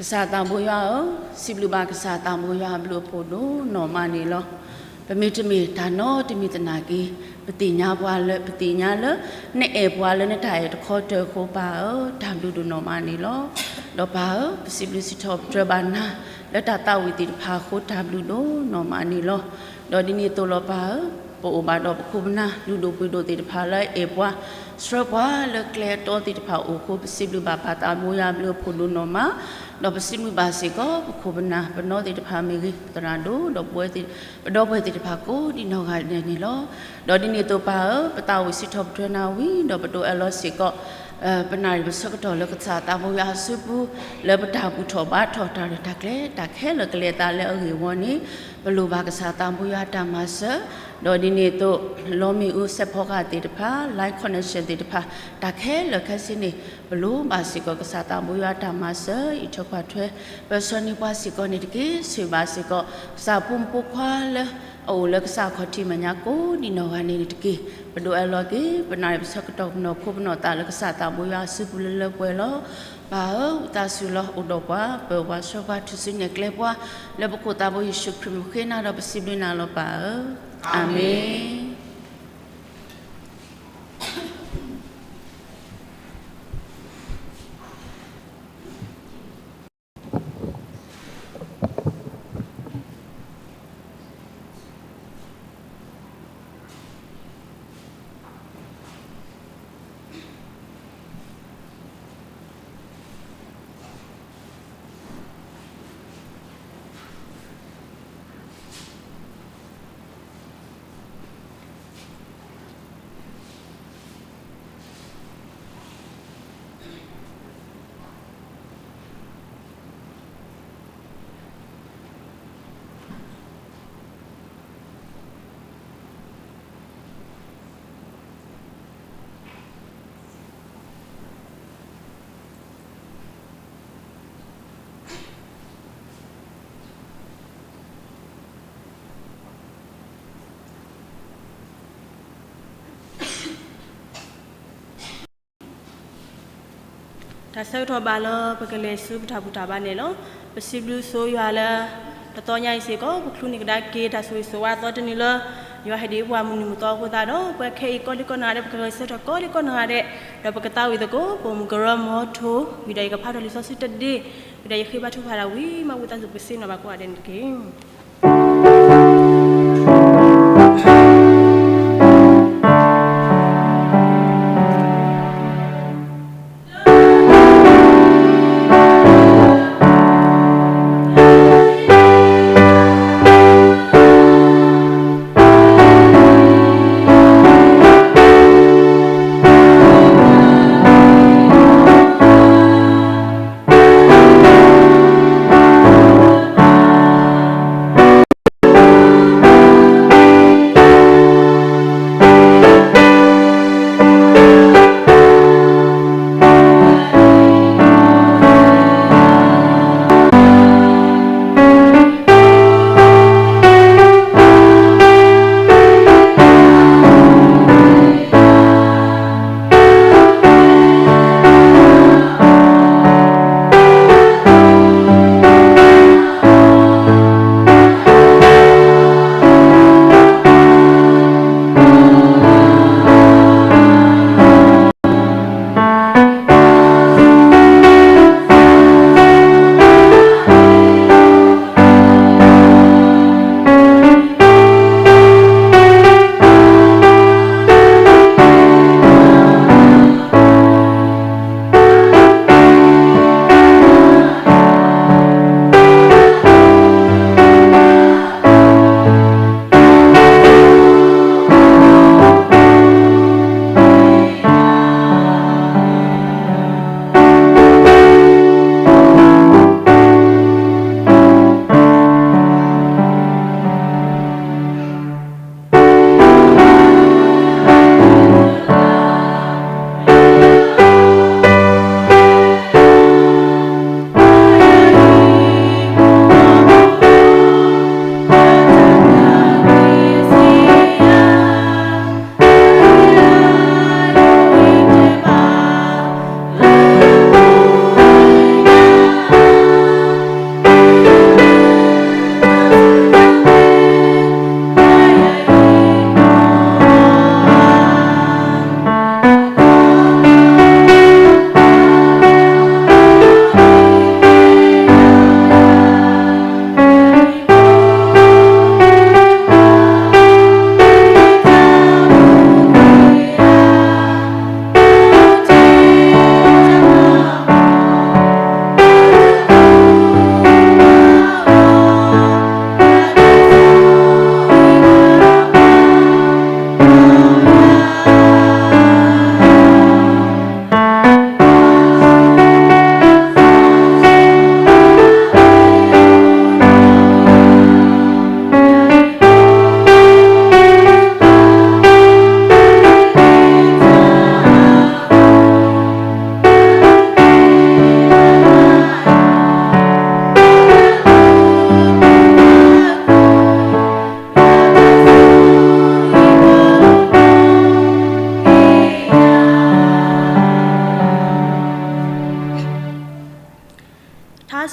ကစၢ်သးဘိယွၤဧၢ, စံးဘျုးဘၣ်ကစၢ်သးဘိယွၤအဘျုးအဖှိၣ်ဒိၣ်နီၢ်မးန့ၣ်လီၤ. ပမ့တမ့ၢ်တၢ်နီတမံၤသနာ်က့, ပသ့ၣ်ညါပှၤလၢ, ပသ့ၣ်ညါလၢ နအဲၣ်ပှၤလၢနတၢ်အဲၣ်တခီတၢၤအဃိ ပၢ်ဧၢ, တၢ်ဘျုးဒိၣ်နီၢ်မးန့ၣ်လီၤ. ဒီးပၢ်ဧၢ, ပစံးဘျုးစံးထီၣ်ပတြၢၤဘၣ်နၤ လၢတၢ်သးဝံၣ်သ့ၣ်တဖၣ်အဃိ တၢ်ဘျုးဒိၣ်နီၢ်မးန့ၣ်လီၤ. ဒီးဒ်န့ၣ်အသိးလီၤပၢ်ဧၢ, ပအိၣ်ဘၣ်ဒီးပခိၣ်ပနၢ်လုၢ်ဒိၣ်ပှ့ၤဒိၣ်သ့ၣ်တဖၣ်လၢအဲၣ်ပှၤ ဆှၢပှၤလၢကျဲအတီသ့ၣ်တဖၣ်အအိၣ်အဃိ ပစံးဘျုးဘၣ်ပၢ်သးဘိယွၤအဘျုးအဖှိၣ်ဒိၣ်နီၢ်မး, ဒီးပစံးဘျုးဘၣ်စ့ၢ်ကီး ပခိၣ်ပနၢ်ပနီၢ်သ့ၣ်တဖၣ်မ့ၢ်ဂ့ၤ, ပသရၣ်ဒိၣ်ဒီးပဝဲသ့ၣ်, ပဒီပုၢ်ဝဲၢ်သ့ၣ်တဖၣ်ကိးဒံနီၢ်ဂၤဒဲးန့ၣ်လီၤ. ဒီးဒ်န့ၣ်အသိးပၢ်ဧၢ, ပသးဝံၣ်စံးထီၣ်ပတြၢၤနၤဝံၤ ဒီးပဒိးအၢၣ်လီၤစ့ၢ်ကီး ပနၣ်ရံၣ်ပဆၢကတီၢ်လၢကစၢ်သးဘိယွၤအစုပူၤ, လၢပတၢ်ဘူၣ်ထီၣ်ဘါထီၣ်တၢ်ရဲၣ်တၢ်ကျဲၤတၢ်ခဲလၢာ်ကလဲၤအသးလၢအဂ့ၢ်အဝီန့ၣ်, ပလိၣ်ဘၣ်ကစၢ်သးဘိယွၤတၢ်မၤစၢၤ, ဒီးဒ်န့ၣ်အသိး လီမ့ၣ်အူစဲးဖီကဟၣ်သ့ၣ်တဖၣ် line connection သ့ၣ်တဖၣ် တၢ်ခဲလၢာ်ခဲဆ့န့ၣ် ပလိၣ်ဘၣ်စ့ၢ်ကီးကစၢ်သးဘိယွၤတၢ်မၤစၢၤ အံးထွဲကွၢ်ထွဲ ပၢဆှၢန့ၢ်ပှၤစ့ၢ်ကီးန့ၣ်တက့ၢ်. ဆိၣ်ဂ့ၤဘၣ်စ့ၢ်ကီး ကစၢ်ဖိမုၣ်ဖိခွါလၢ အအိၣ်လၢကစၢ်ခီၣ်ထံးမဲာ်ညါကိးဒံနီၢ်ဂၤန့ၣ်တက့ၢ်. ပဒိးအၢၣ်လီၤက့ၤ ပနၣ်ရံၣ်ပဆၢကတီၢ်ပနီၢ်ခိပနီၢ်သးလၢကစၢ်သးဘိယွၤအစုပူၤလၢလၢပှဲၤပှဲၤလီၤ. ပၢ်ဧၢ, ဝံသးစူၤလီၤ အိၣ်ဒီးပှၤ ပၢၤပှၤဆှၢပှၤထူၣ်စုနဲၣ်ကျဲပှၤ လၢပခိၣ်သးဘိယ့ၣ်ၡူးခရံာ်မုၣ်ဃ့နၤဒီးပစံးဘျုးနၤလီၤပၢ်ဧၢ, အၤမ့ၣ်. တၢ်ဆၢကတီၢ်ဘၣ်လၢပကလဲၤဆူပတၢ်ဘူၣ်တၢ်ဘါန့ၣ်လီၤ. ပစံးဘျုးဆိယွၤလၢ တသီညါအံၤစ့ၢ်ကီး ပချုးန့ၢ်ကဒါက့ၤတၢ်ဆိၣ်ဂ့ၤဆိၣ်ဝါအသီတနံၤလၢ ယွၤဟ့ၣ်ဒံးပှၤမုၢ်နံၤမုၢ်သီအဃိသတးဒီး ပဝဲခဲအံၤကိးဒံကိးနီၢ်ဂၤဒဲး ပကဂဲၤဆၢထၢၣ်ကိးဒံကိးနီၢ်ဂၤဒဲး ဒီးပကသးဝံၣ်သကိး ပအိၣ်မုာ်ကရၢမီထိၣ် ဝံၤဒီးယကဖးထီၣ်လံာ်စီဆှံတဒ့ ဝံၤဒီးယဃ့ဘါထုကဖၣ်ဒၣ်ဝံၤ မ့ၢ်ဝံသးစူၤပကဆ့ၣ်နီၤဘၣ်ကိးဂၤဒဲးန့ၣ်တက့ၢ်.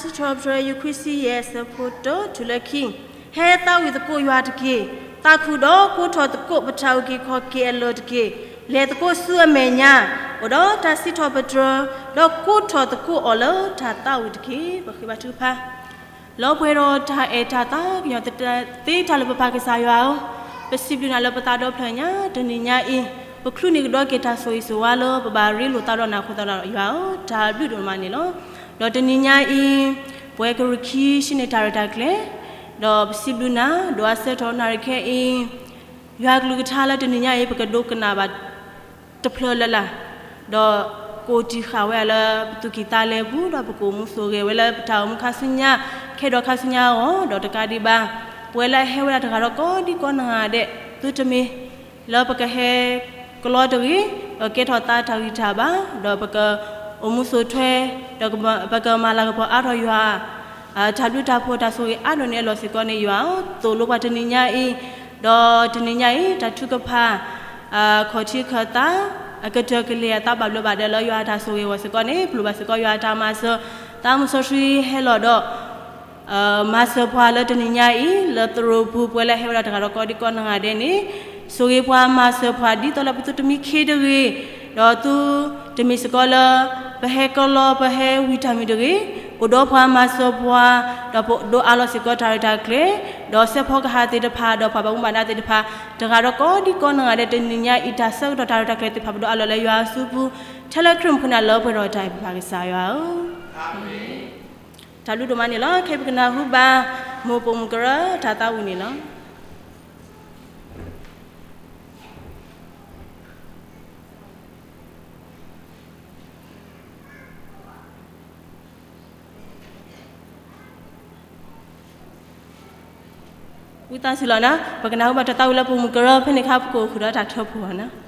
စံးထီၣ်ပတြၢၤ ယုၢ်ခွံဆံယဲၢ် အဆၢဖိတၢတုၤလၢခံ, ဟဲသးဝံၣ်သကိးယွၤတက့ၢ်. သးခုဒီးကိးထီၣ်သကိးပတၢ်အုၣ်က့ၤခီၣ်က့ၤအလၢာ်တက့ၢ်. လဲၤသကိးဆူအမဲာ်ညါ, အိၣ်ဒီးတၢ်စံးထီၣ်ပတြၢၤ, ဒီးကိးထီၣ်သကိးအီၤလၢတၢ်သးဝံၣ်တက့ၢ်. ပဃ့ဘါထုကဖၣ် လၢပှဲၤဒီးတၢ်အဲၣ်တၢ်သးကညီၤ သ့တၢ်လၢပပၢ်ကစၢ်ယွၤဧၢ, ပစံးဘျုးနၤလၢပသးဒီဖျၢၣ်ညါ တနံၤညါအံၤ, ပချုးန့ၢ်ကဒီးက့ၤတၢ်ဆိၣ်ဂ့ၤဆိၣ်ဝါလၢပဘၣ်ရ့လိာ်သးဒီးနၤအဃိသတးဒီးယွၤဧၢ, တၢ်ဘျုးဒိၣ်မးန့ၣ်လီၤ. ဒီးတနံၤညါအံၤ, ပဝဲကရူၢ်ခံဆံန့ၣ်တၢ်ရဲၣ်တၢ်ကျဲၤ, ဒီးပစံးဘျုးနၤ ဒိးအဆၢထီၣ်နၣ်ရံၣ်ခဲအံၤ, ယွၤကလုၢ်ကထါလၢတနံၤညါအံၤ ပကဒိကနၣ်ဘၣ် တဖျၢၣ်လၢ်လၢ်, ဒီးကအိၣ်တံၢ်ဃာ်ဝဲဒၣ်လၢပသူၣ်ကံၢ်သးလဲပူၤ, ဒီးပကအိၣ်မူဆိၣ်ဂ့ၤဝဲလၢပတၢ်အိၣ်မူခါဆူညါ, ခဲဒီးခါဆူညါအဂီၢ်, ဒီးတကးဒံးဘၣ်, ပဝဲလၢအဟဲဝဲဒၣ်တဂၤဒီးကိးဒံကိးနီၢ်ဂၤဒဲး, သုတမ့ၢ်လၢပကဟဲကလီတဂ့ၤ, ပကကဲထီၣ်သးတၢ်ဂံၢ်တၢ်ဘါ, ဒီးပကအိၣ်မူဆိၣ်ထွဲ, ဒီးပကမၤလၤကပီၤအါထီၣ်ယွၤ တၢ်ဘျုးတၢ်ဖှိၣ်တၢ်ဆိၣ်ဂ့ၤအါဒိၣ်န့ၣ်အလီၢ်စ့ၢ်ကီးန့ၣ် ယွၤဧၢ, သိၣ်လိပှၤတနံၤညါအံၤ, ဒီးတနံၤညါအံၤ တၢ်ထုကဖၣ် ခီၣ်ထံးခၢၣ်သး အကတၢၢ်ကလဲၤအသးဘၣ်ဘျီးဘၣ်ဒါလၢယွၤအတၢ်ဆိၣ်ဂ့ၤအဂီၢ်စ့ၢ်ကီးန့ၣ် ပလိၣ်ဘၣ်စ့ၢ်ကီးယွၤအတၢ်မၤစၢၤ, သးမုၢ်စီဆှံဟဲလီၤဒီး မၤစၢၤပှၤလၢတနံၤညါအံၤ လၢသရိာ်ပူၤ ပဝဲလၢဟဲဝဲဒၣ်တဂၤဒီးကိးဒံကိးနီၢ်ဂၤဒဲးန့ၣ်, ဆိၣ်ဂ့ၤပှၤမၤစၢၤပှၤ ဒ်သိးလၢပသုတမံခ့တဂ့ၤ, ဒီးသုတမ့ၢ်စ့ၢ်ကီးလၢ ပဟဲကလီပဟဲဝံတၢ်မံၤတဂ့ၤ, အိၣ်ဒီးပှၤမၤစၢၤပှၤ, ဒီးပဒိးအးလီၤစ့ၢ်ကီးတၢ်ရဲၣ်တၢ်ကျဲၤ, ဒီးစဲးဖီကဟၣ်သ့ၣ်တဖၣ် ဒီးပှၤဘၣ်မူဘၣ်ဒါသ့ၣ်တဖၣ်, တဂၤဒီးကိးဒံကိးနီၢ်ဂၤဒဲးတနံၤညါအံၤ တၢ်ဆၢကတီၢ်တၢ်ရဲၣ်တၢ်ကျဲၤသ့ၣ်တဖၣ် ပဒိးအးလီၤလၢယွၤစုပူၤ, ထဲလၢခရံာ်မုၢ်ဃုနၤလၢပှဲၤဒီးတၢ်အဲၣ်ပပၢ်ကစၢ်ယွၤဧၢ. တၢ်ဘျုးဒိၣ်မးန့ၣ်လီၤ. ခဲအံၤပကနၢ်ဟူဘၣ် မိၢ်ပိာ်မုၣ်ကရၢတၢ်သးဝံၣ်န့ၣ်လီၤ. ဝံသးစူၤလီၤနၤ, ပကနၢ်ဟူဘၣ်တၢ်သးဝံၣ်လၢပိာ်မုၣ်ကရၢဖဲန့ၣ်အခါ ပကအိၣ်ဃုာ်ဒီးတၢ်ထၢဖှိၣ်အီၤနၤ.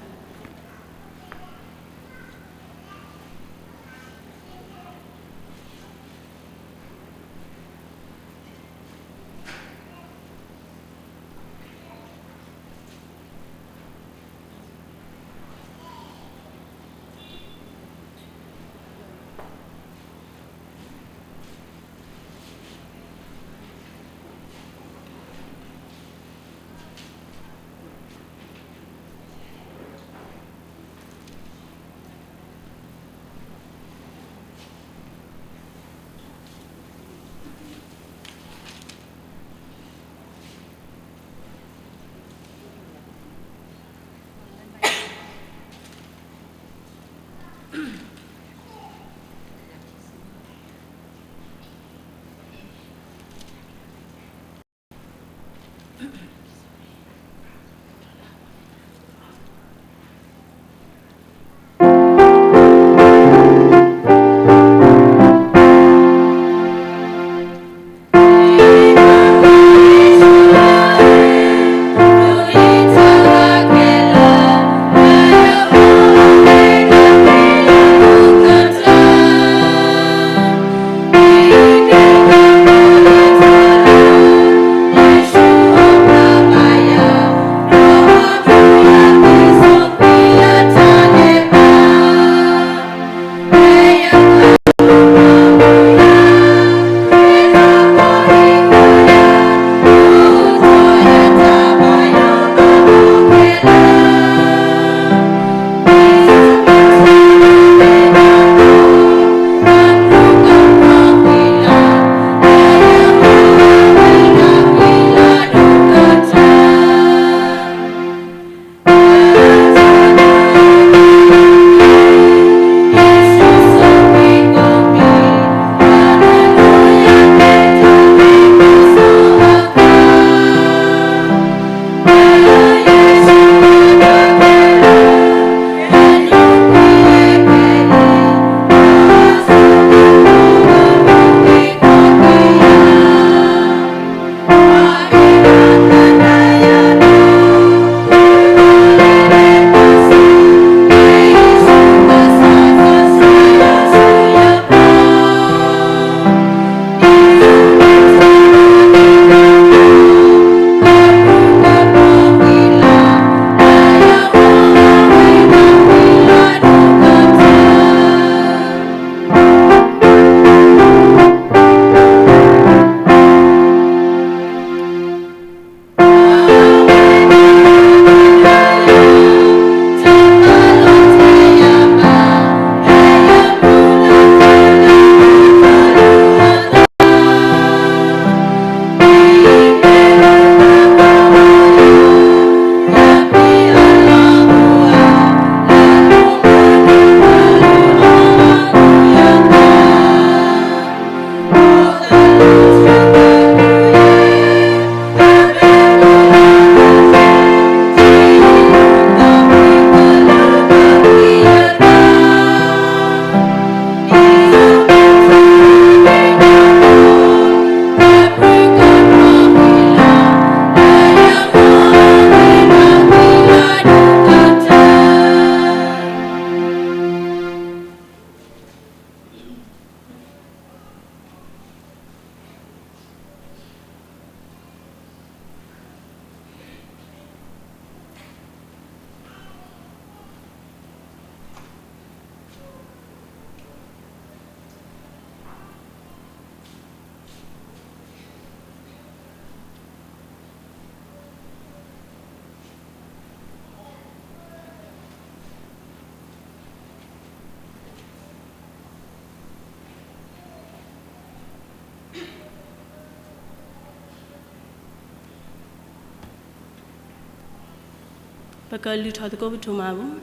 ပကလုၢ်ထီၣ်သကိးပထူၣ်မးပူၤ.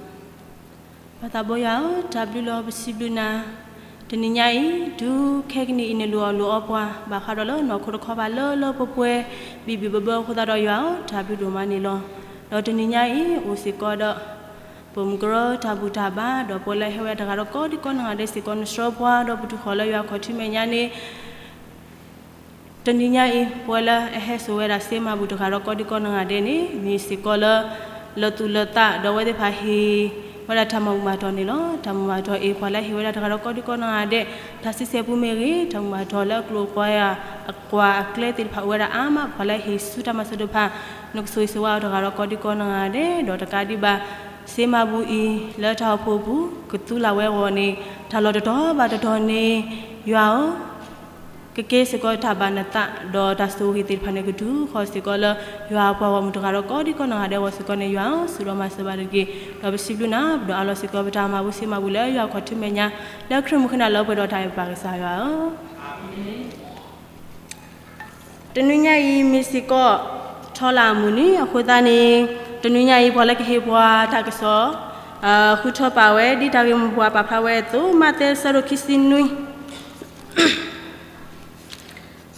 ပၢ်သးဘိယွၤဧၢ, တၢ်ဘျုးလီၤပစံးဘျုးနၤ, တနံၤညါအံၤ တုၤခဲကနံၣ်အံၤ နလူၤအီၣ်လူၤအီပှၤ ဘၣ်ဃးဒီးလၢနီၢ်ခိတခီပၤလၢလၢပှဲၤပှဲၤ ဘံၣ်ဘံၣ်ဘၢဘၢအဃိသတးဒီးယွၤဧၢ, တၢ်ဘျုးဒိၣ်မးန့ၣ်လီၤ. ဒီးတနံၤညါအံၤ အိၣ်စ့ၢ်ကီးဒီး ပိာ်မုၣ်ကရၢတၢ်ဘူၣ်တၢ်ဘါ ဒီးပဝဲလၢဟဲဝဲတဂၤဒီးကိးဒံကိးနီၢ်ဂၤဒဲးစ့ၢ်ကီး နဆှၢပှၤဒီးပတုၤဃီၤလၢယွၤခီၣ်ထံးမဲာ်ညါန့ၣ် တနံၤညါအံၤ ပဝဲလၢအဟဲစိာ်ဝဲဒၣ်စ့မၤဘူၣ်တဂၤဒီးကိးဒံကိးနီၢ်ဂၤဒဲးန့ၣ် မ့ၢ်စ့ၢ်ကီးလၢ လၢသူၣ်လၢသး ဒီးအဝဲသ့ၣ်တဖၣ်ဟ့ၣ်ဝဲဒၣ်တၢ်မၤဘူၣ်မၤတီၢ်န့ၣ်လီၤ. တၢ်မၤဘူၣ်မၤတီၢ်အံၤ ပှၤလၢဟ့ၣ်ဝဲဒၣ်တဂၤဒီးကိးဒံကိးနီၢ်ဂၤဒဲး တၢ်စံးဆဲၣ်ပူၤမ့ၢ်ဂ့ၤ တၢ်မၤဘူၣ်မၤတီၢ်လၢအကျိၤအကျဲ အကွၢ်အကျဲသ့ၣ်တဖၣ်အိၣ်ဝဲဒၣ်အါမး ပှၤလၢဟ့ၣ်ဆူတၢ်မၤစၢၤတဖၣ် နကဆိၣ်ဂ့ၤဆိၣ်ဝါအီၤတဂၤဒီးကိးဒံကိးနီၢ်ဂၤဒဲး ဒီးတကးဒံးဘၣ် စ့မၤဘူၣ်အံၤ လၢတၢ်အိၣ်ဖှိၣ်ပူၤ ကသူလၢ်ဝဲအဂီၢ်န့ၣ် တၢ်လီၢ်တတီၤဘၣ်တတီၤန့ၣ် ယွၤဧၢ ကကဲစ့ၢ်ကီးတၢ်ဘၣ်နသး ဒီးတၢ်ဆိၣ်ဂ့ၤသ့ၣ်တဖၣ်န့ၣ် ကတုၤဃီၤစ့ၢ်ကီးလၢ ယွၤအပှၤဂီၢ်မုၢ်တဂၤဒီးကိးဒံကိးနီၢ်ဂၤဒဲးအဂီၢ်စ့ၢ်ကီးန့ၣ် ယွၤဧၢ စူၢ်ဒီးမၤစၢၤဘၣ်တက့ၢ်. ဒီးပစံးဘျုးနၤ ပဒိးအးလီၤစ့ၢ်ကီးပတၢ်မၤဘူၣ်စ့မၤဘူၣ်လၢယွၤခီၣ်ထံးမဲာ်ညါ လၢခရံာ်မုၢ်ဃ့နၤလၢပှဲၤဒီးတၢ်အဲၣ်ပၢ်ကစၢ်ယွၤဧၢ. တနွံညါအံၤမ့ၢ်စ့ၢ်ကီး ထီလၢ်အမုၢ်နံၤအဃိသတးန့ၣ် တနွံညါအံၤ ပှၤလၢကဟ့ၣ်ပှၤတၢ်ကစီၣ် ဃုထၢပာ်ဝဲ ဒ်တၢ်ဂ့ၢ်မိၢ်ပှၢ်ပာ်ဖျါဝဲအသိး မးသဲအဆၢဒိၣ်ခံဆံနွံ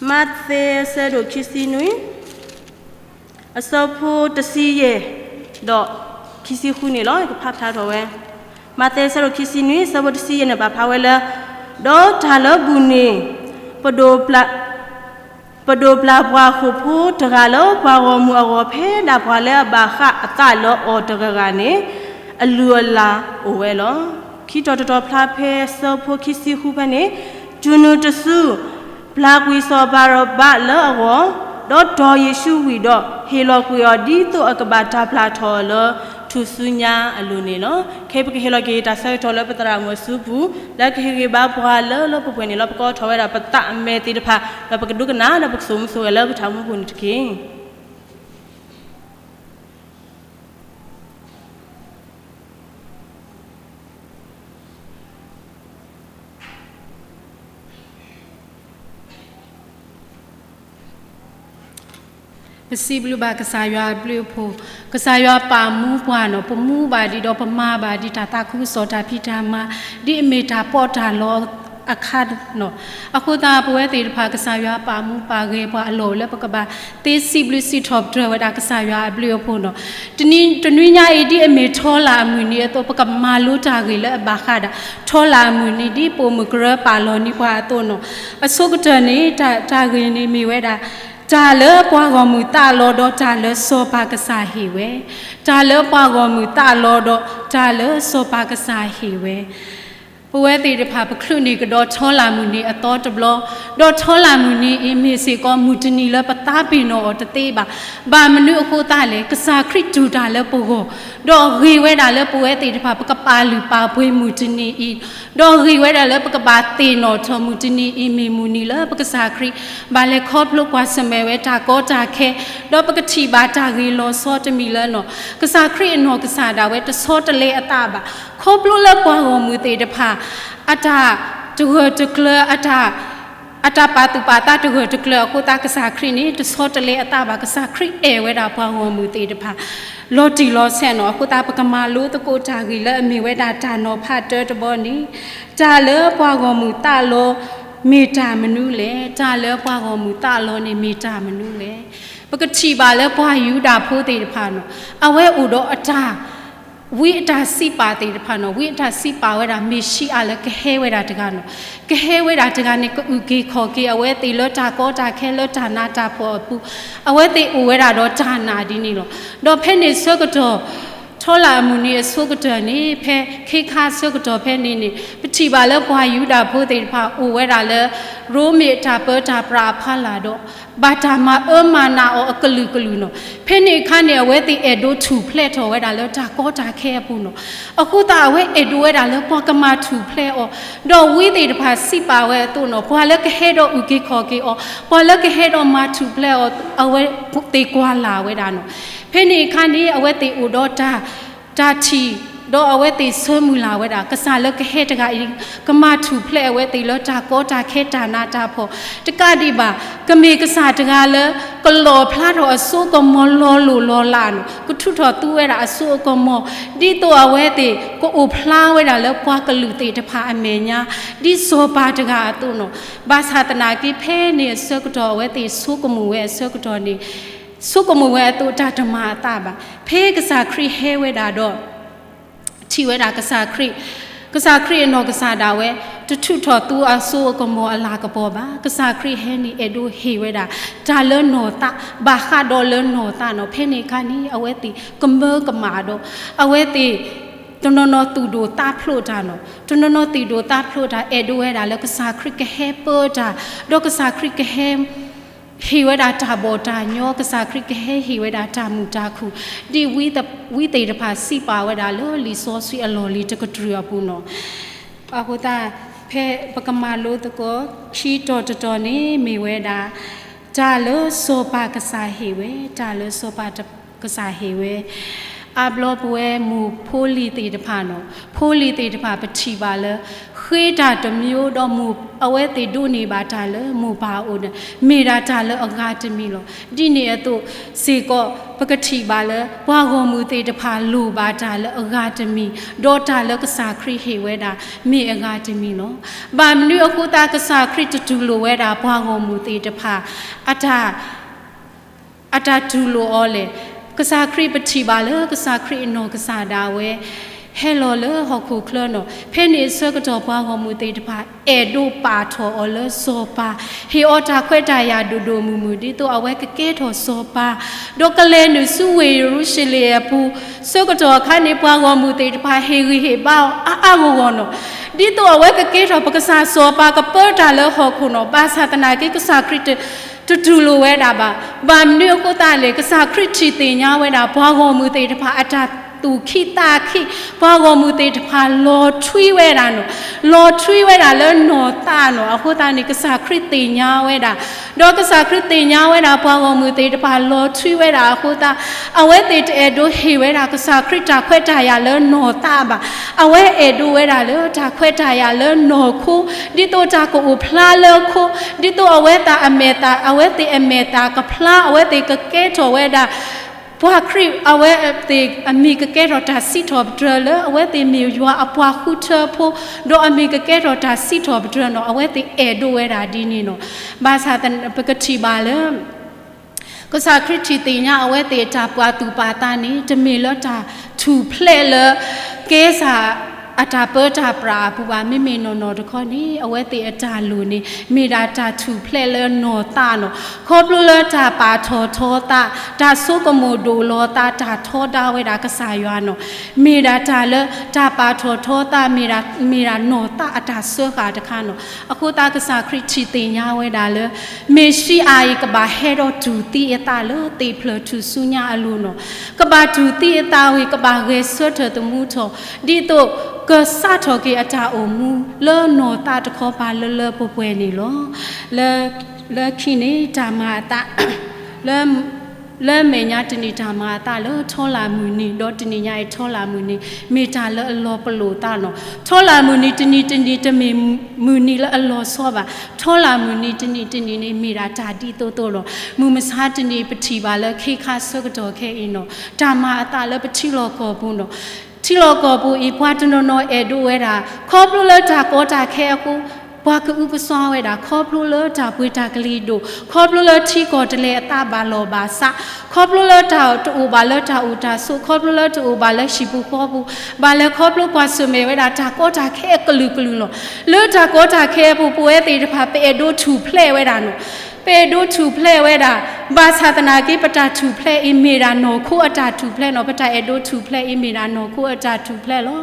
မးသဲအဆၢဒိၣ်ခံဆံနွံ အဆၢဖိတဆံယဲၢ် ဒီးခံဆံဃုန့ၣ်လီၤ. ယကဖးဖျါထီၣ်ဝဲ မးသဲအဆၢဒိၣ်ခံဆံနွံ အဆၢဖိတဆံယဲၢ်န့ၣ် ပာ်ဖျါဝဲလၢ ဒီးတၢ်လၢအဘူးန့ၣ် ပဒိၣ် ပဒိၣ်ပျၢ်ပှၤဃိာ်ဖိတဂၤလၢပှၤဂီၢ်မုၢ်အဂီၢ် ဖဲဒၣ်ပှၤလၢအဘၣ်ဃးအသးလၢအီၤတဂၤဂၤန့ၣ် အလုၢ်အလၢ်အိၣ်ဝဲလီၤ. ခံတီၤတတီၤဖျါဖဲအဆၢဖိခံဆံဃုဖဲန့ၣ် တုၤနုၤတစု ပျၢ်ကွံာ်စီၤဘၤရဘၤလၢအဂီၢ်, ဒီးတီၢ်ယ့ၣ်ၡူးဝံၤဒီး ဟ့ၣ်လီၤကွံာ်အီၤဒ်သိးအကဘၣ်တၢ်ဖျါထီၣ်အီၤလၢထူၣ်စုညါအလိၤန့ၣ်လီၤ. ခဲအံၤပကဟ့ၣ်လီၤက့ၤတၢ်ဆၢကတီၢ်လၢပသရၣ်မုၣ်အစုပူၤ လၢကဟ့ၣ်ဂံၢ်ဘါပှၤလၢလၢပှဲၤပှဲၤန့ၣ်လီၤ. ပကိးထီၣ်ဝဲဒၣ်ပသးအမဲာ်သ့ၣ်တဖၣ် ဒီးပကဒိကနၣ်ဒီးပကစိာ်မူစိာ်ဂဲၤလၢပတၢ်အိၣ်မူပူၤန့ၣ်တက့ၢ်. ပစံးဘျုးဘၣ်ကစၢ်ယွၤအဘျုးအဖှိၣ်, ကစၢ်ယွၤပာ်မူပှၤနီၤ, ပမူဘၣ်ဒံးဒီးပမၤဘၣ်ဒံးတၢ်သးခုကစီၣ်တၢ်ဖံးတၢ်မၤ, ဒ်အမ့ၢ်တၢ်ပီးတၢ်လီအခါနီၤ. အဃိသတးပဝဲသ့ၣ်တဖၣ် ကစၢ်ယွၤပာ်မူပာ်ဂဲၤပှၤအလီၢ်အိၣ်လၢပကဘၣ်သ့စံးဘျုးစံးထီၣ်ပတြၢၤဝဲဒၣ်ကစၢ်ယွၤအဘျုးအဖှိၣ်နီၤ. တနွံညါအံၤ ဒ်အမ့ၢ်ထီလၢ်အမုၢ်နံၤအသိး ပကမၤလိတၢ်ဂ့ၢ်လၢအဘၣ်ဃးဒၣ် ထီလၢ်အမုၢ်နံၤ ဒ်ပိာ်မုၣ်ကရၢပာ်လီၤန့ၢ်ပှၤအသိးနီၤ. အဆိကတၢၢ်န့ၣ် တၢ်ဂ့ၢ်န့ၣ်မ့ၢ်ဝဲဒၣ် တၢ်လၢပှၤဂီၢ်မုၢ်သးလီဒီးတၢ်လၢစီၤပၤကစၢ်ဟ့ၣ်ဝဲ, တၢ်လၢပှၤဂီၢ်မုၢ်သးလီဒီးတၢ်လၢစီၤပၤကစၢ်ဟ့ၣ်ဝဲ ပဝဲသ့ၣ်တဖၣ်ပချုးန့ၢ်ကဒီးထီလၢ်မုၢ်နံၤအသီတဘျီ, ဒီးထီလၢ်မုၢ်နံၤအံၤမ့ၢ်စ့ၢ်ကီးမုၢ်တနံၤလၢပသးပ့ၤနီၣ်အီၤတသ့ဘၣ်. ဘၣ်မနုၤအဃိသတးလဲၣ်, ကစၢ်ခရံာ်တူၢ်တၢ်လၢပဂီၢ်, ဒီးဂ့ၤဝဲဒၣ်လၢပဝဲသ့ၣ်တဖၣ် ပကပာ်လုၢ်ပာ်ပှ့ၤမုၢ်တနံၤအံၤ, ဒီးဂ့ၤဝဲဒၣ်လၢပကဘၣ်သ့ၣ်နီၣ်ထီၣ်မုၢ်တနံၤအံၤ မ့ၢ်မုၢ်နံၤလၢပကစၢ်ခရံာ် ဘၣ်လဲၤခီဖျိကွၢ်ဆၢၣ်မဲာ်ဝဲတၢ်ကီတၢ်ခဲ, ဒီးပကထံၣ်ဘၣ်တၢ်ဂ့ၤလီၤဆီတမံၤလၢနီၤ. ကစၢ်ခရံာ်အနီၢ်ကစၢ်ဒၣ်ဝဲတဆီတလဲအသးဘၣ်. ခီဖျိလၢပှၤဂီၢ်မုၢ်သ့ၣ်တဖၣ် အတၢ်တဂၢၢ်တကျၢၤ အတၢ် အတၢ်ပာ်သူၣ်ပာ်သးတဂၢၢ်တကျၢၤအဃိသတး ကစၢ်ခရံာ်န့ၣ် တဆီတလဲအသးဘၣ်. ကစၢ်ခရံာ်အဲၣ်ဝဲဒၣ်ပှၤဂီၢ်မုၢ်သ့ၣ်တဖၣ် လီၤတံၢ်လီၤဆဲးနီၤ. အဃိသတး ပကမၤလိသကိးတၢ်ဂ့ၢ်လၢအမ့ၢ်ဝဲဒၣ်တၢ်နီၤဖးတၢတဘီန့ၣ်, တၢ်လၢပှၤဂီၢ်မုၢ်သးလီ မ့ၢ်တၢ်မနုၤလဲၣ်. တၢ်လၢပှၤဂီၢ်မုၢ်သးလီန့ၣ်မ့ၢ်တၢ်မနုၤလဲၣ်. ပကထံၣ်ဘၣ်လၢပှၤယူဒၤဖိသ့ၣ်တဖၣ်နီၤ, အဝဲအိၣ်ဒီးအတၢ် ဝံအတၢ်စံးပာ်သ့ၣ်တဖၣ်နီၤ, ဝံအတၢ်စံးပာ်ဝဲဒၣ် မ့ၣ်ၡံအၤလၢကဟဲဝဲဒၣ်တဂၤနီၤ, ကဟဲဝဲဒၣ်တဂၤန့ၣ် ကအုၣ်က့ၤခီၣ်က့ၤအဝဲသ့ၣ်လၢတၢ်ကီတၢ်ခဲလၢတၢ်နးတၢ်ဖှီၣ်အပူၤ, အဝဲသ့ၣ်အိၣ်ဝဲဒၣ်ဒီးတၢ်နာ်ဒ်န့ၣ်လီၤ. ဒီးဖဲန့ၣ်ဆၢကတီၢ် ထီလၢ်အမုၢ်နံၤအဆိကတၢၢ်န့ၣ် ဖဲခ့ခါဆၢကတီၢ်ဖဲန့ၣ်န့ၣ် ပထံၣ်ဘၣ်လၢပှၤယူဒၤဖိသ့ၣ်တဖၣ်အိၣ်ဝဲဒၣ်လၢ ရိမ့ၤအတၢ်ပၢတၢ်ပြးအဖီလာ်ဒီး ဘၣ်တၢ်မၤအၢမၤနးအီၤအကလုာ်ကလုာ်နီၤ. ဖဲန့ၣ်အခါန့ၣ် အဝဲသ့ၣ်အဲၣ်ဒိးထူၣ်ဖျဲးထီၣ်ဝဲဒၣ်လၢတၢ်ကီတၢ်ခဲအပူၤနီၤ. အဃိသတးအဝဲအဲၣ်ဒိးဝဲဒၣ်လၢပှၤကမၤထူၣ်ဖျဲးအီၤ, ဒီးဝံသ့ၣ်တဖၣ်စံးပာ်ဝဲအသိးနီၤ, ပှၤလၢကဟဲဒီးအုၣ်က့ၤခီၣ်က့ၤအီၤ, ပှၤလၢကဟဲဒီးမၤထူၣ်ဖျဲးအီၤ အဝဲသ့ၣ်ကွၢ်လၢ်ဝဲဒၣ်နီၤ. ဖဲန့ၣ်အခါန့ၣ် အဝဲသ့ၣ်အိၣ်ဒီးတၢ် တၢ်ထံၣ် ဒီးအဝဲသ့ၣ်ဆၢမုၢ်လၢ်ဝဲဒၣ် ကစၢ်လၢကဟဲတဂၤအံၤ ကမၤထူၣ်ဖျဲးအဝဲသ့ၣ်လၢတၢ်ကီတၢ်ခဲတၢ်နးတၢ်ဖှီၣ် တကးဒံးဘၣ် ကမ့ၢ်ကစၢ်တဂၤလၢ ကလီၣ်ဖျါထီၣ်အစိကမီၤလီၤလိၢ်လီၤလးန့ၣ် ကထုးထီၣ်သူဝဲဒၣ်အစိအကမီၤ ဒ်သိးအဝဲသ့ၣ်ကအိၣ်ဖျါဝဲဒၣ်လၢပှၤကလုာ်သ့ၣ်တဖၣ်အမဲာ်ညါ ဒ်စီၤပၤတဂၤအသိးန့ၣ် ဘၣ်ဆၣ်သနာ်က့ဖဲန့ၣ်အဆၢကတီၢ် အဝဲသ့ၣ်ဆိကမိၣ်ဝဲအဆၢကတီၢ်န့ၣ် ဆိကမိၣ်ဝဲအသိးတၢ်တမၤအသးဘၣ်. ဖဲကစၢ်ခရံာ်ဟဲဝဲဒၣ်ဒီး ထံၣ်ဝဲဒၣ်ကစၢ်ခရံာ်, ကစၢ်ခရံာ်အနီၢ်ကစၢ်ဒၣ်ဝဲ တထုးထီၣ်သူအစိအကမီၤအလၤကပီၤဘၣ်. ကစၢ်ခရံာ်ဟဲန့ၣ်အဲၣ်ဒိးဟ့ၣ်ဝဲဒၣ် တၢ်လၢနီၢ်သး ဘၣ်ဃးဒီးလၢနီၢ်သးန့ၣ် ဖဲန့ၣ်အခါန့ၣ် အဝဲသ့ၣ်ကမၢကမၣ်ဒီး အဝဲသ့ၣ် တနီၤနီၤသူၣ်ဒိၣ်သးဖျိးတၢ်န့ၣ် တနီၤနီၤသူၣ်ဒိၣ်သးဖျိးတၢ် အဲၣ်ဒိးဝဲဒၣ်လၢကစၢ်ခရံာ်ကဟဲပၢတၢ် ဒီးကစၢ်ခရံာ်ကဟဲ ဟ့ၣ်ဝဲဒၣ်တၢ်ဘီၣ်တၢ်ညီ ကစၢ်ခရံာ်ကဟဲဟ့ၣ်ဝဲဒၣ်တၢ်မုာ်တၢ်ခုၣ် ဒ်ဝံသ့ၣ်တဖၣ်စံးပာ်ဝဲဒၣ်လၢလံာ်စီဆှံအလီၢ်လံၤတကတြူၢ်အပူၤန့ၣ်. အဃိသတး ဖဲပကမၤလိသကိး ခံတီၤတတီၤန့ၣ် မ့ၢ်ဝဲဒၣ် တၢ်လၢစီၤပၤကစၢ်ဟ့ၣ်ဝဲ, တၢ်လၢစီၤပၤကစၢ်ဟ့ၣ်ဝဲ အါဘျီပဝဲမိၢ်ဖိလံၤသ့ၣ်တဖၣ်န့ၣ် ဖိလံၤသ့ၣ်တဖၣ်ပထံၣ်ဘၣ်လၢ ဃ့တၢ်တမံၤဒီးမိၢ်အဝဲသ့ၣ်ဒိးန့ၢ်ဘၣ်တၢ်လၢမိၢ်ပၢ်အအိၣ်န့ၣ် မ့ၢ်ဒၣ်တၢ်လၢအဂၤတမံၤလီၤ. ဒ်န့ၣ်အသိးစ့ၢ်ကီး ပကထံၣ်ဘၣ်လၢ ပှၤဂီၢ်မုၢ်သ့ၣ်တဖၣ်လိၣ်ဘၣ်တၢ်လၢအဂၤတမံၤ ဒီးတၢ်လၢကစၢ်ခရံာ်ဟ့ၣ်ဝဲဒၣ် မ့ၢ်အဂၤတမံၤလီၤ. ဘၣ်မနုၤအဃိသတး ကစၢ်ခရံာ်တတူၢ်လိာ်ဝဲဒၣ်ပှၤဂီၢ်မုၢ်သ့ၣ်တဖၣ် အတၢ် အတၢ်တူၢ်လိာ်အီၤလဲၣ်. ကစၢ်ခရံာ်ပထံၣ်ဘၣ်လၢကစၢ်ခရံာ်အနီၢ်ကစၢ်ဒၣ်ဝဲ ဟဲလီၤလၢဟီၣ်ခိၣ်ချၢန့ၣ် ဖဲန့ၣ်အဆၢကတီၢ်ပှၤဂီၢ်မုၢ်သ့ၣ်တဖၣ် အဲၣ်ဒိးပာ်ထီၣ်အီၤလၢစီၤပၤ ဟ့ၣ်အီၤတၢ်ခွဲးတၢ်ယာ်ဒိၣ်ဒိၣ်မုၢ်မုၢ် ဒ်သိးအဝဲကကဲထီၣ်စီၤပၤ ဒီးကလဲၤနုာ်ဆူဝ့ၢ်ယရူၤၡလ့ၣ်အပူၤ ဆၢကတီၢ်အခါန့ၣ် ပှၤဂီၢ်မုၢ်သ့ၣ်တဖၣ်ဟ့ၣ်ဂံၢ်ဟ့ၣ်ဘါအီၤအါအါဂီၢ်ဂီၢ်န့ၣ် ဒ်သိးအဝဲကကဲထီၣ်ပကစၢ်စီၤပၤကပၢတၢ်လၢဟီၣ်ခိၣ်န့ၣ် ဘၣ်ဆၣ်သနာ်က့ကစၢ်ခရံာ်တ တတူၢ်လိာ်ဝဲဒၣ်ဘၣ်. ဘၣ်မနုၤအဃိသတးလဲၣ် ကစၢ်ခရံာ်ထံၣ်သ့ၣ်ညါဝဲဒၣ် ပှၤဂီၢ်မုၢ်သ့ၣ်တဖၣ်အတၢ်သူၣ်ခံသးခံ ပှၤဂီၢ်မုၢ်သ့ၣ်တဖၣ်လီၤထွံဝဲဒၣ်န့ၣ် လီၤထွံဝဲဒၣ်လၢနီၢ်သးန့ၣ် အဃိသတးန့ၣ် ကစၢ်ခရံာ်သ့ၣ်ညါဝဲဒၣ် ဒီးကစၢ်ခရံာ်သ့ၣ်ညါဝဲဒၣ် ပှၤဂီၢ်မုၢ်သ့ၣ်တဖၣ်လီၤထွံဝဲဒၣ်အဃိသတး အဝဲသ့ၣ်တအဲၣ်ဒိးဟ့ၣ်ဝဲဒၣ်ကစၢ်ခရံာ်တၢ်ခွဲးတၢ်ယာ်လၢနီၢ်သးဘၣ်. အဝဲအဲၣ်ဒိးဝဲဒၣ်လၢတၢ်ခွဲးတၢ်ယာ်လၢနီၢ်ခိ ဒ်သိးတၢ်ကအိၣ်ဖျါလၢခိ ဒ်သိးအဝဲသ့ၣ်အမဲာ်သး အဝဲသ့ၣ်အမဲာ်သးကဖျါ အဝဲသ့ၣ်ကကဲထီၣ်ဝဲဒၣ် ပှၤခရံာ် အဝဲသ့ၣ်အမံၤကကဲထီၣ်တၢ်စံးထီၣ်ပတြၢၤလၢ အဝဲသ့ၣ်မ့ၢ်ယွၤအပှၤဃုထၢဖိ ဒီးအမံၤကကဲထီၣ်တၢ်စံးထီၣ်ပတြၢၤန့ၣ် အဝဲသ့ၣ်အဲၣ်ဒိးဝဲဒၣ်ဒ်န့ၣ်န့ၣ်. ဘၣ်ဆၣ်သနာ်က့ ပကထံၣ်ဘၣ်လၢ ကစၢ်ခရံာ်ထံၣ်သ့ၣ်ညါအဝဲသ့ၣ်တၢ်ပာ်သူၣ်ပာ်သးန့ၣ် တမ့ၢ်လၢတၢ်ထူၣ်ဖျဲးလၢ ကဲစၢ်အတၢ်ပၢတၢ်ပြးအပူၤဘၣ်. မ့မ့ၢ်နီၢ်နီၢ်တခီန့ၣ် အဝဲသ့ၣ်အတၢ်လိၣ်န့ၣ် မ့ၢ်ဒၣ်တၢ်ထူၣ်ဖျဲးလၢနီၢ်သးန့ၣ် ခီဖျိလၢတၢ်ပာ်ထီၣ်ထီသး တၢ်ဆိကမိၣ်ဒိၣ်လီၤသး တၢ်ထီဒါဝဲဒၣ်ကစၢ်ယွၤန့ၣ် မ့ၢ်ဒၣ်တၢ်လၢတၢ်ပာ်ထီၣ်ထီသး မ့ၢ်ဒၣ် မ့ၢ်ဒၣ်နီၢ်သးအတၢ်စၢဃာ်တခါန့ၣ်. အဃိသတးကစၢ်ခရံာ်ထံၣ်သ့ၣ်ညါဝဲဒၣ်လၢ မ့ၣ်ၡံအၤအံၤကဘၣ်ဟဲဒီးတူၢ်သံအသးလၢသ့ၣ်ဖျၢၣ်ထူၣ်ဆူညါအလိၤန့ၣ် ကဘၣ်တူၢ်သံအသးဝံၤ ကဘၣ်ဂဲၤဆၢထၢၣ်သမူထီၣ် ဒ်သိးကစးထီၣ်က့ၤအတၢ်အိၣ်မူလၢနီၢ်သးတခီပၤလၢလၢပှဲၤပှဲၤန့ၣ်လီၤ. လၢ လၢခံန့ၣ် တၢ်မၤအသး လၢ လၢမဲာ်ညါတနံၤတၢ်မၤအသးလၢထီလၢ်မုၢ်နံၤ ဒီးတနံၤညါအံၤထီလၢ်မုၢ်နံၤ မ့ၢ်တၢ်လၢအလီၤပလိာ်သးန့ၣ်. ထီလၢ်မုၢ်နံၤတနံၤတနံၤ တမ့ၢ်မုၢ်နံၤလၢအလီၤဆီဘၣ်. ထီလၢ်မုၢ်နံၤတနံၤတနံၤန့ၣ် မ့ၢ်ဒၣ်တၢ်ဒ်သိးသိးလီၤ. မုၢ်မဆါတနံၤပထံၣ်ဘၣ်လၢခ့ခါဆၢကတီၢ်ခဲအံၤန့ၣ် တၢ်မၤအသးလၢပထံလီၢ်ကီၢ်ပူၤန့ၣ် ထံလီၢ်ကီၢ်ပူၤအံၤ ပှၤတနီၤနီၤအဲၣ်ဒိးဝဲဒၣ် ခီဖျိလၢတၢ်ကီတၢ်ခဲအဃိ ပှၤကအုကစွါဝဲဒၣ် ခီဖျိလၢတၢ်ပှ့ၤတၢ်ကလံၤဒိၣ် ခီဖျိလၢထံကီၢ်တလဲၤအသးဘၣ်လီၢ်ဘၣ်စး ခီဖျိလၢတၢ်တအိၣ်ဘၣ်လၢတၢ်အိၣ်တၢ်ဆိး ခီဖျိလၢတအိၣ်ဘၣ်လၢဟံၣ်ပူၤဃီပူၤ ဘၣ်လဲၤခီဖျိကွၢ်ဆၢၣ်မဲာ်ဝဲဒၣ်တၢ်ကီတၢ်ခဲအကလုာ်ကလုာ်လီၤ. လၢတၢ်ကီတၢ်ခဲအပူၤ ပဝဲသ့ၣ်တဖၣ် ပအဲၣ်ဒိးထူၣ်ဖျဲးဝဲဒၣ်န့ၣ် ပအဲၣ်ဒိးထူၣ်ဖျဲးဝဲဒၣ် ဘၣ်ဆၣ်သနာ်က့ ပတၢ်ထူၣ်ဖျဲးအံၤမ့ၢ်ဒၣ်နီၢ်ခိအတၢ်ထူၣ်ဖျဲးန့ၣ် ပတၢ်အဲၣ်ဒိးထူၣ်ဖျဲးအံၤမ့ၢ်ဒၣ်နီၢ်ခိအတၢ်ထူၣ်ဖျဲးလီၤ.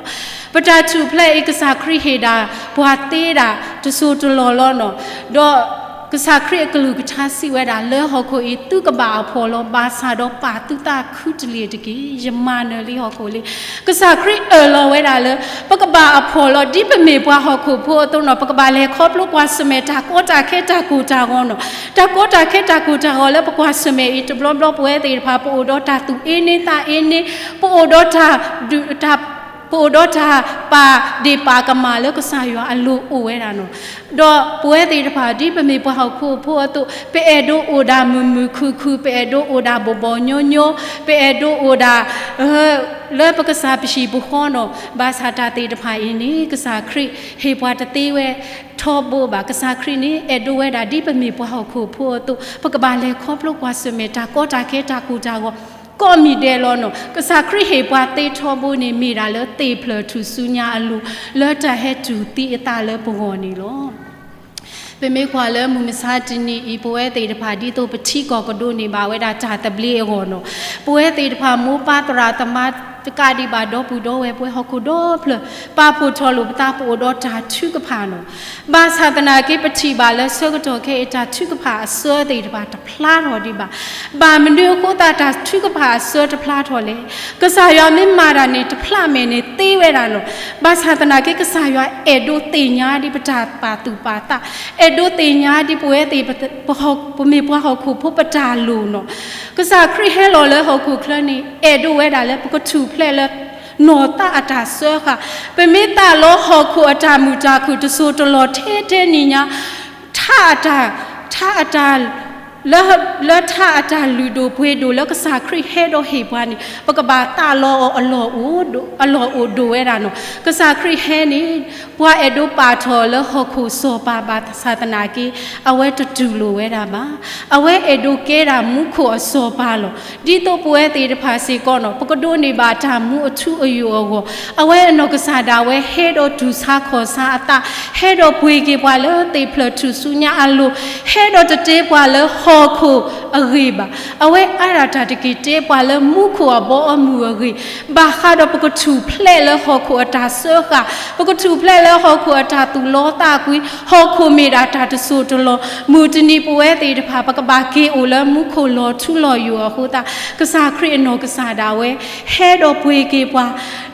ပတၢ်ထူၣ်ဖျဲးအံၤ ကစၢ်ခရံာ်ဟ့ၣ်ဒၣ်ပှၤသ့ဒၣ်တစိၢ်တလီၢ်လီၤန့ၣ် ဒီးကစၢ်ခရံာ်အကလုၢ်ကထါစံးဝဲဒၣ် လၢဟီၣ်ခိၣ်အံၤ သုကဘၣ်အဖှီၣ်လီၤ ဘၣ်ဆၣ်ဒီးပာ်သုသးခုတလ့ၢ်တက့ၢ် ယမၤနၢၤလံဟီၣ်ခိၣ်လံ. ကစၢ်ခရံာ်အၢၣ်လီၤဝဲဒၣ်လၢ ပကဘၣ်အဖှီၣ်လီၤ ဒ်ပမ့ၢ်ပှၤဟီၣ်ခိၣ်ဖိအသိးန့ၣ် ပကဘၣ်လဲၤခီဖျိကွၢ်ဆၢၣ်မဲာ်တၢ်ကီတၢ်ခဲတၢ်ကိၢ်တၢ်ဂီၤန့ၣ် တၢ်ကီတၢ်ခဲတၢ်ကိၢ်တၢ်ဂီၤလၢပကွၢ်ဆၢၣ်မဲာ်အံၤ တဘျီဘျီပဝဲသ့ၣ်တဖၣ် ပအိၣ်ဒီးတၢ်သူၣ်အ့န့သးအ့န့ ပအိၣ်ဒီးတၢ်ဒုးတၢ် ပအိၣ်ဒီးတၢ်ပာ်ဒ့ၣ်ပာ်ကမၣ်လၢကစၢ်ယွၤအလိၤအိၣ်ဝဲဒၣ်နီၤ. ဒီးပဝဲသ့ၣ်တဖၣ် ဒ်ပမ့ၢ်ပှၤဟီၣ်ခိၣ်ဖိအသိး ပအဲၣ်ဒိးအိၣ်ဒၣ်မုာ်မုာ်ခုၣ်ခုၣ်, ပအဲၣ်ဒိးအိၣ်ဒၣ်ဘီၣ်ဘီၣ်ညီညီ, ပအဲၣ်ဒိးအိၣ်ဒၣ် လၢပကစၢ်ပဟံၣ်ပဃီနီၤ. ဘၣ်ဆၣ်တၢ်သ့ၣ်တဖၣ်အံၤန့ၣ် ကစၢ်ခရံာ်ဟ့ၣ်ပှၤတသ့ဝဲထီဘိဘၣ်. ကစၢ်ခရံာ်န့ၣ် အဲၣ်ဒိးဝဲဒၣ်ဒ်ပမ့ၢ်ပှၤဟီၣ်ခိၣ်ဖိအသိး ပကဘၣ်လဲၤခီဖျိကွၢ်ဆၢၣ်မဲာ်တၢ်ကီတၢ်ခဲတၢ်ကိၢ်တၢ်ဂီၤ ကိးမံၤဒဲးလီၤနီၤ. ကစၢ်ခရံာ်ဟ့ၣ်ပှၤသ့ထီဘိန့ၣ် မ့ၢ်ဒၣ်လၢသ့ၣ်ဖျၢၣ်ထူၣ်စုညါအလိၤ လၢတၢ်ဟဲတူၢ်သံအသးလၢပဂီၢ်န့ၣ်လီၤ. ပမ့ၢ်ကွၢ်လၢမုၢ်မဆါတနံၤအံၤ ပဝဲသ့ၣ်တဖၣ် ဒ်သိးပထံကီၢ်ကဒိးန့ၢ်ဘၣ်ဝဲဒၣ်တၢ်သဘျ့အဂီၢ်နီၤ, ပဝဲသ့ၣ်တဖၣ် မိၢ်ပၢ်သရၣ်သမါတကးဒံးဘၣ် ဒီပုၢ်ဒီဝဲၢ်ပဝဲဟီၣ်ခိၣ်ဒီဖျၢၣ် ပာ်ဖှိၣ်ထီၣ်လိာ်ပသး ပအိၣ်ဒီးတၢ်ထုကဖၣ်နီၤ. ဘၣ်ဆၣ်သနာ်က့ ပထံၣ်ဘၣ်လၢဆၢကတီၢ်ခဲအံၤ တၢ်ထုကဖၣ်အစၢသ့ၣ်တဖၣ်တဖျါထီၣ်ဒံးဘၣ်. ဘၣ်မနုၤအဃိသတး တၢ်ထုကဖၣ်အစၢတဖျါထီၣ်လဲၣ်. ကစၢ်ယွၤမ့ၢ်မၤတၢ်န့ၣ် တဖျါမဲာ်န့ၣ်သ့ဝဲဒၣ်နီၤ. ဘၣ်ဆၣ်သနာ်က့ ကစၢ်ယွၤအဲၣ်ဒိးသ့ၣ်ညါဒ်ပတၢ်ပာ်သူၣ်ပာ်သး, အဲၣ်ဒိးသ့ၣ်ညါဒ်ပဝဲသ့ၣ် ပမ့ၢ်ပှၤဟီၣ်ခိၣ်ဖိပတၢ်လိၤနီၤ. ကစၢ်ခရံာ်ဟဲလီၤလၢဟီၣ်ခိၣ်ချၢန့ၣ် အဲၣ်ဒိးဝဲဒၣ်လၢပကထူၣ်ဖျဲးလၢ နီၢ်သးအတၢ်စၢဃာ်. ပမ့ၢ်သးလီဟီၣ်ခိၣ်အတၢ်မုာ်တၢ်ခုၣ်တစိၢ်တလီၢ်ထဲထဲန့ၣ်ညါ ထးအတၢ် ထးအတၢ် လၢ လၢထးအတၢ်လုၢ်ဒိၣ်ပှ့ၤဒိၣ်လၢကစၢ်ခရံာ်ဟဲဒီးဟ့ၣ်ပှၤန့ၣ် ပကဘၣ်သးလီအီၤအလီၢ်အိၣ်ဒိၣ် အလီၢ်အိၣ်ဒိၣ်ဝဲဒၣ်နီၤ. ကစၢ်ခရံာ်ဟဲန့ၣ် ပှၤအဲၣ်ဒိးပာ်ထီၣ်လၢဟီၣ်ခိၣ်စီၤပၤဘၣ်ဆၣ်သနာ်က့ အဝဲတတူၢ်လိာ်ဝဲဒၣ်ဘၣ်. အဝဲအဲၣ်ဒိးကဲဒၣ်မူခိၣ်အစီၤပၤလီၤ. ဒ်သိးပဝဲသ့ၣ်တဖၣ်စ့ၢ်ကီးနီၤ ပကဒိးန့ၢ်ဘၣ်တၢ်မူအထူအယိာ်အဂီၢ် အဝဲအနီၢ်ကစၢ်ဒၣ်ဝဲဟဲဒီးတူၢ်ဆါခီၣ်ဆါအသး, ဟဲဒီးပှ့ၤက့ၤပှၤလၢသ့ၣ်ဖျၢၣ်ထူၣ်စုညါအလိၤ, ဟဲဒီးတတဲပှၤလၢဟီၣ်ခိၣ်အဂ့ၢ်ဘၣ်. အဝဲအါဒၣ်တၢ်တက့ၢ် တဲပှၤလၢမူခိၣ်အဘီအမုၢ်အဂ့ၢ်, ဘၣ်ဃးဒီးပကထူၣ်ဖျဲးလၢဟီၣ်ခိၣ်အတၢ်စၢဃာ်, ပကထူၣ်ဖျဲးလၢဟီၣ်ခိၣ်အတၢ်သူၣ်လီသးကွံ, ဟီၣ်ခိၣ်မ့ၢ်ဒၣ်တၢ်တစိၢ်တလီၢ်, မုၢ်တနံၤပဝဲသ့ၣ်တဖၣ် ပကဘၣ်က့ၤအိၣ်လၢမူခိၣ်လီၤထူလီၤယိာ်အဃိသတး ကစၢ်ခရံာ်အနီၢ်ကစၢ်ဒၣ်ဝဲ ဟဲဒီးပှ့ၤက့ၤပှၤ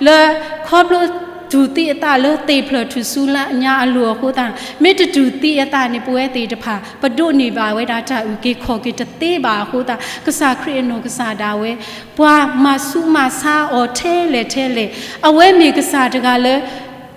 လၢခီဖျိတူၢ်သံအသးလၢသ့ၣ်ဖျၢၣ်ထူၣ်စုညါအလိၤအဃိသတး, မ့ၢ်တတူၢ်သံအသးန့ၣ် ပဝဲသ့ၣ်တဖၣ် ပဒိးန့ၢ်ဘၣ်ဝဲဒၣ်တၢ်အုၣ်က့ၤခီၣ်က့ၤတသ့ဘၣ်အဃိသတး ကစၢ်ခရံာ်အနီၢ်ကစၢ်ဒၣ်ဝဲ ပှၤမၤဆူးမၤဆါအီၤထဲလဲၣ်ထဲလဲၣ်, အဝဲမ့ၢ်ကစၢ်တဂၤလၢ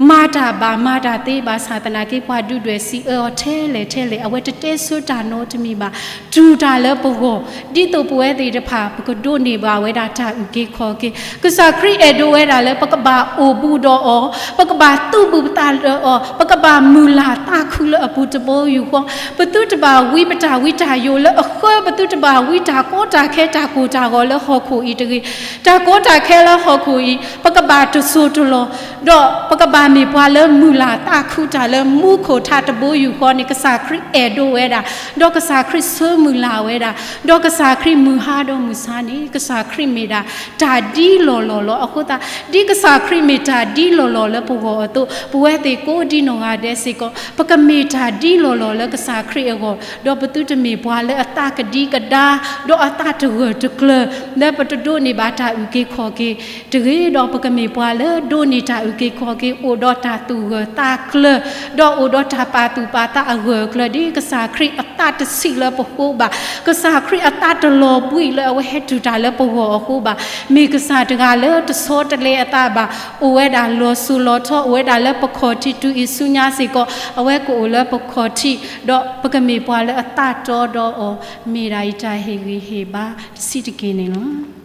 မၤတၢ်ဘၣ်မၤတၢ်သ့ဘၣ်ဆၣ်သနာ်က့ ပှၤဒုၣ်ဒွဲၣ်စံးအၢအီၤထဲလဲၣ်ထဲလဲၣ်, အဝဲတတဲဆၢတၢ်နီတမံၤဘၣ်, တူၢ်တၢ်လၢပဂီၢ်, ဒ်သိးပဝဲသ့ၣ်တဖၣ် ပကဒိးန့ၢ်ဘၣ်ဝဲဒၣ်တၢ်အုၣ်က့ၤခီၣ်က့ၤ, ကစၢ်ခရံာ်အဲၣ်ဒိးဝဲဒၣ်လၢပကဘၣ်အိၣ်ဘူးဒီးအီၤ, ပကဘၣ်သူၣ်ဘူးပသးဒီးအီၤ, ပကဘၣ်မုၢ်လၢ်သးခုလၢအပူၤတဘိယူၢ်ဃီ, ပသုတဘၣ်ဝံပတၢ်ဝံတၢ်ယိာ်လၢအဃၢ, ပသုတဘၣ်ဝံတၢ်ကီတၢ်ခဲတၢ်ကိၢ်တၢ်ဂီၤလၢဟီၣ်ခိၣ်အံၤတဂ့ၤ, တၢ်ကီတၢ်ခဲလၢဟီၣ်ခိၣ်အံၤ ပကဘၣ်တစိၢ်တလီၢ်, ဒီးပကဘၣ်မ့ၢ်ပှၤလၢမုၢ်လၢ်သးခုတၢ်လၢမူခိၣ်ထးတဘိယူၢ်ဃီန့ၣ် ကစၢ်ခရံာ်အဲၣ်ဒိးဝဲဒၣ်, ဒီးကစၢ်ခရံာ်ဆၢမုၢ်လၢ်ဝဲဒၣ်, ဒီးကစၢ်ခရံာ်မုၢ်ဟါဒီးမုၢ်ဆါန့ၣ် ကစၢ်ခရံာ်မ့ၢ်ဒၣ်တၢ်ဒ်လီၢ်လီၢ်လီၤ. အဃိသတး ဒ်ကစၢ်ခရံာ်မ့ၢ်တၢ်ဒ်လီၢ်လီၢ်လၢပဂီၢ်အသိး ပဝဲသ့ၣ်ကိးဒ်နီၢ်ဂၤဒဲးစ့ၢ်ကီး ပကမ့ၢ်တၢ်ဒ်လီၢ်လီၢ်လၢကစၢ်ခရံာ်အဂီၢ်, ဒီးပသုတမ့ၢ်ပှၤလၢအသးကဒံကဒါ ဒီးအသးတဂၢၢ်တကျၢၤ လၢပတဒိးန့ၢ်ဘၣ်တၢ်အုၣ်က့ၤခီၣ်က့ၤတဂ့ၤ, ဒီးပကမ့ၢ်ပှၤလၢဒိးန့ၢ်တၢ်အုၣ်က့ၤခီၣ်က့ၤ အိၣ်ဒီးတၢ်သူၣ်ဂၢၢ်သးကျၢၤ, ဒီးအိၣ်ဒီးတၢ်ပာ်သူၣ်ပာ်သးအဂၢၢ်အကျၢၤ ဒ်ကစၢ်ခရံာ်အသးတဆံးလၢပဃိဘၣ်, ကစၢ်ခရံာ်အသးတလီၤဘှံးလၢအဝဲဟဲတူၢ်တၢ်လၢပဂီၢ်အဃိဘၣ်, မ့ၢ်ကစၢ်တဂၤလၢတဆီတလဲအသးဘၣ်, အိၣ်ဝဲဒၣ်လီၤစိၤလီၤထီ အိၣ်ဝဲဒၣ်လၢပခီၣ်ထံးတုၤအံၤဆူညါစ့ၢ်ကီး အဝဲကအိၣ်လၢပခီၣ်ထံး, ဒီးပကမ့ၢ်ပှၤလၢအသးတီဒီးအီၤ, မ့ၢ်ဒၣ်အံၤတၢ်ဟ့ၣ်ဂံၢ်ဟ့ၣ်ဘါတဆံးတက့ၢ်န့ၣ်လီၤ.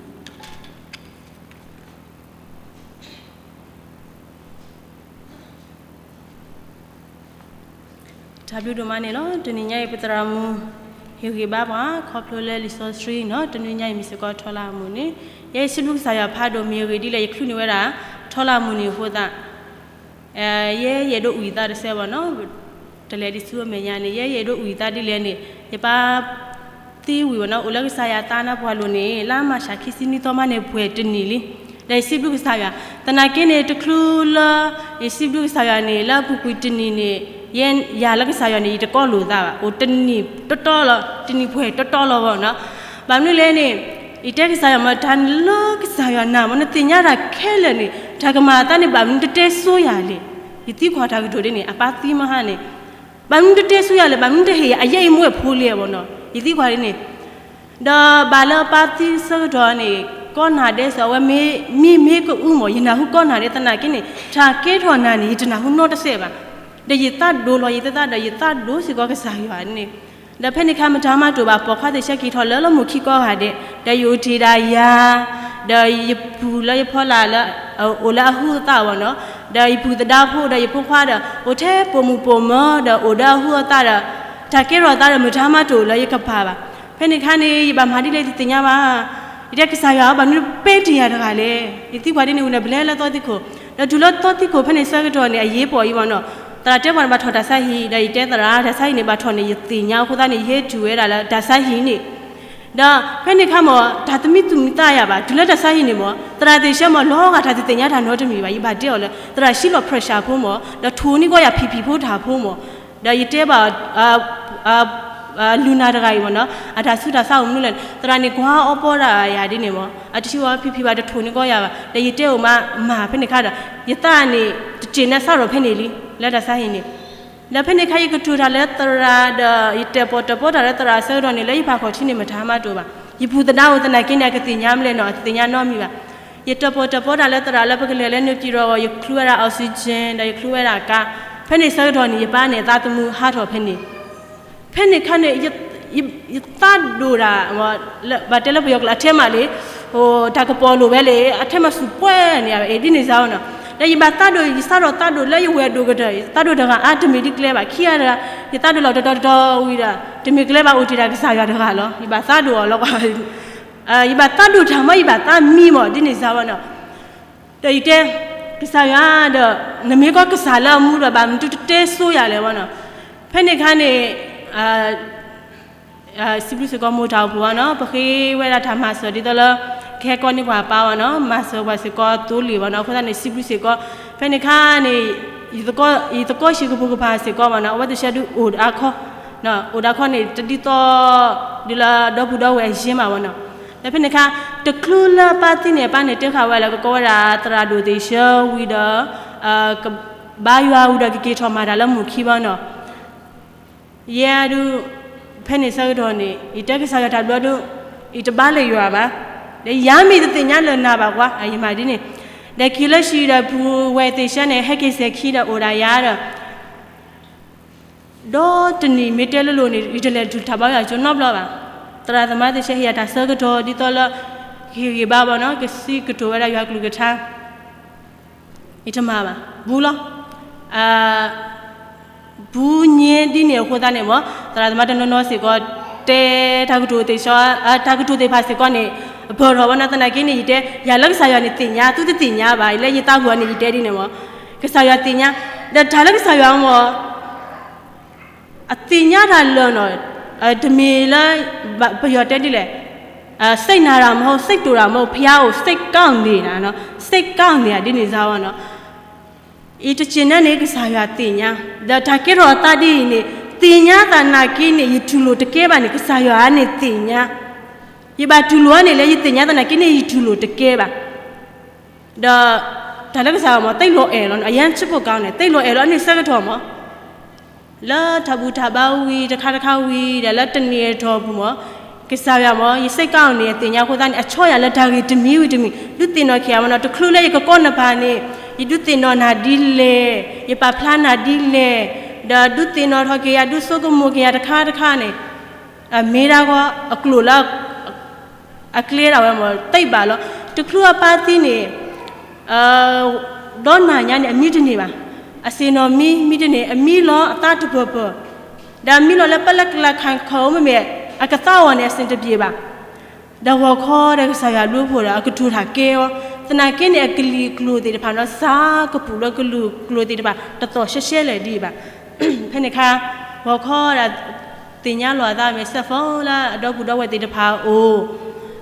တၢ်ဘျုးဒိၣ်မးန့ၣ်လီၤ. တနံၤညါအံၤ ပသရၣ်မုၣ် ဟ့ၣ်ဂံၢ်ဘါပှၤ ခီဖျိလၢလံာ်စီဆှံနီၤ, တနွံညါအံၤမ့ၢ်စ့ၢ်ကီးထီလၢအမုၢ်နံၤ, ယဲယစံးဘျုးကစၢ်ယွၤဖးဒိၣ်မ့ၢ်အဂ့ၢ်ဒ်လဲၣ် ယချုးန့ၢ်ဝဲဒၣ် ထီလၢအမုၢ်နံၤအဃိသတး ယဲယအဲၣ်ဒိးအုၣ်ယသးတစဲးဘၣ်နီၤ, တလဲၤဒံးဆူအမဲာ်ညါန့ၣ် ယဲယအဲၣ်ဒိးအုၣ်ယသးဒ်လဲၣ်န့ၣ် ယပၢ်သံဝံၤဘၣ်နီၤ, အိၣ်လၢကစၢ်ယွၤအသးနါပှၢ်လိၤန့ၣ် လါမၢ်ၡးခံဆံနွံသီမးန့ၣ် ပှဲၤတနံၣ်လံ. ဒီးယစံးဘျုးကစၢ်ယွၤ, သနာ်က့န့ၣ် တချုးလၢ ယစံးဘျုးကစၢ်ယွၤန့ၣ် လၢအပူၤကွံာ်တနံၣ်န့ၣ် ယဲယၤလၢကစၢ်ယွၤန့ၣ် ယတကိးလိာ်သးဘၣ်, အိၣ်တနံၣ်တီတီလီၤ, တနံၣ်ပှဲၤတီတီလီၤဘၣ်နီၤ. ဘၣ်မနုၤလဲၣ်န့ၣ် ယတဲကစၢ်ယွၤမ့ၢ်တၢ်လၢကစၢ်ယွၤနၤမ့ၢ်နသ့ၣ်ညါတၢ်ခဲလၢာ်န့ၣ် တၢ်ကမၤအသးန့ၣ် ဘၣ်မနုၤတတဲဆိယၤလဲၣ်. ယသံကွၢ်တၢ်ကတိၤဒ်န့ၣ် အပၢ်သံမဟါန့ၣ် ဘၣ်မနုၤတတဲဆိယၤလဲၣ်, ဘၣ်မနုၤတဟ့ၣ်ယၤအယဲၢ်အံၤမ့ၢ်ဖိလံဧါဘၣ်နီၤ, ယသံကွၢ်ဒ်န့ၣ်. ဒီးဘၣ်လၢအပၢ်သံဆၢကတီၢ်န့ၣ် ကီၢ်နၤဒဲးစ့ၢ် အဝဲမ့ၢ်မ့ၢ်ကအုမၢ် ယနၢ်ဟူကီၢ်နၤဒဲးသနာ်က့န့ၣ် တၢ်ကဲထီၣ်နၤန့ၣ် ယတနၢ်ဟူနီတစဲးဘၣ်. ဒီးယသးဒိးလီၤယသး ဒီးယသးဒိးစ့ၢ်ကီးကစၢ်ယွၤန့ၣ် ဒီးဖဲန့ၣ်ခါမတၤမၤတအိၣ်ဘၣ် ပိာ်ခွါသ့ၣ်ဆၢက့ၤထီၣ်လၢလၢမိၢ်ခံကိးဂၤဒဲး ဒီးယအိၣ်တ့ၢ်ဒၣ်ယၤ ဒီးယပူၤလၢယဖီလာ်လၢ အိၣ်လၢအဟုအသးဝဲနီၤ, ဒီးယပုၢ်သဒါဖိ ဒီးယဖိခွါဒီး အိၣ်ထဲပိာ်မုၣ်ပိာ်မၢၤ ဒီးအိၣ်ဒီးအဟုအသးဒီး တၢ်ကဲထီၣ်အသးဒီးမတၤမၤတအိၣ်လၢယကပၤဘၣ်. ဖဲန့ၣ်ခါန့ၣ် ယဘၣ်မၤဒ်လဲၣ်တသ့ၣ်ညါဘၣ်. ယတဲကစၢ်ယွၤဧၢ ဘၣ်မနုၤပ့တံၢ်ယၤတဂၤလဲၣ်. ယသံကွၢ်ဒ်န့ၣ်ဝံၤန့ၣ် ဘျဲလၢသီသံခိၣ်, ဒီးတုၤလၢသီသံခိၣ်ဖဲန့ၣ်ဆၢကတီၢ်န့ၣ် အရေးပေါ်အံၤမ့ၢ်နီၤ, သရၣ်တဲပှၤန့ၣ်ဘၣ်ထီၣ်တၢ်ဆါဟံၣ် ဒီးယတဲသရၣ် တၢ်ဆါဟံၣ်န့ၣ် ဘၣ်ထီၣ်န့ၣ် ယသ့ၣ်ညါအဃိသတးန့ၣ် ယဟဲတုၤဝဲဒၣ်လၢတၢ်ဆါဟံၣ်န့ၣ် ဒီးဖဲန့ၣ်ခါမ့ၢ် တၢ်တမံသူၣ်မံသးယၤဘၣ် တုၤလၢတၢ်ဆါဟံၣ်န့ၣ်မ့ၢ် သရၣ်သ့ၣ်ဆၢမ့ၢ်လီၤဂာ်တၢ်တသ့ၣ်ညါတၢ်နီတမံၤဘၣ်. ယဘၣ်တဲအီၤလၢ သရၣ်ဆံးလီၤ pressure ဖိမ့ၢ် ဒီးထိၣ်န့ၢ်ကီးယၤ BP ဖိတၢ်ဖိမ့ၢ်, ဒီးယတဲဘၣ် လူၤနၤတဂၤအံၤမ့ၢ်နီၤ အတၢ်ဆူးတၢ်ဆါအိၣ်မနုၤလဲၣ်န့ၣ် သရၣ်န့ၣ်ကွၢ်အီၤပီဒၣ်ယၤဒ်န့ၣ်မ့ၢ် အတဆံးဝဲ BP ဘၣ် တထိၣ်န့ၢ်ကီးယၤဘၣ် ဒီးယတဲအိၣ်မးမၤဖဲန့ၣ်ခါဒီး ယသးန့ၣ် တစ့ၢ်နၢ်စးထီၣ်ဖဲန့ၣ်လံ လၢတၢ်ဆါဟံၣ်န့ၣ် ဒီးဖဲန့ၣ်ခါယကတိၤတၢ်လၢသရၣ်ဒီး ယတဲာ်ပီၣ်တၢ်ပီတၢ်လၢသရၣ်အဆၢကတီၢ်န့ၣ် လၢယပာ်ခီၣ်ထံးန့ၣ် မတၤမၤတအိၣ်ဘၣ်. ယပုၢ်သဒါအိၣ်သနာ်က့န့ၣ် အကသ့ၣ်ညါမလဲၣ်နီၤ အတသ့ၣ်ညါနီတမံၤဘၣ်. ယတဲာ်ပီၣ်တၢ်ပီတၢ်လၢသရၣ်လၢပကလဲၤလၢ နေပြည်တော် ဂီၢ် ယချုးဝဲဒၣ် oxygen ဒီးယချုးဝဲဒၣ်ကါ, ဖဲန့ၣ်ဆၢကတီၢ်န့ၣ် ယပၢ်န့ၣ်အသးသမူဟးထီၣ်ဖဲန့ၣ် ဖဲန့ၣ်ခါန့ၣ် ယသးဒိၣ်တၢ် ဘၣ်တဲလၢပယီၤကျိာ်အထဲမှာလေ တၢ်ကပီၤလိာ်ဝဲလၢ အထဲမှာစူးပှဲၤန့ၣ် ဒ်န့ၣ်စ့ၢ်နီၤ, ဒီးယဘၣ်သးဒိၣ် ယစးထီၣ်သးဒိၣ်လၢယဝဲၢ်ဒိၣ်ကတၢၢ် ယသးဒိၣ်တဂၤအါတမံၤဒ်ကျဲဘၣ် ခံဂၤတဂၤ ယသးဒိၣ်လီၤတတီတတီဝံၤဒီး တမ့ၢ်ကျဲဘၣ်အိၣ်တ့ၢ်တၢ်ကစၢ်ယွၤတဂၤလီၤ ယဘၣ်သးဒိၣ်အီၤလီၤကွၢ် ယဘၣ်သးဒိၣ်တၢ်မ့ၢ်ယဘၣ်သးမံမ့ၢ်ဒ်န့ၣ်စ့ၢ်နီၤ, ဒီးယတဲ ကစၢ်ယွၤဒီး နမ့ၢ်ကီၢ်ကစၢ်လၢအမူဒီး ဘၣ်မနုၤတတဲဆိယၤလဲၣ်ဝဲနီၤ, ဖဲန့ၣ်ခါန့ၣ် စံးဘျုးစ့ၢ်ကီးမိၢ်တၢ်အိၣ်ဖှိၣ်ဝဲနီၤ ပဃ့ဝဲဒၣ်တၢ်မၤစၢၤဒ်သိးလၢ ကဟဲကီန့ၢ်ပှၤပၢ်ဝဲနီၤ မၤစၢၤပှၤစ့ၢ်ကီးသိလ့ၣ်ဝဲနီၤ အဃိသတးန့ၣ် စံးဘျုးစ့ၢ်ကီး, ဖဲန့ၣ်ခါန့ၣ် ယသကိးဟံၣ်ကပိာ်ကပၤစ့ၢ်ကီးဝဲနီၤ အဝဲသ့ၣ်ဆၢဒုးအိၣ်ဒၣ်ခီ, အိၣ်ဒၣ်ခီန့ၣ် တဒ်သိး ဒ်လၢဒီပုၢ်ဒီဝဲၢ်အယ့မးဝဲနီၤ, ဒီးဖဲန့ၣ်ခါ တချုးလၢအပၢ်သံန့ၣ် အပၢ်န့ၣ်တဲဃာ်ဝဲလၢကကိးဝဲဒၣ်သရၣ်ဒိၣ်သ့ၣ်ဆၢဝံၤဒီး ကဘါယွၤဝံၤဒီးကက့ၤထီၣ်မၤတၢ်လၢမိၢ်ခံဘၣ်နီၤ ယဲဒုး ဖဲန့ၣ်ဆၢကတီၢ်န့ၣ် ယတဲကစၢ်ယွၤတၢ်ဘျီဒုး ယတဘါလၢယွၤဘၣ်, ဒီးယၤမ့ၢ်တသ့ၣ်ညါလၢနၤဘၣ်ကွၢ် ယမၤဒ်န့ၣ်, ဒီးက့ၤလၢဟံၣ်ဒီးပုၢ်ဝဲၢ်သ့ၣ်ဆၢန့ၣ် ဟဲက့ၤစဲၤခံဒီးအိၣ်ဒၣ်ယၤဒီး ဒီတနံၤမ့ၢ်တဲလိၤလိၤန့ၣ် ယတလဲၤတုၤတၢ်ဘါယွၤကၠိနီတဘျီဘၣ်, သရၣ်သမါသ့ၣ်ဆၢဟ့ၣ်ယၤတၢ်ဆၢကတီၢ်ဒ်သိးလၢ ကဟ့ၣ်ဂံၢ်ဘါဘၣ်နီၤ ကစံးကတိၤဝဲဒၣ်ယွၤကလုၢ်ကထါ ယတမၤဘၣ် ဘူးလီၤ. ဘူးညဲဒ်န့ၣ်အဃိသတးန့ၣ်မ့ၢ် သရၣ်သမါတနီၤနီၤစ့ၢ်ကီး တဲတၢ်ကတိၤသ့ၣ်ဆၢ တၢ်ကတိၤသ့ၣ်တဖၣ်စ့ၢ်ကီးန့ၣ် အပၢၢ်ထီၣ်ဝဲနီၤ သနာ်က့န့ၣ် ယတဲ ယၤလၢကစၢ်ယွၤန့ၣ်သ့ၣ်ညါ သုတသ့ၣ်ညါဘၣ် လၢယသးပူၤန့ၣ် ယတဲဒ်န့ၣ်မ့ၢ် ကစၢ်ယွၤသ့ၣ်ညါ ဒီးတၢ်လၢကစၢ်ယွၤမ့ၢ် အသ့ၣ်ညါတၢ်လၢာ်နီၤ တမ့ၢ်လၢ ပယီၤတဲဒ်လဲၣ် စိတ်နာတာမဟုတ် စိတ်တိုတာမဟုတ် ဘုရားကို စိတ်ကောင်းနေတာနော် စိတ်ကောင်းနေတာ ဒ်န့ၣ်စ့ၢ်ဝဲနီၤ ယတစ့ၢ်နၢန့ၣ် ကစၢ်ယွၤသ့ၣ်ညါ ဒီးတၢ်ကဲထီၣ်အသးဒ်အံၤန့ၣ် သ့ၣ်ညါသနာ်က့န့ၣ် ယတူၢ်လိာ်တကဲဘၣ်န့ၣ် ကစၢ်ယွၤန့ၣ်သ့ၣ်ညါ ယဘၣ်တူၢ်လိာ်အီၤန့ၣ် လၢယသ့ၣ်ညါသနာ်က့န့ၣ် ယတူၢ်လိာ်တကဲဘၣ် ဒီး တၢ်လၢကစၢ်ယွၤမ့ၢ် သိၣ်လိအီၤလီၤ အယဲၢ်ဆၢဖိကီးန့ၣ် သိၣ်လိအီၤလီၤ အန့ၣ်ဆၢကတီၢ်မ့ၢ် လၢတၢ်ဘူၣ်တၢ်ဘါဝံၤတခါတခါဝံၤ ဒီးလၢတနံၤအတီၢ်ပူၤမ့ၢ် ကစၢ်ယွၤမ့ၢ် ယစိတ်ကောင်းန့ၣ် အသ့ၣ်ညါအဃိသတးန့ၣ် အဆီယၤလၢတၢ်ဂ့ၢ်တမံၤဝံၤတမံၤ ဒုးသ့ၣ်နီၣ်ခံဂၤမ့ၢ်နီၤ တချုးလၢယကကိးနပၢ်န့ၣ် ယဒုးသ့ၣ်နီၣ်နၤဒ်လဲၣ် ယပာ်ဖျါနၤဒ်လဲၣ် ဒီးဒုးသ့ၣ်နီၣ်ထီၣ်က့ၤယၤ ဒုးဆိကမိၣ်က့ၤယၤတခါတခါန့ၣ် မ့ၢ်ဒၣ်ဂီၢ်အကျိာ်လၢ အကျဲဒၣ်ဝဲမ့ၢ် သိပ်းဘၣ်လီၤ တချုးအပၢ်သံန့ၣ် ဒီးနၤညါန့ၣ် အမံတန့ၢ်ဘၣ် အစ့ၣ်နီၤမံ မံတန့ၢ် အမံလီၤအသးတပၢၢ်ပၢၢ် ဒီးအမံလီၤလၢပလၢကလးခၣ်ခီၣ်အိၣ်မ့မ့ၢ် အကသါအီၤန့ၣ် အဆင်တပြေဘၣ် ဒီးဂီၤခီဒီးကစၢ်ယွၤဘျုးဖှိၣ်ဒီး အကတိၤတၢ်ကဲအီၤ သနာ်က့န့ၣ် အကလံၤအကျိာ်သ့ၣ်တဖၣ်နီၤ စးကပူၤလၢကလုာ်ကျိာ်သ့ၣ်တဖၣ် တသီၣ်ရှဲရှဲလဲၣ်ဒံးဘၣ် ဖဲန့ၣ်ခါ ဂီၤခီဒီး သ့ၣ်ညါလီၤအသးမ့ၢ် cell phone လၢအဒီပုၢ်ဒီဝဲၢ်သ့ၣ်တဖၣ်အအိၣ်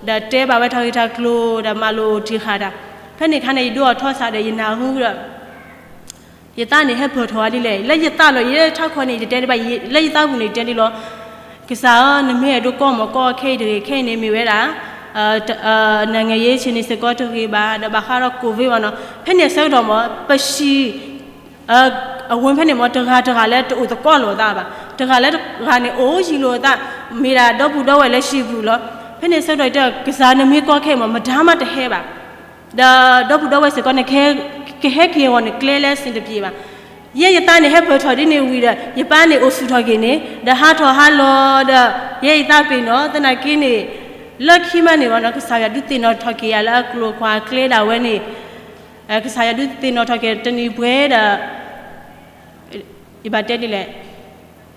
ဒီးတဲဘၣ်ဝဲတၢ်ဂ့ၢ်တၢ်ကျိၤ ဒီးမၤလိာ်တံၢ်ဃာ်တၢ် ဖဲန့ၣ်ခါန့ၣ် ယဒိအီၤထီစးဒီး ယနၢ်ဟူဒီး ယသးန့ၣ်ဟဲပၢၢ်ထီၣ်ဝဲဒ်လဲၣ် လၢယသးလီၤ ယထးခီန့ၣ် ယတတဲဒံးဘၣ် လၢယသးပူၤန့ၣ် ယတဲဒ်လီၤ ကစၢ်ဧၢ နမ့ၢ်အဲၣ်ဒိးကီမ့ၢ်ကီ ခဲအံၤတဂ့ၤ ခဲအံၤန့ၣ်မ့ၢ်ဝဲဒၣ် နိုင်ငံရေးအခြေအနေစ့ၢ်ကီးတဂ့ၤဘၣ် ဒီးဘၣ်ဃးဒီး COVID ဘၣ်နီၤ ဖဲန့ၣ်အဆၢကတီၢ်မ့ၢ် ပဟံၣ် အဝဲဖဲန့ၣ်မ့ၢ် တဂၤတဂၤလၢတအိၣ်သကိးလိာ်အသးဘၣ် တဂၤလၢတဂၤန့ၣ် အိၣ်ယံၤလိာ်အသး မ့ၢ်ဒၣ်ဒီပုၢ်ဒီဝဲၢ်လၢဟံၣ်ပူၤလီၤ ဖဲန့ၣ်ဆၢကတီၢ်တဲ ကစၢ်နမ့ၢ်ကီခဲအံၤမး မတၤမးတဟဲဘၣ်. ဒီးဒီပုၢ်ဒီဝဲၢ်စ့ၢ်ကီးန့ၣ် ကဟဲက့ၤအဂီၢ်န့ၣ် ကျဲလၢအဆင်တပြေဘၣ်. ယဲယသးန့ၣ်ဟဲပၢၢ်ထီၣ်ဒ်န့ၣ်ဝံၤဒီး ယပၢ်န့ၣ်အိၣ်ဆူၣ်ထီၣ်က့ၤန့ၣ် ဒီးဟးထီၣ်ဟးလီၤဒီး ယဲယသးပ့ၤနီၣ် သနာ်က့န့ၣ် လၢခံမးန့ၣ်ဘၣ်နီၤ ကစၢ်ယွၤဒုးသ့ၣ်နီၣ်ထီၣ်က့ၤယၤလၢအကျိၤအကွာ်ကျဲဒၣ်ဝဲန့ၣ် ကစၢ်ယွၤဒုးသ့ၣ်နီၣ်ထီၣ်က့ၤတနံၤပှဲၤဒီး ယဘၣ်တဲဒ်လဲၣ်,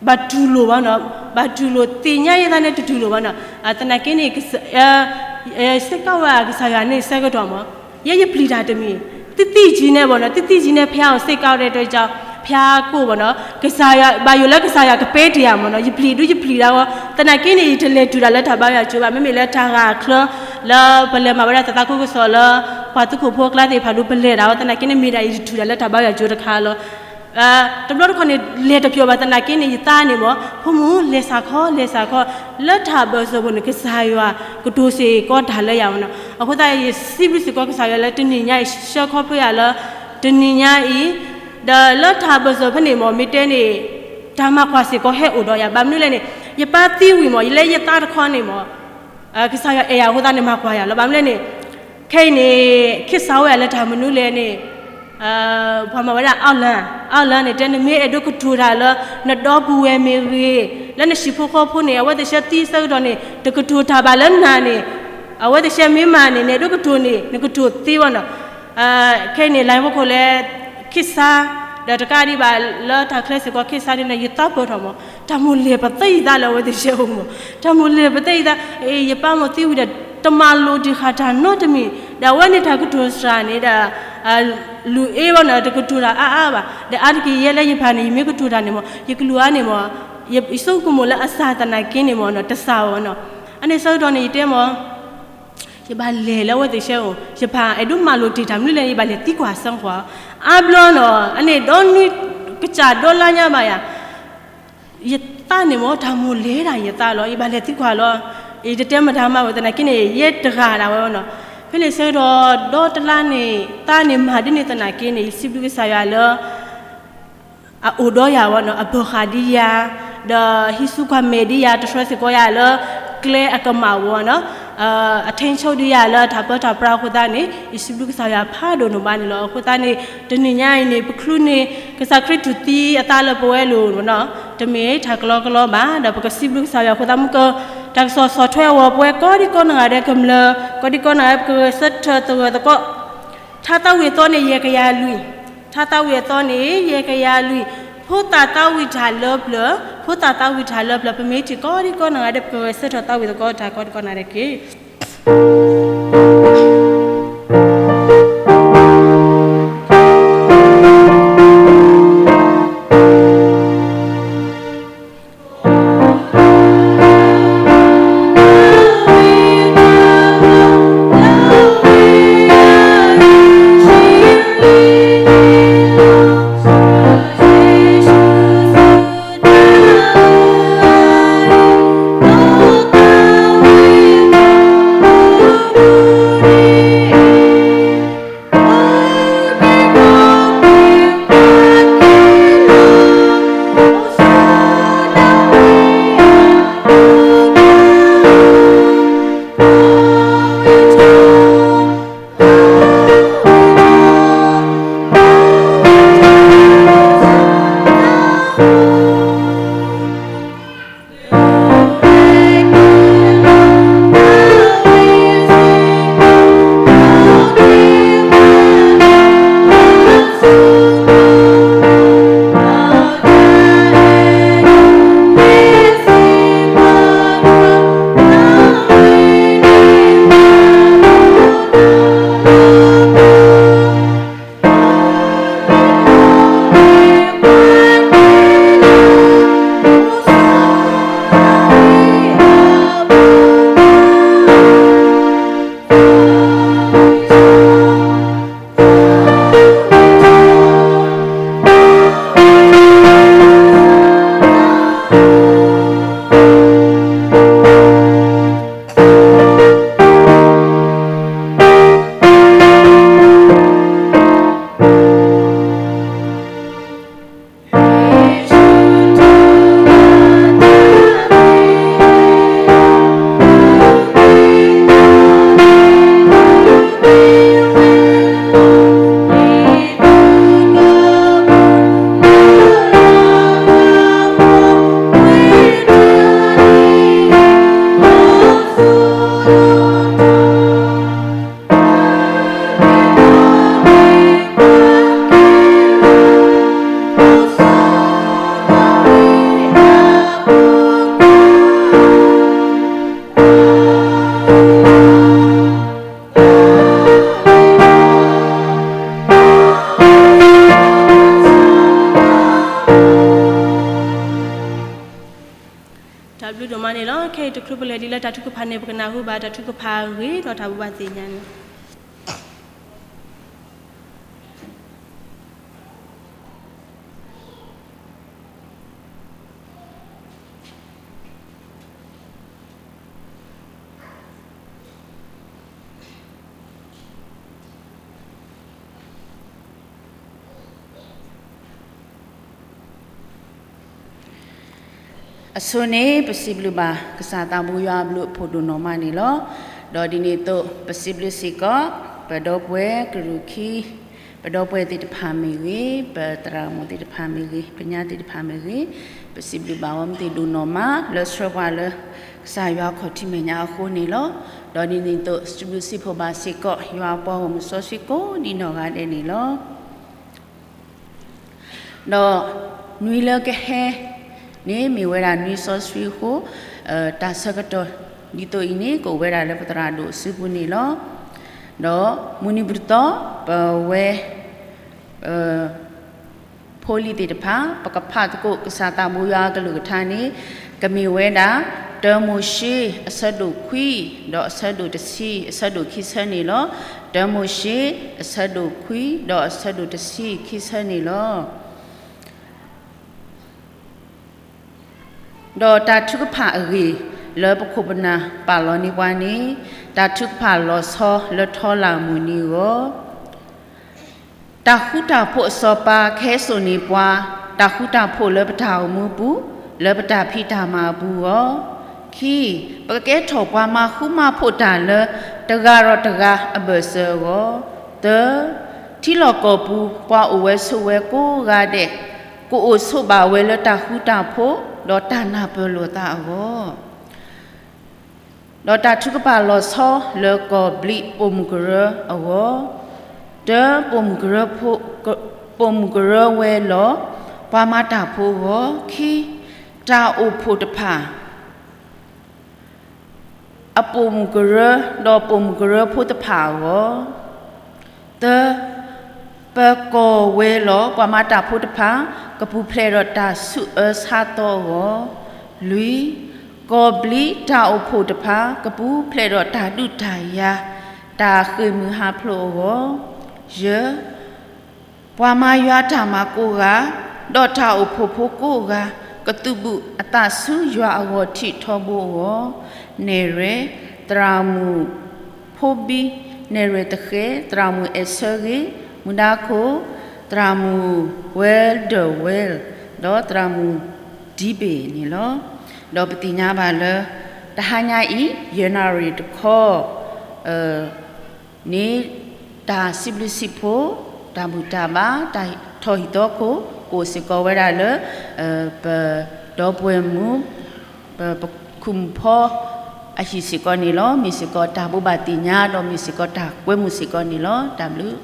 ဘၣ်တူၢ်လိာ်ဘၣ်နီၤ, ဘၣ်တူၢ်လိာ်သ့ၣ်ညါယဲယသးန့ၣ်တတူၢ်လိာ်ဘၣ်နီၤ. သနာ်က့န့ၣ် စ့ၢ်ကီးဝဲကစၢ်ယွၤန့ၣ်ဆၢကတီၢ်မး, ယဲယပျံၤတၢ်တမံၤ, သ့ၣ်သ့ၣ်ကံန့ၣ်ဘၣ်နီၤ, သ့ၣ်သ့ၣ်ကံန့ၣ် ဖဲအီၤစ့ၢ်ကီးဒီး ဖဲကိၣ်ဘၣ်နီၤ, ကစၢ်ယွၤ ဘၣ်ယိၣ်လၢကစၢ်ယွၤကပဲတ့ၢ်ယၤမးနီၤ, ယပျံၤဒုးယပျံၤဒၣ်ဝဲ, သနာ်က့န့ၣ် ယတလဲၤတုၤဒၣ်လၢတၢ်ဘါယွၤကၠိဘၣ်, မ့မ့ၢ်လၢတၢ်ဂၤအချၢ လၢပလဲၤမၤဝဲဒၣ်တၢ်သးခုကစီၣ်လၢ ပှၤသုးခိၣ်ဖိအကျါသ့ၣ်တဖၣ်ဒုးပလဲၤဒၣ်ဝဲ, သနာ်က့န့ၣ် မ့ၢ်ဒၣ်ယတတုၤဒၣ်လၢတၢ်ဘါယွၤကၠိတခါလီၤ. တဘျီတခီၣ်န့ၣ် လဲၤတပျီၤဘၣ်သနာ်က့န့ၣ် ယသးန့ၣ်မး ဖိမုၣ်လဲၤစးခီ လဲၤစးခီ, လၢတၢ်ဘၢၣ်စၢၤပူၤန့ၣ် ကစၢ်ယွၤကတိၤစ့ၢ်ကီးတၢ်လၢယၤမးနီၤ. အဃိသတး ယစံးဘျုးစ့ၢ်ကီးကစၢ်ယွၤလၢတနံၤညါအံၤ ဆှၢခီဖျိယၤလၢ တနံၤညါအံၤ, ဒီးလၢတၢ်ဘၢၣ်စၢၤဖဲန့ၣ်မး မ့ၢ်တဲန့ၣ် တၢ်မၤကွၢ်စ့ၢ်ကီးဟဲအိၣ်ဒီးယၤ, ဘၣ်မနုၤလဲၣ်န့ၣ် ယပၢ်သံဝံၤမး ယလၢယသးတခီန့ၣ်မး ကစၢ်ယွၤအဲၣ်ယၤအဃိသတးန့ၣ် မၤကွၢ်ယၤလီၤ. ဘၣ်မနုၤလဲၣ်န့ၣ် ခဲအံၤန့ၣ် ခ့ၣ်စးဝဲဒၣ်လၢတၢ်မနုၤလဲၣ်န့ၣ် ပှၤမၤဝဲဒၣ် outline, outline န့ၣ် တဲနမ့ၢ်အဲၣ်ဒိးကတိၤတၢ်လၢ နဒီပုၢ်ဝဲၢ်မ့ၢ်ဂ့ၤ, လၢနဟံၣ်ဖိဃီဖိန့ၣ် အဝဲသ့ၣ်ဆှၢသံဆၢကတီၢ်န့ၣ် တကတိၤတၢ်ဘၣ်လၢနၤန့ၣ်, အဝဲသ့ၣ်ဆှၢမ့ၢ်မၤန့ၣ် နအဲၣ်ဒိးကတိၤန့ၣ် နကတိၤသ့ဝဲနီၤ. ခဲအံၤန့ၣ် လဲၤဖိခိၣ်လဲၤ ခ့ၣ်စး ဒီးတကးဒံးဘၣ်လၢတၢ်ချၢစ့ၢ်ကီး ခ့ၣ်စးဒ်န့ၣ် ယသးပၢၢ်ထီၣ်မး, တၢ်မိၣ်လဲၢ်ပသဲယသးလၢအဝဲသ့ၣ်ဆှၢအိၣ်မး, တၢ်မိၣ်လဲၢ်ပသဲယသး, ယပၢ်မ့ၢ်သံဝံၤဒီး တမၤလိာ်တ့ၢ်ဃာ်တၢ်နီတမံၤ, ဒီးအဝဲန့ၣ်တၢ်ကတိၤစှၤန့ၣ်ဒီး လူၤအ့ဝဲနီၤ တကတိၤတၢ်အါအါဘၣ်. ဒီးအါတက့ၢ်ယဲလၢယဖးန့ၣ် ယမ့ၢ်ကတိၤတၢ်န့ၣ်မး ယကလူၤအါန့ၣ်မး, ယဆိကမိၣ်လၢအစၢ်သနာ်က့န့ၣ်မးနီၤ တစၢ်ဝဲနီၤ. အန့ၣ်ဆၢကတီၢ်န့ၣ် ယတဲမး ယဘၣ်လဲၤလၢအဝဲသ့ၣ်ဆှၢအိၣ်, ယဘၣ်အဲၣ်ဒိးမၤလိာ်တ့ၢ်တၢ်မနုၤလဲၣ်န့ၣ် ယဘၣ်လဲၤသံကွၢ်စၢဃီၤ, အါဘျီနီၤ အန့ၣ်ဒီနွံကစၢ်ဒီလါညါဘၣ်ယၤ, ယသးန့ၣ်မး တၢ်မိၣ်လဲၢ်ဒၣ်ယသးလီၤ, ယဘၣ်လဲၤသံကွၢ်လီၤ. ယတတဲမတၤမၤဝဲသနာ်က့န့ၣ် ယဲတဂၤဒၣ်ဝဲနီၤ. ဖဲန့ၣ်ဆၢကတီၢ်ဒီတလါန့ၣ် သးန့ၣ်မၤဒ်န့ၣ်သနာ်က့န့ၣ် ယစံးဘျုးကစၢ်ယွၤလၢ အအိၣ်ဒီးယၤဝဲနီၤ, အပၢၤဃာ်ဒံးယၤ, ဒီးဟံးစုကွၢ်မဲာ်ဒံးယၤ တြီဆၢစ့ၢ်ကီးယၤလၢ ကျဲအကမၣ်ဝဲနီၤ, အထိန်းချုပ်ဒံးယၤလၢတၢ်ပၢတၢ်ပြးအဃိသတးန့ၣ် ယစံးဘျုးကစၢ်ယွၤဖးဒိၣ်နီၢ်ဘၣ်န့ၣ်လီၤ. အဃိသတးန့ၣ် တနံၤညါအံၤန့ၣ် ပချုးန့ၢ် ကစၢ်ခရံာ်တူၢ်သံအသးလၢပဝဲလိၤနီၤ, တမ့ၢ်တၢ်ကလီကလီဘၣ်, ဒီးပကစံးဘျုးကစၢ်ယွၤအဃိသတးမုၢ်က တၢ်ကစီၣ်ဆီၣ်ထွဲအဂီၢ် ပဝဲကိးဒံကိးနီၢ်ဂၤဒဲးကမျၢၢ် ကိးဒံကိးနီၢ်ဂၤဒဲး ပကဂဲၤဆၢထၢၣ်သဂၢၢ်သကိး ထါသးဝံၣ်အသီန့ၣ် ယဲၢ်ကယၤလွံၢ်, ထါသးဝံၣ်အသီန့ၣ် ယဲၢ်ကယၤလွံၢ်, ဖိသၣ်သးဝံၣ်တၢ်လၢပျၢၤ, ဖိသၣ်သးဝံၣ်တၢ်လၢပျၢၤ, ပမ့ၢ်ထံၣ်ကိးဒံကိးနီၢ်ဂၤဒဲး ပကဂဲၤဆၢထၢၣ်သးဝံၣ်သကိးတၢ်ကိးဒံကိးနီၢ်ဂၤဒဲးတက့ၢ်. ဒိၣ်မးန့ၣ်လီၤ. ခဲအံၤတချုးပလဲၤဒ်လၢတၢ်ထုကဖၣ်န့ၣ် ပကနၢ်ဟူဘၣ်တၢ်ထုကဖၣ်အဂ့ၢ်ဒီးတၢ်ဘိးဘၣ်သ့ၣ်ညါန့ၣ်လီၤ. အဆိန့ၣ် ပစံးဘျုးဘၣ်ကစၢ်သးဘိယွၤအဘျုးအဖှိၣ်ဒိၣ်နီၢ်မးန့ၣ်လီၤ. ဒီးဒ်န့ၣ်အသိး ပစံးဘျုးစ့ၢ်ကီး ပဒီပုၢ်ဝဲၢ်ကရူၢ်ခံ ပဒီပုၢ်ဝဲၢ်သ့ၣ်တဖၣ်မ့ၢ်ဂ့ၤ, ပသရၣ်မုၣ်သ့ၣ်တဖၣ်မ့ၢ်ဂ့ၤ, ပညါသ့ၣ်တဖၣ်မ့ၢ်ဂ့ၤ, ပစံးဘျုးဘၣ်ဝဲမ့ၢ်သ့ၣ်ဒိၣ်နီၢ်မး လၢဆှၢပှၤလၢ ကစၢ်ယွၤခီၣ်ထံးမဲာ်ညါအဃိန့ၣ်လီၤ. ဒီးဒ်န့ၣ်အသိး စံးဘျုးစံးဖှိၣ်ဘၣ်စ့ၢ်ကီး ယွၤအပှၤဂီၢ်မုၢ်စီဆှံကိးဒံနီၢ်ဂၤဒဲးန့ၣ်လီၤ. ဒီးနွံလၢကဟဲန့ၣ် မ့ၢ်ဝဲဒၣ်နွံစီဆှံအဃိ တၢ်ဆၢကတီၢ်ဒ်သိးအံၤန့ၣ် ကအိၣ်ဝဲဒၣ်လၢပသရၣ်ဒိၣ်အစုပူၤန့ၣ်လီၤ. ဒီးမုၢ်နံၤပူၤတသီ ပဝဲ ဖိလံၤသ့ၣ်တဖၣ် ပကဖးသကိးကစၢ်သးဘိယွၤအကလုၢ်ကထါန့ၣ် ကမ့ၢ်ဝဲဒၣ် တၢမိၤၡ့ အဆၢဒိၣ်ခွံ ဒီးအဆၢဒိၣ်တဆံ အဆၢဒိၣ်ခံဆၢန့ၣ်လီၤ. တၢမိၤၡ့ အဆၢဒိၣ်ခွံ ဒီးအဆၢဒိၣ်တဆံခံဆၢန့ၣ်လီၤ. ဒီးတၢ်ထုကဖၣ်အဂ့ၢ်လၢပခိၣ်ပနၢ်ပာ်လီၤန့ၢ်ပှၤန့ၣ် တၢ်ထုကဖၣ်လီၤဆီလၢထီလၢ်မုၢ်နံၤအဂီၢ် တၢ်ဃူတၢ်ဖိးအစီၤပၤ ကဟဲစိာ်န့ၢ်ပှၤ တၢ်ဃူတၢ်ဖိးလၢပတၢ်အိၣ်မူပူၤ လၢပတၢ်ဖံးတၢ်မၤအပူၤအဂီၢ်, ခံ, ပကကဲထီၣ်ပှၤမၤဃူမၤဖိးတၢ်လၢ တဂၤဒီးတဂၤအဘၢၣ်စၢၤအဂီၢ်, သၢ, ထံလီၢ်ကီၢ်ပူၤ ပှၤအိၣ်ဝဲဆိးဝဲကိးဂၤဒဲး ကအိၣ်ဆိးဘၣ်ဝဲလၢတၢ်ဃူတၢ်ဖိး ဒီးတၢ်နၢ်ပၢၢ်လိာ်သးအဂီၢ် ဒီးတၢ်ထုကဖၣ်လီၤဆီလၢကီၢ်ဘျံးပိာ်မုၣ်ကရၢအဂီၢ်, တၢ, ပိာ်မုၣ်ကရၢဖိ, ပိာ်မုၣ်ကရၢဝဲလီၤ ပှၤမၤတၢ်ဖိအဂီၢ်, ခံ, တၢ်အိၣ်ဖှိၣ်တဖၣ် အပိာ်မုၣ်ကရၢ ဒီးပိာ်မုၣ်ကရၢဖိတဖၣ်အဂီၢ်, သၢ, ပကီၢ်ဝဲလီၤ ပှၤမၤတၢ်ဖိတဖၣ် ကပူၤဖျဲးဒီးတၢ်ဆူးအၢဆါသီအဂီၢ်, လွံၢ်, ကီၢ်ဘျံးတၢ်အိၣ်ဖှိၣ်တဖၣ် ကပူၤဖျဲးဒီးတၢ်ဒုးတၢ်ယၤ တၢ်ဃ့ၢ်မုၢ်ဟးဖျိးအဂီၢ်, ယဲၢ် ပှၤမၤယွၤတၢ်မၤကိးဂၤ, ဒီးတၢ်အိၣ်ဖှိၣ်ဖိကိးဂၤ, ကသုးဘူးအသးဆူယွၤအဂီၢ်ထံးထီဘိအဂီၢ်, နဲၣ်ရွဲၣ်, သရၣ်မုၣ်ဖိဘံ, နဲၣ်ရွဲၣ်သဃဲၤ, သရၣ်မုၣ်အဲၣ်ဆၢဂ့ၤ, မူဒါခိၣ်, သရၣ်မုၣ်ဝဲဒၢၣ်ဝဲၢ်, ဒီးသရၣ်မုၣ်ဒံဘ့ၣ်န့ၣ်လီၤ. ဒီးပသ့ၣ်ညါဘၣ်လၢ တဟါညါအံၤ ယဲၢ်နၣ်ရံၣ်တခီ န့ၣ် တၢ်စံးဘျုးစံးဖှိၣ်, တၢ်ဘူၣ်တၢ်ဘါ, တၢ်ထီၣ်ဟံၣ်သီခိၣ် ကအိၣ်စ့ၢ်ကီးဝဲဒၣ်လၢ ပဒီပုၢ်ဝဲၢ်မုၣ်, ပ ပခိၣ်မုၣ်ဖီအဟံၣ်စ့ၢ်ကီးန့ၣ်လီၤ. မ့ၢ်စ့ၢ်ကီးတၢ်ဘိးဘၣ်သ့ၣ်ညါ ဒီးမ့ၢ်စ့ၢ်ကီးတၢ်ကွဲမုာ်စ့ၢ်ကီးန့ၣ်လီၤ. တၢ်ဘျုး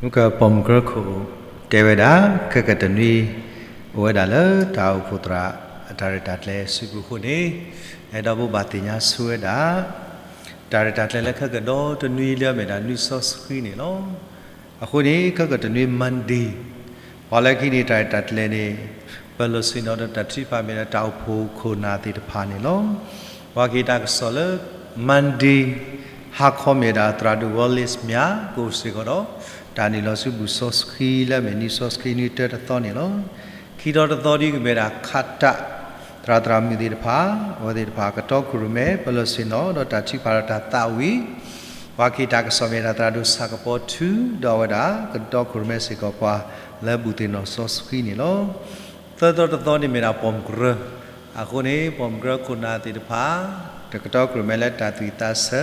မုၢ်က ပိာ်မုၣ်ကရၢခိၣ် တဲဝဲဒၣ် ခဲကတနွံ အိၣ်ဝဲဒၣ်လၢတၢ်အိၣ်ဖှိၣ်သရၣ် အတၢ်ရဲၣ်တၢ်ကျဲၤစုပူၤအဃိန့ၣ် အဲၣ်ဒိးဘိးဘၣ်သ့ၣ်ညါဆိဝဲဒၣ် တၢ်ရဲၣ်တၢ်ကျဲၤလၢခဲကဒီတနွံလၢအမ့ၢ်ဒၣ်နွံစီဆှံန့ၣ်လီၤ. အဃိန့ၣ် ခဲကတနွံ Monday ပှၤလၢခံန့ၣ် တၢ်ရဲၣ်တၢ်ကျဲၤန့ၣ် ပလီၢ်ဆ့ၣ်နီၤဒီးတၢ်ထုကဖၣ်မ့ၢ်ဒၣ်တၢ်အိၣ်ဖှိၣ်ခိၣ်နၢ်သ့ၣ်တဖၣ်န့ၣ်လီၤ. ပှၤက့ၤတၢ်ကစီၣ်လၢ Monday ဟါခီမ့ၢ်ဒၣ်သရၣ်ဒိၣ် Wallace မၠး ကအိၣ်စ့ၢ်ကီးဒီး တၢ်နုာ်လီၤဆူဘူၣ်စီဆှံလၢအမ့ၢ်နွံစီဆှံနွံတၢတသီန့ၣ်လီၤ. ခံထီတသီဒ်ကမ့ၢ်ဒၣ် ခးတၢ် သရၣ်သရၣ်မုၣ်သ့ၣ်တဖၣ် အဝဲသ့ၣ်တဖၣ်ကတီခိၣ်ရိၣ်မဲ ပလီၢ်ဆ့ၣ်နီၤဒီးတၢ်ထုကဖၣ်ဒီးတၢ်သးဝံၣ် ပှၤက့ၤတၢ်ကစီၣ်မ့ၢ်ဒၣ်သရၣ်ဒိၣ်ဆၣ်ကပီၤထူ ဒီးအဝဲဒၣ်ကတီခိၣ်ရိၣ်မဲစ့ၢ်ကီးပှၤလၢဘူၣ်သ့ၣ်နီၣ်စီဆှံန့ၣ်လီၤ. သၢသီတသီန့ၣ်မ့ၢ်ဒၣ်ပိာ်မုၣ်ကရၢ, အဃိန့ၣ် ပိာ်မုၣ်ကရၢခိၣ်နၢ်သ့ၣ်တဖၣ် တကတီခိၣ်ရိၣ်မဲလၢတၢ်သွံၣ်သးဆၢ,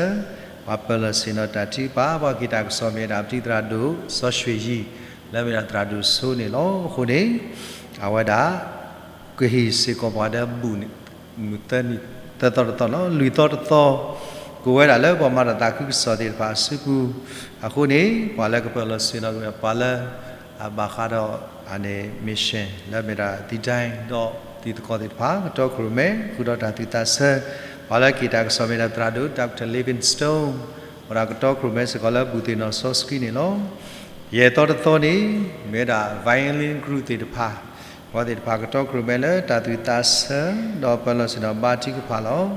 ပှၤပလီၢ်ဆ့ၣ်နီၤတၢ်ထုကဖၣ် ပှၤက့ၤတၢ်ကစီၣ်မ့ၢ်ဒၣ်ပထံၣ်သရၣ်ဒိၣ် စီဆှံယံၤ လၢမ့ၢ်ဒၣ်သရၣ်ဒိၣ်ဆိန့ၣ်လီၤ. အဃိန့ၣ် အဝဲဒၣ် ကဟ့ၣ်စ့ၢ်ကီးပှၤဒီးဘူၣ်မုၢ်သၢနံၤ သၢသီတသီလီၤ. လွံၢ်သီတသီ ကအိၣ်ဝဲဒၣ်လၢပှၤမၤတၢ်သးခုကစီၣ်သ့ၣ်တဖၣ်အစုပူၤ, အဃိန့ၣ် ပှၤလၢကပလီၢ်ဆ့ၣ်နီၤကမ့ၢ်ပှၤလၢ အဘၣ်ဃးဒီး အန့ၣ် mission လၢမ့ၢ်ဒၣ်သံတိုင်း ဒီးတံၤသကိးသ့ၣ်တဖၣ် ကတီခိၣ်ရိၣ်မဲ ဃုာ်ဒီးတၢ်သွံၣ်သးဆၢ, ပှၤလၢက့ၤတၢ်ကစီၣ်မ့ၢ်ဒၣ်သရၣ်ဒိၣ် Doctor Livingstone ဝဲဒၣ်ကတီခိၣ်ရိၣ်မဲစ့ၢ်ကီးလၢဘူၣ်သ့ၣ်နီၣ်စီဆှံန့ၣ်လီၤ. ယဲၢ်သီတသီန့ၣ် မ့ၢ်ဝဲဒၣ် violin group သ့ၣ်တဖၣ်, ပှၤသ့ၣ်တဖၣ်ကတီၢ်ကြိၣ်မဲလၢတၢ်သူၣ်သးဆၢ ဒီးပၢလီၤဆ့ၣ်နီၤဘါထုကဖၣ်လီၤ.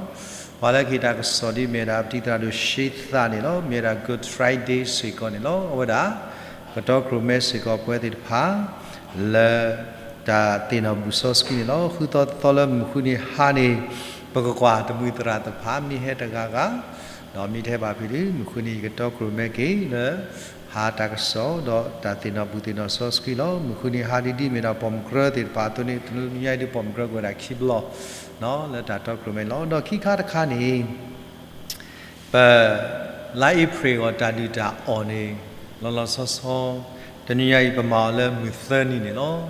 ပှၤလၢကဟ့ၣ်တၢ်ကစီၣ်ဒ်မ့ၢ်ဝဲဒၣ် ပတံၤသရၣ်ဒိၣ်ရှ့သးန့ၣ်လီၤ. မ့ၢ်ဝဲဒၣ် Good Friday စ့ၢ်ကီးန့ၣ်လီၤ. အဝဲဒၣ် ကတီၢ်ကြိၣ်မဲစ့ၢ်ကီးပဝဲသ့ၣ်တဖၣ် လၢတၢ်သ့ၣ်နီၣ်ဘူၣ်စီဆှံန့ၣ်လီၤ. ဃုသီသီလၢမုၢ်ဃုနံၤဟါန့ၣ် ပကကွၢ်တမှံၤသရၣ်တဖၣ် မ့ၢ်ဟဲတဂၤဂၤ, ဒီးမ့ၢ်တဟဲဘၣ်ဖဲဒၣ် မုၢ်ဃုနံၤယကတီၢ်ကြိၣ်မဲက့ၤလၢ ဟါတၢ်ကစီၣ် ဒီးတၢ်သ့ၣ်နီၣ်ဘူၣ်သ့ၣ်နီၣ်စီဆှံလီၤ. မုၢ်ဃုနံၤဟါဒ်ဒ်မ့ၢ်ဒၣ်ပိာ်မုၣ်ကရၢသ့ၣ်တဖၣ်အသိးန့ၣ် တနွံညါအံၤဒ်ပိာ်မုၣ်ကရၢကဝဲဒၣ်ခံဘျီ လၢတၢ်တီကြိၣ်မဲန့ၣ်လီၤ. ဒီးခံခါတခါန့ၣ် ပ လါအ့ဖြ့ၣ်အဂီၢ်တၢ်ဒုၣ်တၢ်အီၣ်န့ၣ် လီၤလီၤဆီဆီ တနွံညါအံၤပမၤအီၤလၢမုၢ်သၢနံၤန့ၣ်လီၤ.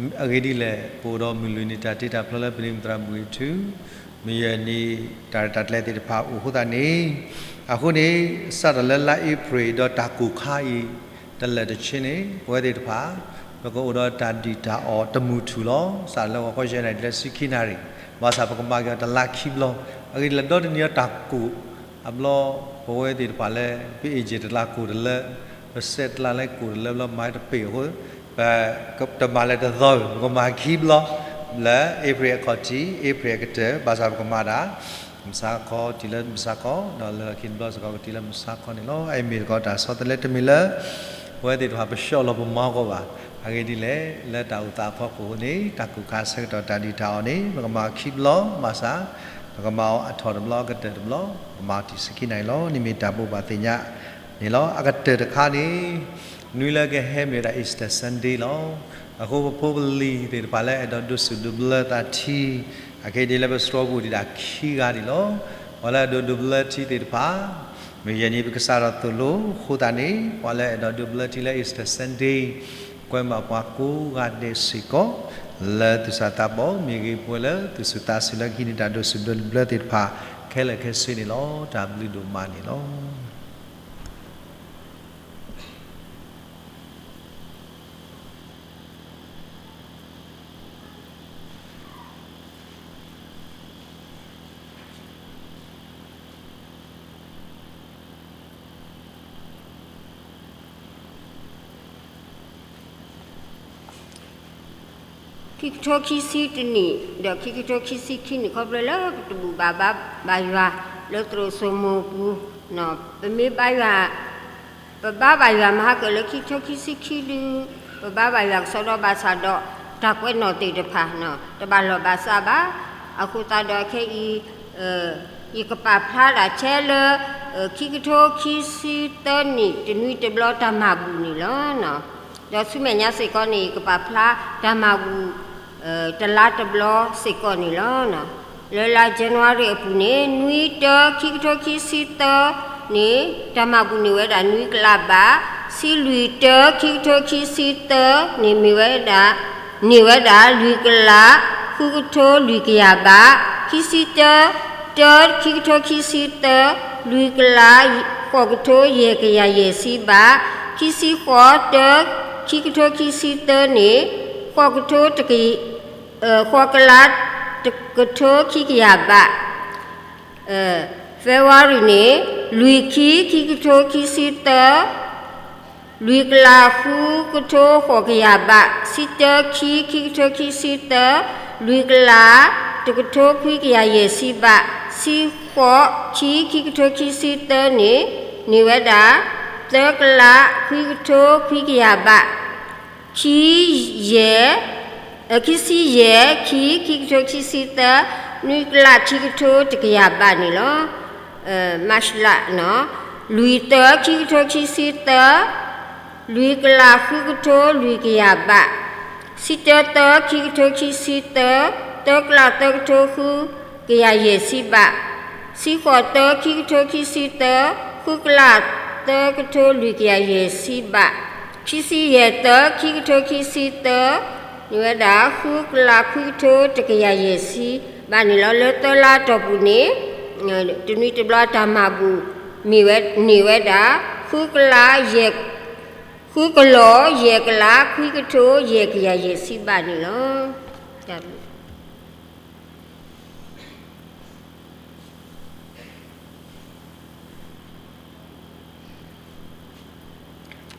အဂ့ၢ်ဒ်လဲၣ် ပအိၣ်ဒီးမုၢ်လွံၢ်နံၤတၢ်တ့တၢ်ဖျီလၢပနံၣ်မုၢ်သရၣ်မုၢ်အထူ, မုၢ်ယဲၢ်နံၤတၢ်ရဲၣ်တၢ်ကျဲၤသ့ၣ်တဖၣ်အိၣ်အဃိသတးန့ၣ်, အဃိန့ၣ် စးထီၣ်လၢလါအ့ဖြ့ၣ်ဒီးတၢ်ကိၢ်ခါအံၤ တလၢာ်တဆ့န့ၣ် ပဝဲသ့ၣ်တဖၣ် ပကအိၣ်ဒီးတၢ်ဒုၣ်တၢ်အီၣ်တမုၢ်ထူၣ်လီၤ. စးထီၣ်လၢဂီၤခီယဲၢ်နၣ်ရံၣ်တုၤလၢဆံခံနၣ်ရံၣ်, ဘၣ်ဆၣ်ပကမၤက့ၤအီၤတလါခံဘျီ, အဂ့ၢ်ဒ်လဲၣ်ဒီတနံၤအတၢ်ကိၢ်အဘျီ ပဝဲသ့ၣ်တဖၣ်လၢ ပအ့ၣ်က့ၤတလါကိၢ်တလၢ, ပစဲးတလါလၢကိၢ်တလၢဘျီ မၤတပ့ၢ်အဃိ ပတမၤလၢၤတသီ, ပကမၤခံဘျီ လၢအ့ဖြ့ၣ်အခီၣ်ထံး အ့ဖြ့ၣ်အကတၢၢ် ဘၣ်ဆၣ်ပကမၤဒၣ် မုၢ်ဆါခီတုၤလၢမုၢ်ဆါခီ, ဒီးလၢခံတဘျီစ့ၢ်ကီးကတုၤလၢမုၢ်ဆါခီန့ၣ်လီၤ. အအံၤမ့ၢ်တကီးတၢ်ဆီတလဲတမ့ၢ်လၢ ပဝဲသ့ၣ်တဖၣ်ပဆှီလီၤပမၤကီးဘၣ်. အဂ့ၢ်ဒ်လဲၣ် လၢတၢ်အိၣ်သးအဖီခိၣ်အဃိန့ၣ် တၢ်ကိၢ်ခါဆၢကတီၢ်တၢ်ဒုၣ်တၢ်အီၣ်န့ၣ် ပကမၤအီၤခံဘျီ, ဘၣ်ဆၣ် ပကမၤအီၤအထီၣ်တဘျီအကတၢၢ်တဘျီ, ပကမၤအီၤတုၤဆံခံနၣ်ရံၣ်လီၤ. န့ၣ်မ့ၢ်တၢ်ဘိးဘၣ်သ့ၣ်ညါန့ၣ်လီၤ. အကတၢၢ်တခါန့ၣ် နွံလၢကဟဲမ့ၢ်ဝဲဒၣ် Easter Sunday လီၤ. အဃိပဖိပလံၤသ့ၣ်တဖၣ်လၢအဲၣ်ဒိးဒိးဆူၣ်ဒိးဘျၢသးထံ အခဲအံၤဒ်လၢပဆှီပူၤဒံးဒၣ်ခံဂၤန့ၣ်လီၤ. ပှၤလၢအဲၣ်ဒိးဒိးဘျၢထံသ့ၣ်တဖၣ် မုၢ်ယဲၢ်နံၤပကစးထီၣ်သိၣ်လိအဃိသတးန့ၣ် ပှၤလၢအဲၣ်ဒိးဒိးဘျၢထံလၢ Easter Sunday ကွဲမးပှၤကိးဂၤဒဲးစ့ၢ်ကီး လၢသူၣ်စၢ်သးဘီၣ် မ့ၢ်ဂ့ၤပဝဲလၢသူၣ်စူၤသးစူၤလၢကဟံးန့ၢ်တၢ်ဒိးဆူၣ်ဒိးဘျၢသ့ၣ်တဖၣ် ခဲလၢာ်ခဲဆ့န့ၣ်လီၤ. တၢ်ဘျုးဒိၣ်မးန့ၣ်လီၤ. ခံကထိခံဆံတနံၣ် ဒီးခံကထိခံဆံခံနံၣ် ခီဖျိလၢပတဘူၣ်ဘၣ်ဘါဘၣ်ယွၤ လၢသရိာ်စိမိၤပူၤ, ပမ့ၢ်ဘါယွၤ ပဘါဘၣ်ယွၤမဟါကၢၣ်လၢခံကထိခံဆံခံဒု, ပဘါဘၣ်ယွၤကစီဒီဘၣ်ဆၣ်ဒီး တၢ်ကွဲးနီၣ်သ့ၣ်တဖၣ် တဘၣ်လီၢ်ဘၣ်စးဘၣ်. အဃိသတးဒီးခဲအံၤ ယကပာ်ဖျါဒၣ်ထဲလၢ ခံကထိခံဆံသၢနံၣ် တနွံတဘျီတၢ်မၤဘူၣ်န့ၣ်လီၤ. ဒီးဆူမဲာ်ညါစ့ၢ်ကီးန့ၣ် ယကပာ်ဖျါတၢ်မၤဘူၣ် တလါတဘျီစ့ၢ်ကီးန့ၣ်လီၤ. လၢလါ January အပူၤန့ၣ် နွံတၢ ခံကထိခံဆံသၢန့ၣ် တၢ်မၤဘူၣ်န့ၢ်ဝဲဒၣ်နွံကလးဘး, ဆံလွံၢ်တၢ ခံကထိခံဆံသၢန့ၣ် မ့ၢ်ဝဲဒၣ် န့ၢ်ဝဲဒၣ်လွံၢ်ကလး ဃုကထိလွံၢ်ကယၤဘး, ခံဆံတၢ တၢ ခံကထိခံဆံသၢ လွံၢ်ကလး ဃိးကထိယဲၢ်ကယၤယဲၢ်ဆံဘး, ခံဆံဃိးတၢ ခံကထိခံဆံသၢန့ၣ် ဃိးကထိတက ဃိးကလး တကထိခံကယၤဘး, February န့ၣ် လွံၢ်ခံ ခံကထိခံဆံသၢ လွံၢ်ကလး ဃုကထိဃိးကယၤဘး, ဆံတၢ ခံ ခံကထိခံဆံသၢ လွံၢ်ကလး တကထိခွံကယၤယဲၢ်ဆံဘး, ဆံဃိး ခံ ခံကထိခံဆံသၢန့ၣ် န့ၢ်ဝဲဒၣ် သၢကလး ခွံကထိခွံကယၤဘး, ခံယဲၢ် ခံဆံယဲၢ် ခံ ခံကထိခံဆံသၢ နွံကလး ခံကထိတကယၤဘးန့ၣ်လီၤ. March လါ လွံၢ်သၢ ခံကထိခံဆံသၢ လွံၢ်ကလး ဃုကထိလွံၢ်ကယၤဘး, ဆံတၢ သၢ ခံကထိခံဆံသၢ သၢကလး သၢကထိဃုကယၤယဲၢ်ဆံဘး, ဆံဃိးတၢ ခံကထိခံဆံသၢ ဃုကလး သၢကထိလွံၢ်ကယၤယဲၢ်ဆံဘး, ခံဆံယဲၢ်တၢ ခံကထိခံဆံသၢ န့ၢ်ဝဲဒၣ် ဃုကလး ခွံကထိတကယၤယဲၢ်ဆံဘးန့ၣ်လီၤ. လၢသၢလါအတီၢ်ပူၤန့ၣ် တနွံတဘျီတၢ်မၤဘူၣ် မ့ၢ်ဝဲ န့ၢ်ဝဲဒၣ် ဃုကလး ဃုကလး ယဲၢ်ကလး ခွံကထိယဲၢ်ကယၤယဲၢ်ဆံဘးန့ၣ်လီၤ. တၢ်ဘျုး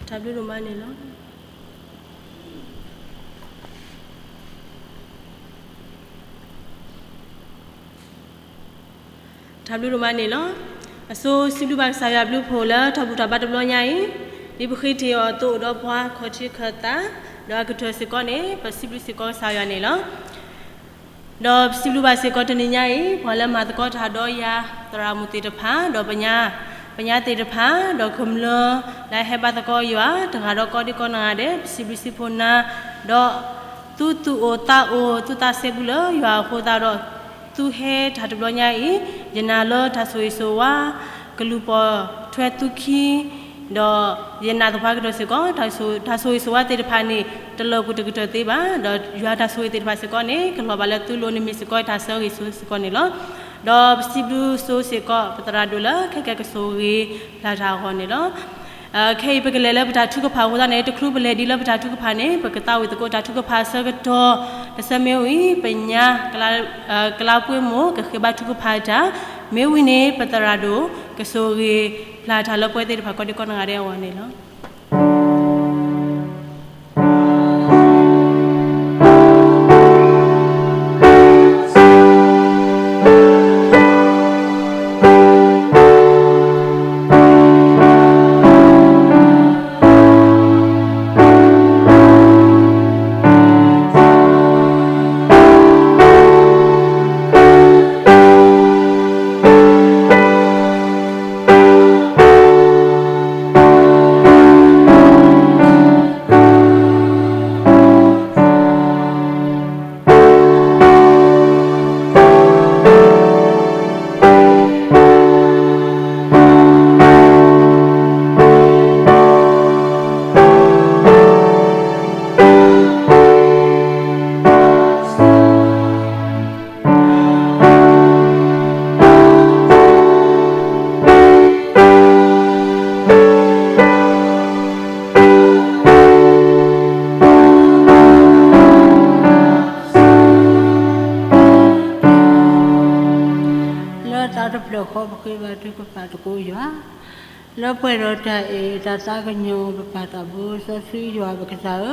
တၢ်ဘျုးဒိၣ်မးန့ၣ်လီၤ. တၢ်ဘျုးဒိၣ်မးန့ၣ်လီၤ. အဆိစံးဘျုးဘၣ်ကစၢ်ယွၤဘျုးဖှိၣ်လၢတၢ်ဘူၣ်တၢ်ဘါတဘျီညါအံၤ, ဒ်ပဃ့တ့ၢ်အီၤအသိးအိၣ်ဒီးပှၤခီၣ်ထံးခၢၣ်သး, ဒီးအကတၢၢ်စ့ၢ်ကီးန့ၣ် ပစံးဘျုးစ့ၢ်ကီးကစၢ်ယွၤန့ၣ်လီၤ. ဒီးပစံးဘျုးဘၣ်စ့ၢ်ကီးတနံၤညါအံၤ ပှၤလၢမၤသကိးတၢ်ဒီးယၤ သရၣ်မုၣ်သ့ၣ်တဖၣ်, ဒီးပညါ, ပညါသ့ၣ်တဖၣ်, ဒီးကမျၢၢ်လၢဟဲဘါသကိးယွၤ တဂၤဒီးကိးဒံကိးနီၢ်ဂၤဒဲး ပစံးဘျုးစံးဖှိၣ်နၤ, ဒီးသုသူၣ်အိၣ်သးအိၣ် သုသးစဲဘူးလၢယွၤအဃိသတးဒီး သုဟဲတၢ်တဘျီညါအံၤ, ယနာ်လၢတၢ်ဆိၣ်ဂ့ၤဆိၣ်ဝါ ကလူၤပိာ်ထွဲသုခံ ဒီးယနာ်သပှၢ်ကတၢၢ်စ့ၢ်ကီး တၢ်ဆိၣ်ဂ့ၤဆိၣ်ဝါသ့ၣ်တဖၣ်န့ၣ် တလၢာ်ကွံာ်တကတၢၢ်သ့ဘၣ်, ဒီးယွၤတၢ်ဆိၣ်ဂ့ၤသ့ၣ်တဖၣ်စ့ၢ်ကီးန့ၣ် ကလီၤဘၣ်လၢသုလိၤန့ၣ်မ့ၢ်စ့ၢ်ကီးတၢ်ဆၢဂ့ၤဆိၣ်စ့ၢ်ကီးန့ၣ်လီၤ. ဒီးပစံးဘျုးဆိၣ်စ့ၢ်ကီး ပသရၣ်ဒိၣ်လၢခဲကဲကဆိၣ်ဂ့ၤဖျါတၢ်အဂီၢ်န့ၣ်လီၤ. ခဲအံၤပကလဲၤလၢပတၢ်ထုကဖၣ်အဃိသတးန့ၣ် တချုးပလဲၤဒံးလၢပတၢ်ထုကဖၣ်န့ၣ် ပကသးဝံၣ်သကိးတၢ်ထုကဖၣ်အဆၢကတီၢ် တဆၢမ့ၢ်ဝံၤ ပညါ ကလါပှ့ၤမိၢ်ကဃ့ဘါထုကဖၣ်တၢ်, မ့ၢ်ဝံၤန့ၣ် ပသရၣ်ဒိၣ် ကဆိၣ်ဂ့ၤဖျါတၢ်လၢပဝဲသ့ၣ်တဖၣ်ကိးဒံကိးနီၢ်ဂၤဒဲးအဂီၢ်န့ၣ်လီၤ. လၢသးတဖျၢၣ်ဃီပဃ့ဘါထုကဖၣ်သကိးယွၤ, လၢပှဲၤဒီးတၢ်အဲၣ်တၢ်သးကညီၤပပၢ်သးဘိစီဆှံယွၤပကစၢ်ဧၢ,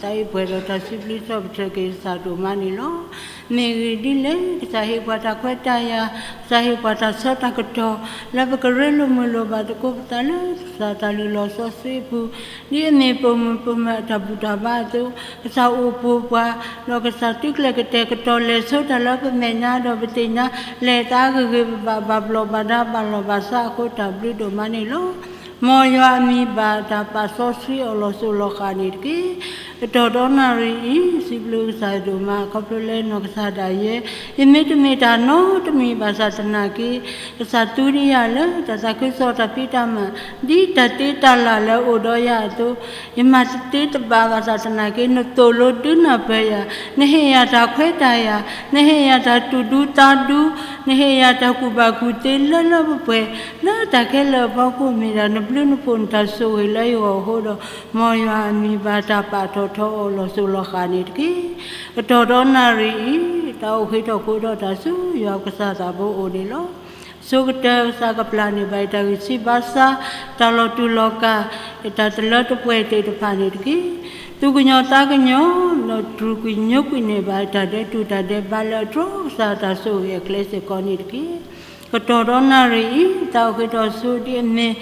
သးအံၤပှဲၤဒီးတၢ်စံးဘျုးစံးဖှိၣ်ပတြၢၤက့ၤကစၢ်ဒိၣ်မးန့ၣ်လီၤ. မ့ၢ်ဂ့ၢ်ဒ်လဲၣ် ကစၢ်ဟ့ၣ်ပှၤတၢ်ခွဲးတၢ်ယာ်, ကစၢ်ဟ့ၣ်ပှၤတၢ်ဆၢတၢ်ကတီၢ် လၢပကရ့လိာ်မုာ်လိာ်ဘၣ်သကိးပသးလၢကစၢ်တၢ်လုၢ်လီၢ်စီဆှံအပူၤ, ဒ်အမ့ၢ်ပိာ်မုၣ်ပိာ်မၢၤအတၢ်ဘူၣ်တၢ်ဘါအသိး, ကစၢ်အိၣ်ပိာ်ပှၤ, ဒီးကစၢ်သုကျဲၤကတဲာ်ကတီၤလဲၤဆိတၢ်လၢပမဲာ်ညါ ဒီးပသ့ၣ်ညါ လဲၤသးဂ့ၤဂ့ၤဘၣ်ဘၣ် ဘၣ်ဘျီးဘၣ်ဒါ ဘၣ်လီၢ်ဘၣ်စးအဃိ တၢ်ဘျုးဒိၣ်မးန့ၣ်လီၤ. မ်ယွၤအမံၤဘၣ်တၢ်ပာ်စီဆှံအီၤလီၤစိၤလီၤဃာ်န့ၣ်တက့ၢ်. ကတီၢ်ဒီနၣ်ရံၣ်အံၤ စံးဘျုးကစၢ်ဒိၣ်မး ခီဖျိလၢနီၢ်ကစၢ်ဒၣ်ယဲ ယမ့ၢ်တမ့ၢ်တၢ်နီတမံၤဘၣ်ဆၣ်သနာ်က့ ကစၢ်သူဒံးယၤလၢတၢ်သးခုကစီၣ်တၢ်ဖံးတၢ်မၤ ဒ်တၢ်သ့တၢ်လၢ်လၢအိၣ်ဒီးယၤအသိး, ယမၤတသ့တဘၣ်ဘၣ်ဆၣ်သနာ်က့ နသိၣ်လိဒုးနၢ်ပၢၢ်ယၤ, နဟ့ၣ်ယၤတၢ်ခွဲးတၢ်ယာ်, နဟ့ၣ်ယၤတၢ်သူၣ်ဒူသးဒူ, နဟ့ၣ်ယၤတၢ်ကူၣ်ဘၣ်ကူၣ်သ့လၢလၢပှဲၤပှဲၤ, လၢတၢ်ခဲလၢာ်အဖီခိၣ်မ့ၢ်ဒၣ် နဘျုးနဖှိၣ်နတၢ်ဆိၣ်ဂ့ၤလၢယဂီၢ်အဃိဒီး မ်ယွၤအမံၤဘၣ်တၢ်ပာ်ထီၣ်ထီအီၤလီၤစိၤလီၤဃာ်န့ၣ်တက့ၢ်. ကတီၢ်ဒီနၣ်ရံၣ်အံၤ တၢ်အိၣ်ဃ့ထီၣ်ဃုာ်ဒီးတၢ်ဆူယွၤပကစၢ်သးဘိအအိၣ်န့ၣ်လီၤ. ဆိကတၢၢ်ကစၢ်ကပျၢ်န့ၢ်ဘၣ်ယတၢ်ဂံၢ်ဆံးဘါစၢ်, တၢ်လီၤတူာ်လီၤကာ်, ယတၢ်တလၢတပှဲၤသ့ၣ်တဖၣ်န့ၣ်တက့ၢ်. သူၣ်ကညီၤသးကညီၤ, ဒီးတြူာ်ကွံာ်ညိကွံာ်န့ၢ်ဘၣ်ယတၢ်ဒဲးတူၢ်တၢ်ဒဲးဘးလၢအတြီကစၢ်တၢ်ဆိၣ်ဂ့ၤအကျဲစ့ၢ်ကီးန့ၣ်တက့ၢ်. ကတီၢ်ဒီနၣ်ရံၣ်အံၤ တၢ်အိၣ်ဃ့ထီၣ်ဆူဒ်အမ့ၢ်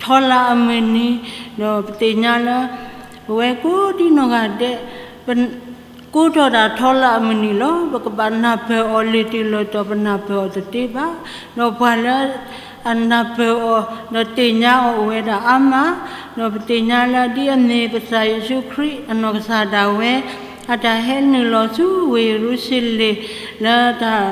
ထီလၣ်အမုၢ်နံၤ, ဒီးပသ့ၣ်ညါလၢ ပဝဲကိးဒံနီၢ်ဂၤဒဲး ပ ကိးထီၣ်ဒၣ်ထီလၣ်အမုၢ်နံၤလီၤ. ပကဘၣ်နၢ်ပၢၢ်အီၤလၢာ်တံၢ်လၢာ်တီၤ ပနၢ်ပၢၢ်အီၤတသ့ဘၣ်. ဒီးပှၤလၢအနၢ်ပၢၢ်အီၤ ဒီးသ့ၣ်ညါအီၤအိၣ်ဝဲဒၣ်အါမး, ဒီးပသ့ၣ်ညါလၢဒ်အမ့ၢ်ပကစၢ်ယ့ၣ်ၡူးခရံာ်အနီၢ်ကစၢ်ဒၣ်ဝဲ အတၢ်ဟဲနုာ်လီၤဆူဝ့ၢ်ယရူၤၡလ့ၣ် လၢတၢ်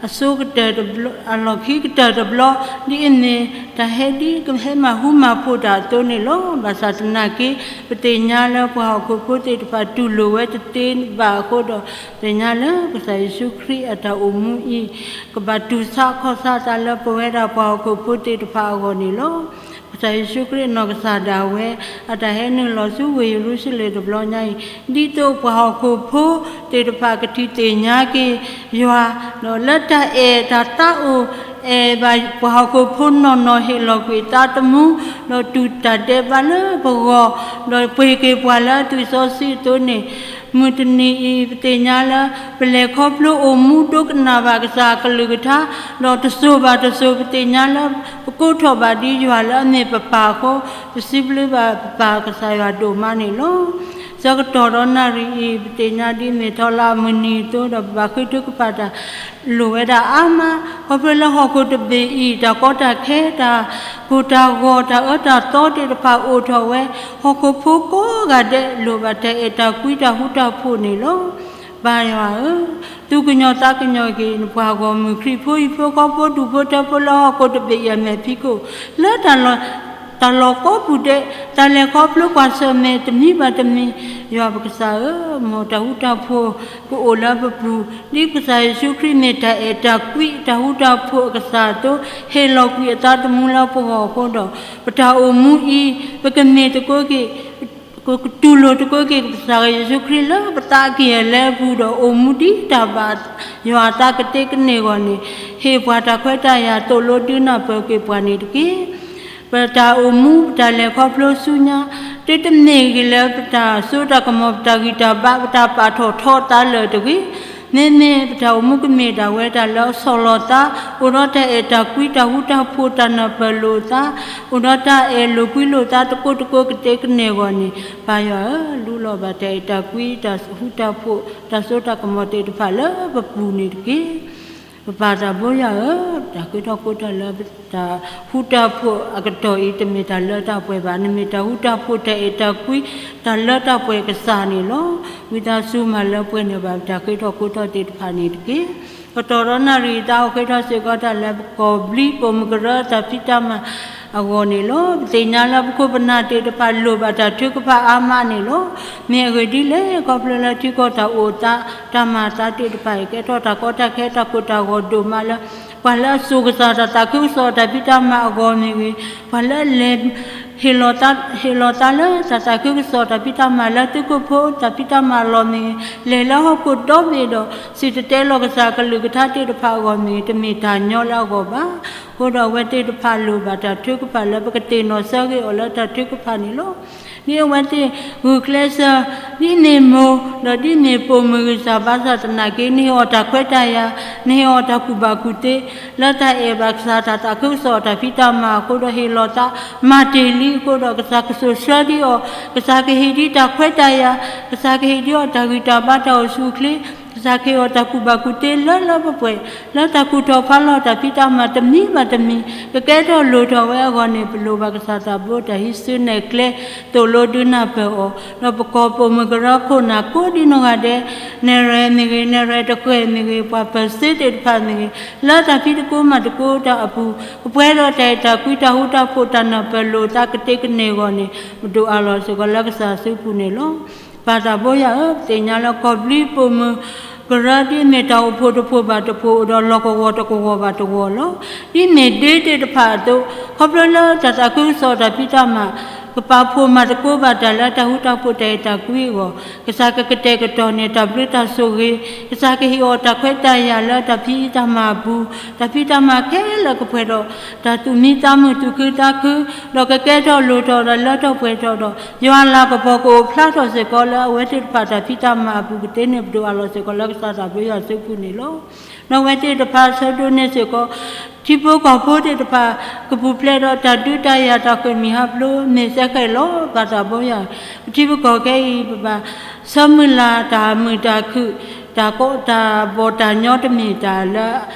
အဆိကတၢၢ်တဘျီ အလီၢ်ခံကတၢၢ်တဘျီ ဒ်အမ့ၢ်တၢ်ဟဲဒ်ကဟဲမၤဟူမၤဖိးတၢ်အသိးန့ၣ်လီၤ. ဘၣ်ဆၣ်သနာ်က့ ပသ့ၣ်ညါလၢပှၤဟီၣ်ခိၣ်ဖိသ့ၣ်တဖၣ်တူၢ်လိာ်ဝဲတသ့ဘၣ်အဃိဒီး သ့ၣ်ညါလၢကစၢ်ယ့ၣ်ၡူးခရံာ်အတၢ်အိၣ်မူအံၤ ကဘၣ်တူၢ်ဆါခီၣ်ဆါသးလၢပဝဲဒၣ်ပှၤဟီၣ်ခိၣ်ဖိသ့ၣ်တဖၣ်အဂီၢ်န့ၣ်လီၤ. ကစၢ်ယ့ၣ်ၡူးခရံာ်အနီၢ်ကစၢ်ဒၣ်ဝဲ အတၢ်ဟဲနုာ်လီၤဆူဝ့ၢ်ယရူၤၡလ့ၣ်တဘျီညါအံၤ ဒ်သိးပှၤဟီၣ်ခိၣ်ဖိသ့ၣ်တဖၣ်ကထံၣ်သ့ၣ်ညါက့ၤယွၤ ဒီးလၢတၢ်အဲၣ်တၢ်သးအိၣ် အဲၣ်ဘၣ်ပှၤဟီၣ်ခိၣ်ဖိနီၢ်နီၢ်ဟ့ၣ်လီၤကွံာ်အသးသမူ, ဒီးတူၢ်တၢ်ဒဲးဘးလၢပဂီၢ်, ဒီးပှ့ၤက့ၤပှၤလၢအသွံၣ်စီဆှံအသိးန့ၣ်, မုၢ်တနံၤအံၤ ပသ့ၣ်ညါလၢ ပလဲၤခီဖျိအိၣ်မူဒိကနၣ်ဘၣ်ကစၢ်အကလုၢ်ကထါ, ဒီးတစိၤဘၣ်တစိၤ ပသ့ၣ်ညါလၢ ပကိးထီၣ်ဘၣ်ဒ်ယွၤလၢအမ့ၢ်ပပၢ်အဃိ, ပစံးဘျုးဘၣ်ပပၢ်ကစၢ်ယွၤဒိၣ်မးန့ၣ်လီၤ. ဆၢကတီၢ်ဒီးနၣ်ရံၣ်အံၤ ပသ့ၣ်ညါဒ်မ့ၢ်ထီလၣ်မုၢ်နံၤအသိးဒီး ပဘၣ်ဃ့ထုကဖၣ်တၢ် လိၣ်ဝဲဒၣ်အါမး, ခီဖျိလၢဟီၣ်ခိၣ်တဘ့ၣ်အံၤ တၢ်ကီတၢ်ခဲ တၢ်ကိၢ်တၢ်ဂီၤ တၢ်အၢတၢ်သီသ့ၣ်တဖၣ်အိၣ်ထီၣ်ဝဲ, ဟီၣ်ခိၣ်ဖိကိးဂၤဒဲး လိၣ်ဘၣ်တၢ်အဲၣ်တၢ်ကွံတၢ်ဃူတၢ်ဖိးန့ၣ်လီၤ. ပၢ်ယွၤဧၢ, သူၣ်ကညီၤသးကညီၤက့ၤ နပှၤဂီၢ်မုၢ်ခရံာ်ဖိဟံၣ်ဖိဃီဖိဒူၣ်ဖိထၢဖိလၢဟီၣ်ခိၣ်တဘ့ၣ်အံၤအမဲာ်ဖံးခိၣ်, လၢ တၢ်လီၢ်ကိးပူၤဒဲး တၢ်လဲၤခီဖျိကွၢ်ဆၢၣ်မဲာ်တမံၤဘၣ်တမံၤ, ယွၤပကစၢ်ဧၢ, မ်တၢ်ဃူတၢ်ဖိးကအိၣ်လၢပပူၤ, ဒ်ကစၢ်ယ့ၣ်ၡူးခရံာ်မ့ၢ်တၢ်အဲၣ်တၢ်ကွံ တၢ်ဃူတၢ်ဖိးအကစၢ်အသိး, ဟ့ၣ်လီၤကွံာ်အသးသမူလၢပဂီၢ်အဃိဒီး, ပတၢ်အိၣ်မူအံၤ ပကမ့ၢ်တကိးက့ၤ ကတူၢ်လိာ်တကိးက့ၤ ကစၢ်ယ့ၣ်ၡူးခရံာ်လၢပသးကယဲၢ်လၢပူၤဒီး အိၣ်မူဒ်တၢ်ဘၣ်ယွၤအသးကသ့ကန့ၢ်အဂီၢ်န့ၣ်, ဟ့ၣ်ပှၤတၢ်ခွဲးတၢ်ယာ်သိၣ်လိဒုးနၢ်ပၢၢ်က့ၤပှၤန့ၣ်တက့ၢ်. ပတၢ်အိၣ်မူ ပတၢ်လဲၤခီဖျိဆူညါ, သုတမ့ၢ်ဂ့ၤလၢပတၢ်စိတၢ်ကမီၤ ပတၢ်ဂံၢ်တၢ်ဘါ ပတၢ်ပာ်ထီၣ်ထီအသးလၢာ်တဂ့ၤ. မ့မ့ၢ်ပတၢ်အိၣ်မူကမ့ၢ်ဒၣ်ဝဲတၢ်လၢအဆီၣ်လီၤသး, အိၣ်ဒီးတၢ်အဲၣ်တၢ်ကွံ တၢ်ဃူတၢ်ဖိး တၢ်နၢ်ပၢၢ်လိာ်သး, အိၣ်ဒီးတၢ်အဲၣ်လိာ်ကွံလိာ်သး တကိးတကိးကသ့ကန့ၢ်အဂီၢ်န့ၣ်, ပၢ်ယွၤဧၢ, လူလီၤဘၣ်တၢ်အဲၣ်တၢ်ကွံ တၢ်ဃူတၢ်ဖိး တၢ်စိတၢ်ကမီၤသ့ၣ်တဖၣ်လၢပပူၤန့ၣ်တက့ၢ်. ပပၢ်သးဘိယွၤဧၢ, တၢ်ဃ့ထီၣ်ဃိထီၣ်လၢပတၢ်ဃူတၢ်ဖိးအကတီၢ်အံၤ တမ့ၢ်တၢ်လၢတၢ်ပှဲၤဘၣ်. နမ့ၢ်တၢ်ဃူတၢ်ဖိး တၢ်အဲၣ်တၢ်ကွံ တၢ်လၢတၢ်ပှဲၤကစၢ်န့ၣ်လီၤ. ဝံသးစူၤမၤလၢပှဲၤန့ၢ်ဘၣ် ပတၢ်ဃ့ထီၣ်ဃိထီၣ်သ့ၣ်တဖၣ်န့ၣ်တက့ၢ်. ကတီၢ်ဒီးနၣ်ရံၣ်အံၤ သးအိၣ်ဃ့ထီၣ်စ့ၢ်ကီးတၢ်လၢပကီၢ်ဘျံးပိာ်မုၣ်ကရၢတၢ်ဖံးတၢ်မၤအဂီၢ်န့ၣ်လီၤ. ပသ့ၣ်ညါလၢပခိၣ်ပနၢ်သ့ၣ်တဖၣ်လိၣ်ဘၣ်တၢ်ထုကဖၣ်အါမးန့ၣ်လီၤ. မ့ၢ်အဂ့ၢ်ဒ်လဲၣ်, ခီဖျိလၢထံကီၢ်တၢ်အိၣ်သး တၢ်မၤအသးသ့ၣ်တဖၣ်အံၤ ကဲထီၣ်တၢ်ကီတၢ်ခဲ တၢ်ကိၢ်တၢ်ဂီၤဒိၣ်မးလၢ ပှၤလၢအစိာ်ကစၢ်တၢ်သးခုကစီၣ်တၢ်ဖံးတၢ်မၤအဂီၢ်မ့ၢ်ဂ့ၤ, ပှၤလၢအလဲၤ ဟ့ၣ်လီၤသးလၢတၢ်သးခုကစီၣ်တၢ်ဖံးတၢ်မၤလၢသုးခိၣ်ဖိတၢ်ဖံးတၢ်မၤအလီၢ်မ့ၢ်ဂ့ၤ, လဲၤလၢဟီၣ်ခိၣ်ဒီဘ့ၣ်ဒီး စံၣ်တဲၤတဲလီၤကစၢ်ကလုၢ်ကထါသ့ၣ်တဖၣ်အဂီၢ်မ့ၢ်ဂ့ၤ, တမ့ၢ်တၢ်ညီလၢအဂီၢ်ဘၣ်. အဃိဒီးအဝဲသ့ၣ်တဖၣ်လိၣ်ဘၣ်တၢ်ထုကဖၣ်လၢပကသ့ၣ်နီၣ်ဆၢဂ့ၤအီၤလၢတၢ်ထုကဖၣ်န့ၣ်လီၤ. ဒ်အဝဲသ့ၣ်ဂုာ်ကျဲးစၢး, ဒ်မ့ၢ်မိၢ်, ဒီးဒ်မ့ၢ်ပိာ်မုၣ်ဂ့ၤကစၢ်ဘါစၢ်သနာ်က့ နဟ့ၣ်အီၤတၢ်ခွဲးတၢ်ယာ်, နဟ့ၣ်အီၤတၢ်ကူၣ်ဘၣ်ကူၣ်သ့, လၢတၢ်အဲၣ်ဘၣ်ကစၢ်တၢ်သးခုကစီၣ်တၢ်ဖံးတၢ်မၤအဃိဒီးဟ့ၣ်လီၤသး, မၤတ့ၢ်လံအဃိဒီး ကစၢ်ကစိာ်ဆှၢဒံးအီၤ, ကစၢ်ကဟ့ၣ်ဒံးတၢ်ခွဲးတၢ်ယာ်, ကစၢ်ကဟ့ၣ်ဒံးအီၤတၢ်ဂံၢ်တၢ်ဘါတၢ်အိၣ်ဆူၣ်အိၣ်ချ့, ကစၢ်ကဟ့ၣ်အီၤတၢ်ကူၣ်ဘၣ်ကူၣ်သ့လၢလၢပှဲၤပှဲၤ, လၢတၢ်ကူၣ်ထီၣ်ဖးလီၤတၢ်ဖံးတၢ်မၤတမံၤဘၣ်တမံၤ, ကကဲထီၣ်လိၣ်ထီၣ်ဝဲအဂီၢ်န့ၣ် ပလိၣ်ဘၣ်ကစၢ်သးဘိတၢ်ဟံးစုနဲၣ်ကျဲ သိၣ်လိဒုးနၢ်ပၢၢ်အီၤ, ဒီးပကီၢ်ပိာ်မုၣ်ကရၢခိၣ်နၢ်ကိးဒံနီၢ်ဂၤဒဲး, နဲၣ်ရွဲမ့ၢ်ဂ့ၤ, နဲၣ်ရွဲတဃဲၢ်မ့ၢ်ဂ့ၤ, ပှၤပၢၤစ့သ့ၣ်တဖၣ်မ့ၢ်ဂ့ၤ, လၢတၢ်ဖံးသကိးမၤသကိးတၢ်အပူၤ, ကပှဲၤဒီးတၢ်အဲၣ်တၢ်ကွံတၢ်ဃူတၢ်ဖိး တၢ်နၢ်ပၢၢ်လိာ်သးကသ့ကန့ၢ်အဂီၢ်န့ၣ်, ပဒိၣ်အးလီၤစ့ၢ်ကီးလၢကစၢ်စုပူၤန့ၣ်လီၤ. ပၢ်သးဘိယွၤဧၢ, ပသ့ၣ်ညါလၢကီၢ်ဘျံးပိာ်မုၣ်ကရၢ ဒ်မ့ၢ်တၢ်အိၣ်ဖှိၣ်တဖှိၣ်ဘၣ်တဖှိၣ် အိၣ်ဒီးလီၢ်ကဝီၤတကဝီၤဘၣ်တကဝီၤလီၤ. ဒ်မ့ၢ်ဒ့သ့ၣ်တဖၣ်အသိး, ခီဖျိလၢတၢ်သးခုကစီၣ်တၢ်ဖံးတၢ်မၤ ကပာ်ဖှိၣ်မၤသကိးဘၣ်တၢ်လၢတၢ်ဃူတၢ်ဖိးတၢ်အဲၣ်တၢ်ကွံအဂီၢ်, ကစၢ်ကကတဲာ်ကတီၤန့ၢ်တၢ်ဘျုးတၢ်ဆိၣ်ဂ့ၤ, ကစၢ်ကဟ့ၣ်အီၤတၢ်ခွဲးတၢ်ယာ်လၢတၢ်ဖံးတၢ်မၤအပူၤ, တၢ်ဖံးတၢ်မၤခဲလၢာ်ကပှဲၤဒီး တၢ်သူၣ်မံသးမုာ်သူၣ်ခုသးခု, ဒီးကကဲထီၣ်လိၣ်ထီၣ်ဒီးလၢထီၣ်ပှဲၤထီၣ်ဒီး ယွၤလၤကပီၤကအိၣ်ဖျါထီၣ်စ့ၢ်ကီးလၢအဝဲသ့ၣ်တဖၣ်တၢ်ဖံးတၢ်မၤအပူၤကသ့န့ၣ် ပဒိၣ်အးလီၤစ့ၢ်ကီးလၢကစၢ်သးဘိယွၤစုပူၤန့ၣ်လီၤ. ဒီးအဝဲသ့ၣ်တဖၣ်ဆၢဒိးန့ၢ်စ့ၢ်ကီး ထံဖိကီၢ်ဖိသ့ၣ်တဖၣ် ကပူၤဖျဲးဒီးတၢ်ဒုးတၢ်ယၤတၢ်ဃ့ၢ်မှံဟးဖျိးမ့ၢ်စဲဃဲးလီၤ. ပၢ်သးဘိယွၤ, ပထံပကီၢ်ခဲအံၤ ပဘၣ်ဆၢမုၢ်လၢ်တၢ်မုာ်တၢ်ခုၣ် တၢ်ကိးတၢ်ဘီၣ်တၢ်ညီတမ့ၢ်တၢ်လၢ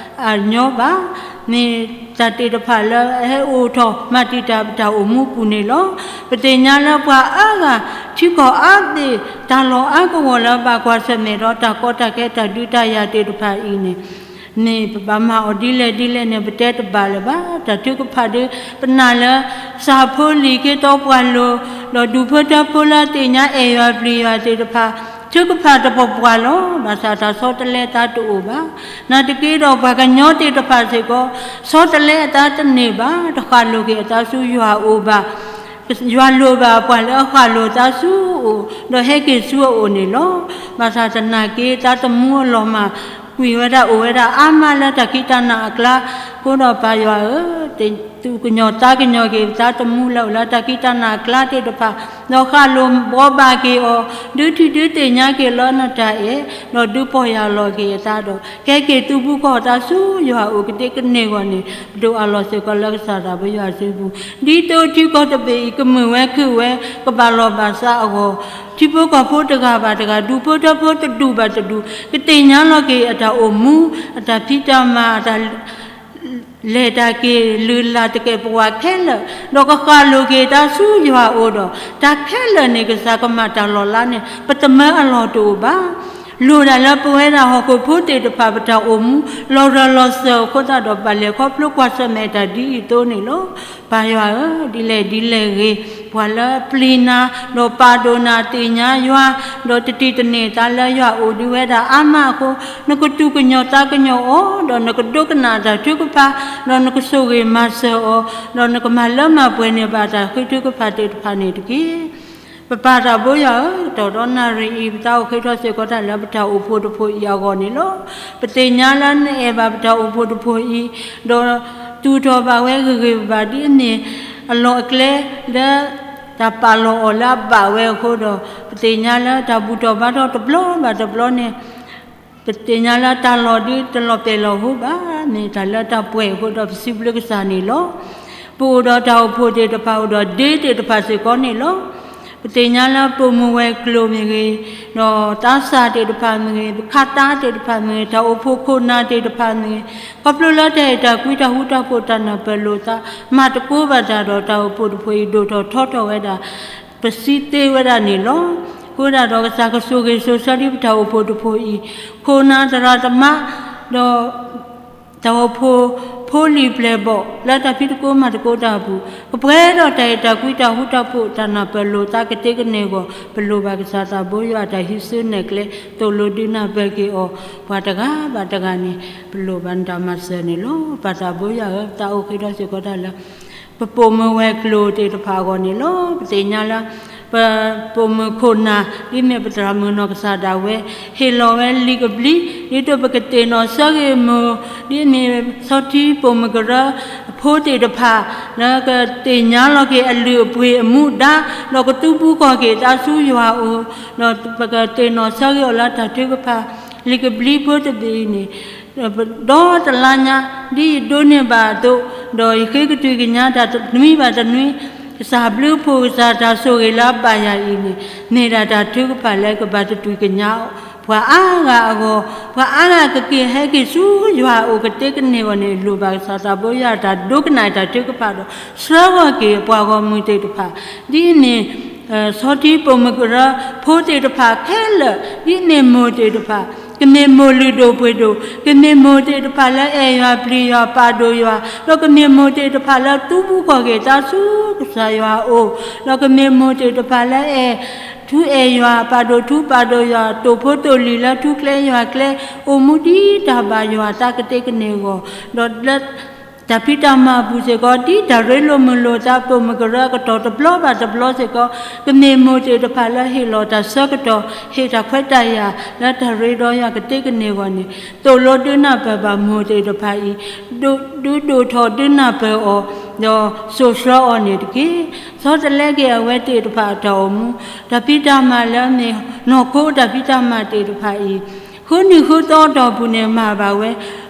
အညီဘၣ်. မ့ၢ်တၢ်သ့ၣ်တဖၣ်လၢအဟဲအိၣ်ထီၣ်မၤတံာ်တာ်ပတၢ်အိၣ်မူပူၤန့ၣ်လီၤ. ပသ့ၣ်ညါလၢပှၤအါဂၤ ထံကီၢ်အါဘ့ၣ် တၢ်လီၢ်အါကဝီၤလၢဘၣ်ကွၢ်ဆၢၣ်မဲာ်ဒီးတၢ်ကီတၢ်ခဲတၢ်ဒုးတၢ်ယၤသ့ၣ်တဖၣ်အံၤန့ၣ် မ့ၢ်ပဘၣ်မၤအီၤဒ်လဲၣ်ဒ်လဲၣ်န့ၣ် ပတဲတဘၣ်လၢၤဘၣ်. တၢ်ထုကဖၣ်ဒီး ပနာ်လၢ စၢ်ဖိလံၤခ့သီပှၢ်လိၤ ဒီးဒူၣ်ဖိထၢဖိလၢသ့ၣ်ညါအဲၣ်ယွၤပျံၤယွၤသ့ၣ်တဖၣ် ထုကဖၣ်တပှီၢ်ပှၢ်လီၤ. ဘၣ်ဆၣ်တၢ်ဆီတလဲအသးတအိၣ်ဘၣ်. နာ်သက့ဒီးပှၤကညီသ့ၣ်တဖၣ်စ့ၢ်ကီး ဆီတလဲအသးတန့ၢ်ဘၣ်, တဃၣ်လိာ်က့ၤအသးဆူယွၤအအိၣ်ဘၣ်. ယွၤလိၣ်ဘၣ်ပှၤလၢအဃၣ်လိာ်အသးဆူအအိၣ် ဒီးဟဲက့ၤဆူအအိၣ်န့ၣ်လီၤ. ဘၣ်ဆၣ်သနာ်က့ သးသမူအလီၢ်မၢ် ကွံာ်ဝဲဒၣ်အိၣ်ဝဲဒၣ်အါမးလၢတၢ်ခံးတၢ်နၤအကျါ, အဃိဒီးပၢ်ယွၤဧၢ, သူၣ်ကညီၤသးကညီၤက့ၤ ပသးသမူလၢအိၣ်လၢတၢ်ခံးတၢ်နၤအကျါသ့ၣ်တဖၣ်, ဒီးဃၣ်လိၤဘှီဘၣ်က့ၤအီၤ, ဒုးထံၣ်ဒုးသ့ၣ်ညါက့ၤလၢနတၢ်အဲၣ်, ဒီးဒုးပီၢ်ယၢ်လီၤက့ၤအသးဒီး ကဟဲက့ၤသူၣ်ဖှံသးညီဆူယွၤအအိၣ်ကသ့ကန့ၢ်အဂီၢ်န့ၣ် ပဒိးအးလီၤစ့ၢ်ကီးလၢကစၢ်သးဘိယွၤစုပူၤ, ဒ်သိးထံကီၢ်တဘ့ၣ်အံၤ ကမုာ်ဝဲခုၣ်ဝဲ ကဘၣ်လီၢ်ဘၣ်စးအဂီၢ်, ထံဖိကီၢ်ဖိတဂၤဘၣ်တဂၤ ဒူၣ်ဖိထၢဖိတဒူၣ်ဘၣ်တဒူၣ် ကသ့ၣ်ညါလီၤက့ၤအတၢ်အိၣ်မူ, အတၢ်ဖံးတၢ်မၤ, အတၢ် လဲၤတၢ်က့ၤလုၢ်လၢ်သကဲာ်ပဝးခဲလၢာ်, ဒီးကဃၣ်လိၤက့ၤသးဆူယွၤအအိၣ်ဒီး တၢ်ခဲလၢာ်န့ၣ် ကစၢ်ကမၤတၢ်လီၤလးန့ၣ် ပသမၢအလီၢ်တအိၣ်ဘၣ်. လိၣ်ဒၣ်လၢပဝဲဒၣ်ဟီၣ်ခိၣ်ဖိသ့ၣ်တဖၣ် ပတၢ်အိၣ်မူ လီၤရၢၢ်လီၤစၢၤအဃိသတးဒီး ပဘၣ်လဲၤခီဖျိကွၢ်ဆၢၣ်မဲာ်တၢ်ဒ်အံၤအသိးန့ၣ်လီၤ. ပၢ်ယွၤဧၢ, ဒ်လဲၣ်ဒ်လဲၣ်ဂ့ၤ, ပှၤလၢပျံၤနၤ, ဒီးပာ်ဒိၣ်နၤသ့ၣ်ညါယွၤ, ဒီးတတံာ်တန့ၢ်သးလၢယွၤအိၣ်ဒံးဝဲဒၣ်အါမးအဃိ, နကသူၣ်ကညီၤသးကညီၤအီၤ, ဒီးနကဒိကနၣ်တၢ်ထုကဖၣ်, ဒီးနကဆိၣ်ဂ့ၤမၤစၢၤအီၤ, ဒီးနကမၤလၢမၤပှဲၤန့ၢ်ဘၣ်တၢ်ဃ့ထုကဖၣ်သ့ၣ်တဖၣ်န့ၣ်တက့ၢ်. ပပၢ်သးဘိယွၤဧၢ, တတီနၣ်ရံၣ်အံၤ ပသးအိၣ်ဃ့ထီၣ်စ့ၢ်ကီးတၢ်လၢပတၢ်အိၣ်ဖှိၣ်တဖှိၣ်အံၤအဂီၢ်န့ၣ်လီၤ. ပသ့ၣ်ညါလၢနအဲၣ်ဘၣ်ပတၢ်အိၣ်ဖှိၣ်တဖှိၣ်အံၤ, ဒီးသူၣ်ထီၣ်ဘၣ်ဝဲဂ့ၤဂ့ၤဘၣ်ဘၣ် ဒ်အမ့ၢ်အလီၢ်အကျဲလၢ တၢ်ပာ်လီၤအီၤလၢအဘၣ်ဝဲအဃိဒီး, ပသ့ၣ်ညါလၢတၢ်ဘူၣ်ထီၣ်ဘါထီၣ်တဘျီဘၣ်တဘျီန့ၣ်, ပသ့ၣ်ညါလၢတၢ်လီၢ်ဒ်တလီၤပဲာ်လီၤဟိဘၣ်, မ့ၢ်တၢ်လၢတၢ်ပှဲၤအဃိဒီး ပစံးဘျုးကစၢ်န့ၣ်လီၤ. ပအိၣ်ဒီးတၢ်အိၣ်ဖှိၣ်သ့ၣ်တဖၣ် အိၣ်ဒီးဒ့သ့ၣ်တဖၣ်စ့ၢ်ကီးန့ၣ်လီၤ. ပသ့ၣ်ညါလၢပိာ်မုၣ်ဝဲၤကျိၤမ့ၢ်ဂ့ၤ, ဒီးသးစၢ်သ့ၣ်တဖၣ်မ့ၢ်ဂ့ၤ, ပခးသါသ့ၣ်တဖၣ်မ့ၢ်ဂ့ၤ, တၢ်အိၣ်ဖှိၣ်ခိၣ်နၢ်သ့ၣ်တဖၣ်မ့ၢ်ဂ့ၤ, ခီဖျိလၢတၢ်အဲၣ်တၢ်ကွံတၢ်ဃူတၢ်ဖိးတၢ်နၢ်ပၢၢ်လိာ်သး မၤသကိးဘၣ်တၢ်ဒီး တၢ်အိၣ်ဖှိၣ်တဖှိၣ်အံၤ ဒိၣ်ထီၣ်ထီထီၣ်ဝဲဒၣ် ပစံးသ့ဝဲဒၣ်န့ၣ်လီၤ. အဃိဒၣ်ဒီးကစၢ်ကဆိၣ်ဂ့ၤဆိၣ်ဆၢဒ်ပတၢ်အိၣ်ဖှိၣ်တဖှိၣ်အံၤ, ခိၣ်နၢ်သရၣ်သမါ, ဒီး တၢ်အိၣ်ဖှိၣ်ဖိလံၤပျဲၢ်ဘီၣ် လၢတၢ်ဖံးသကိးမၤသကိးတၢ်အပူၤ, ကပှဲၤဒီးတၢ်အဲၣ်တၢ်ကွံတၢ်ဃူတၢ်ဖိးတၢ်နၢ်ပၢၢ်လိာ်သးကသ့ကန့ၢ်အဂီၢ်, ပလိၣ်ဘၣ်ကစၢ်သးဘိယွၤအတၢ်ဟံးစုနဲၣ်ကျဲ သိၣ်လိဒုးနၢ်ပၢၢ်က့ၤအီၤ ပှၤတဂၤဘၣ်တဂၤန့ၣ် ပလိၣ်ဘၣ်နတၢ်မၤစၢၤန့ၣ်လီၤ. ပၢ်သးဘိယွၤဧၢ, ပသးအိၣ်ဃ့ထီၣ်စ့ၢ်ကီးတၢ်လၢ ပပိာ်မုၣ်ဝဲၤကျိၤသ့ၣ်တဖၣ်အဂီၢ်န့ၣ်လီၤ. ပသ့ၣ်ညါလၢ ပပိာ်မုၣ်ခိၣ်နၢ် ဒ်မ့ၢ်ပသရၣ်မုၣ်နီၢ်ကစၢ်ဒၣ်ဝဲ ဟ့ၣ်လီၤဝဲလံာ်ကဘျံး ဒ်သိးပကသ့ၣ်နီၣ်ဆၢဂ့ၤမိၢ် ဒ်မ့ၢ်ဆီထံပိာ်မုၣ်ကရၢအဖိသ့ၣ်တဖၣ် လၢကသ့ၣ်ညါလီၤက့ၤအလုၢ်အပှ့ၤအမူဒါ ဒီးကသူဘှံးကီၢ်က့ၤသးဆူယွၤအအိၣ် ဒီးပကသ့ၣ်နီၣ်ဆၢဂ့ၤအီၤလၢတၢ်ထုကဖၣ် လံာ်ကဘျံးဖိတဘ့ၣ်အံၤန့ၣ် ဒီတလါညါ ဒ်ယဒိးန့ၢ်ဘၣ်အသိး ဒီးယဃ့ကတုၤကညးတၢ်တနွံဘၣ်တနွံ ကစၢ်ဘျုးဖှိၣ်ကစၢ်တၢ်ဆိၣ်ဂ့ၤလၢအဘၣ်ယၤအံၤန့ၣ် မ့ၢ်ဒၣ်တၢ်ထုကဖၣ်လၢကဘၣ်တတုၤကညး ပှၤအါဂၤအဂီၢ် ပှၤအါဂၤကက့ၤဟဲက့ၤဆူယွၤအအိၣ်ကသ့ကန့ၢ်အဂီၢ်န့ၣ် လိၣ်ဘၣ်ကစၢ်သးဘိယွၤတၢ်ဒိကနၣ်တၢ်ထုကဖၣ်ဒီး ဆှၢဂီၤက့ၤပှၤဂီၢ်မုၢ်သ့ၣ်တဖၣ် ဒ်အမ့ၢ် ဆီထံပိာ်မုၣ်ကရၢဖိသ့ၣ်တဖၣ်ခဲလၢာ် ဒ်အမ့ၢ်မိၢ်သ့ၣ်တဖၣ် ကမ့ၢ်မိၢ်လုၢ်ဒိၣ်ပှ့ၤဒိၣ် ကမ့ၢ်မိၢ်သ့ၣ်တဖၣ်လၢအဲၣ်ယွၤပျံၤယွၤပာ်ဒိၣ်ယွၤ ဒီးကမ့ၢ်မိၢ်သ့ၣ်တဖၣ်လၢသူဘှံးကီၢ်က့ၤသးဆူကစၢ်ယွၤအအိၣ် ဒီးကမ့ၢ်မိၢ်သ့ၣ်တဖၣ်လၢအဲၣ်ထူအဲၣ်ယွၤ ပာ်ဒိၣ်ထူပာ်ဒိၣ်ယွၤ သိၣ်ဖိသိၣ်လံၤလၢထူကျဲယွၤကျဲ အိၣ်မူဒ်တၢ်ဘၣ်ယွၤသးကသ့ကန့ၢ်အဂီၢ် ဒီးလၢ တၢ်ဖံးတၢ်မၤအပူၤစ့ၢ်ကီး ဒ်တၢ်ရ့လိာ်မုာ်လိာ်သးပိာ်မုၣ်ကရၢအကတီၢ်တဘျီဘၣ်တဘျီစ့ၢ်ကီး ကမ့ၢ်မိၢ်သ့ၣ်တဖၣ်လၢဟ့ၣ်လီၤတၢ်ဆၢကတီၢ် ဟ့ၣ်တၢ်ခွဲးတၢ်ယာ်လၢတၢ်ရ့ဒီးယွၤကသ့ကန့ၢ်အဂီၢ်န့ၣ် သိၣ်လိဒုးနၢ်ပၢၢ်ဘၣ်မိၢ်သ့ၣ်တဖၣ်အံၤ ဒုးဒိၣ်ထီၣ်ဒုးနၢ်ပၢၢ်အီၤ ဒီးစိာ်ဆှၢအီၤန့ၣ်တက့ၢ်. ဆီတလဲက့ၤအဝဲသ့ၣ်တဖၣ်အတၢ်အိၣ်မူ တၢ်ဖံးတၢ်မၤလၢအမ့ၢ်နီၢ်ခိတၢ်ဖံးတၢ်မၤသ့ၣ်တဖၣ်အံၤ ဃုနံၣ်ဃုသီအတီၢ်ပူၤန့ၣ် မၤဘၣ်ဝဲ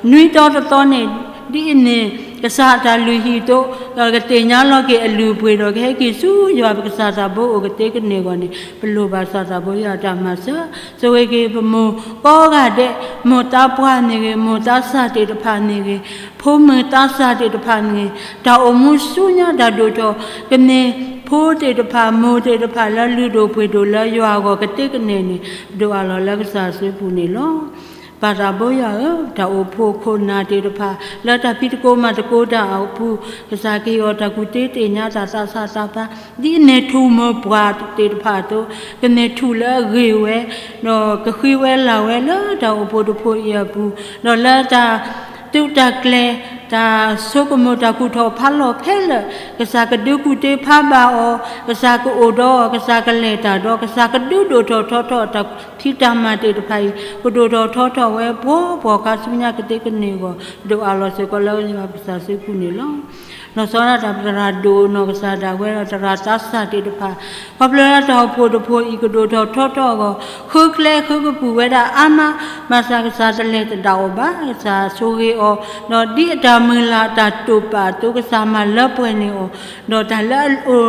နွံသီတသီန့ၣ် ဒ်အမ့ၢ်ကစၢ်အတၢ်လုၢ်ဟံၣ်အသိး ဒီးကသ့ၣ်ညါလီၤက့ၤအလုၢ်အပှ့ၤဒီး ကဟဲက့ၤဆူယွၤပကစၢ်သးဘိအိၣ်ကသ့ကန့ၢ်အဂီၢ်န့ၣ် ပလိၣ်ဘၣ်ကစၢ်သးဘိယွၤအတၢ်မၤစၢၤ ဆိၣ်ဂ့ၤက့ၤပမိၢ်ကိးဂၤဒဲး မိၢ်သးပှၢ်မ့ၢ်ဂ့ၤ မိၢ်သးစၢ်သ့ၣ်တဖၣ်မ့ၢ်ဂ့ၤ ဖိမုၣ်သးစၢ်သ့ၣ်တဖၣ်မ့ၢ်ဂ့ၤ တၢ်အိၣ်မူဆူညါတၢ်ဒိၣ်ထီၣ် ကမ့ၢ်ဖိသ့ၣ်တဖၣ် မိၢ်သ့ၣ်တဖၣ်လၢလုၢ်ဒိၣ်ပှ့ၤဒိၣ်လၢယွၤအဂီၢ်ကသ့ကန့ၢ်န့ၣ် ပဒိးအးလီၤလၢကစၢ်စုပူၤန့ၣ်လီၤ. ပၢ်သးဘိယွၤဧၢ, တၢ်အိၣ်ဖှိၣ်ခိၣ်နၢ်သ့ၣ်တဖၣ် လၢတၢ်ဖံးသကိးမၤသကိးတၢ်အပူၤ ကစၢ်ကဟ့ၣ်အီၤတၢ်ကူၣ်သ့သ့ၣ်ညါတၢ်သးစၢ်သးဖျါ ဒ်အမ့ၢ်ထူၣ်မိၢ်ပှၢ်သ့ၣ်တဖၣ်အသိး ကမ့ၢ်ထူၣ်လၢအဂ့ၤဝဲ ဒီးကဃံဝဲလၤဝဲလၢတၢ်အိၣ်ဖှိၣ်တဖှိၣ်အံၤအပူၤ ဒီးလၢတၢ်သုးတၢ်ကျဲၤ တၢ်ဆိကမိၣ်တၢ်ကူၣ်ထီၣ်ဖးလီၢ်ခဲလၢာ်, ကစၢ်ကဒုးကူၣ်တ့ၢ်ဖးဘၣ်အီၤ, ကစၢ်ကအိၣ်ဒီးအီၤ, ကစၢ်ကလဲၤတၢ်ဒီး, ကစၢ်ကဒုးဒိၣ်ထီၣ်ထီထီၣ်တၢ်ဖံးတၢ်မၤသ့ၣ်တဖၣ်အံၤ ကဒိၣ်ထီၣ်ထီထီၣ်ဝဲ ပှီၤပှီၤခါဆူညါကသ့ကန့ၢ်အဂီၢ် ဒိၣ်အးလီၤစ့ၢ်ကီးလၢယွၤပကစၢ်စုပူၤန့ၣ်လီၤ. လီၤဆီဒၣ်တၢ်ပသရၣ်ဒိၣ်နီၢ်ကစၢ်ဒၣ်ဝဲဒီး သရၣ်သးစၢ်သ့ၣ်တဖၣ်, ခီဖျိလၢတၢ်အိၣ်ဖှိၣ်တဖှိၣ်အံၤ ကဒိၣ်ထီၣ်ထီထီၣ်အဂီၢ် ဃုကျဲဃုကပူၤဝဲဒၣ်အါမး, ဘၣ်ဆၣ်ကစၢ်တလဲၤသဒၣ်အီၤဘၣ်, ကစၢ်ဆိၣ်ဂ့ၤအီၤ, ဒီးဒ်အတၢ်မုၢ်လၢ်အတၢ်တိာ်ပာ်အသိး ကစၢ်မၤလၢပှဲၤန့ၢ်အီၤ, ဒီးတၢ်လၢအ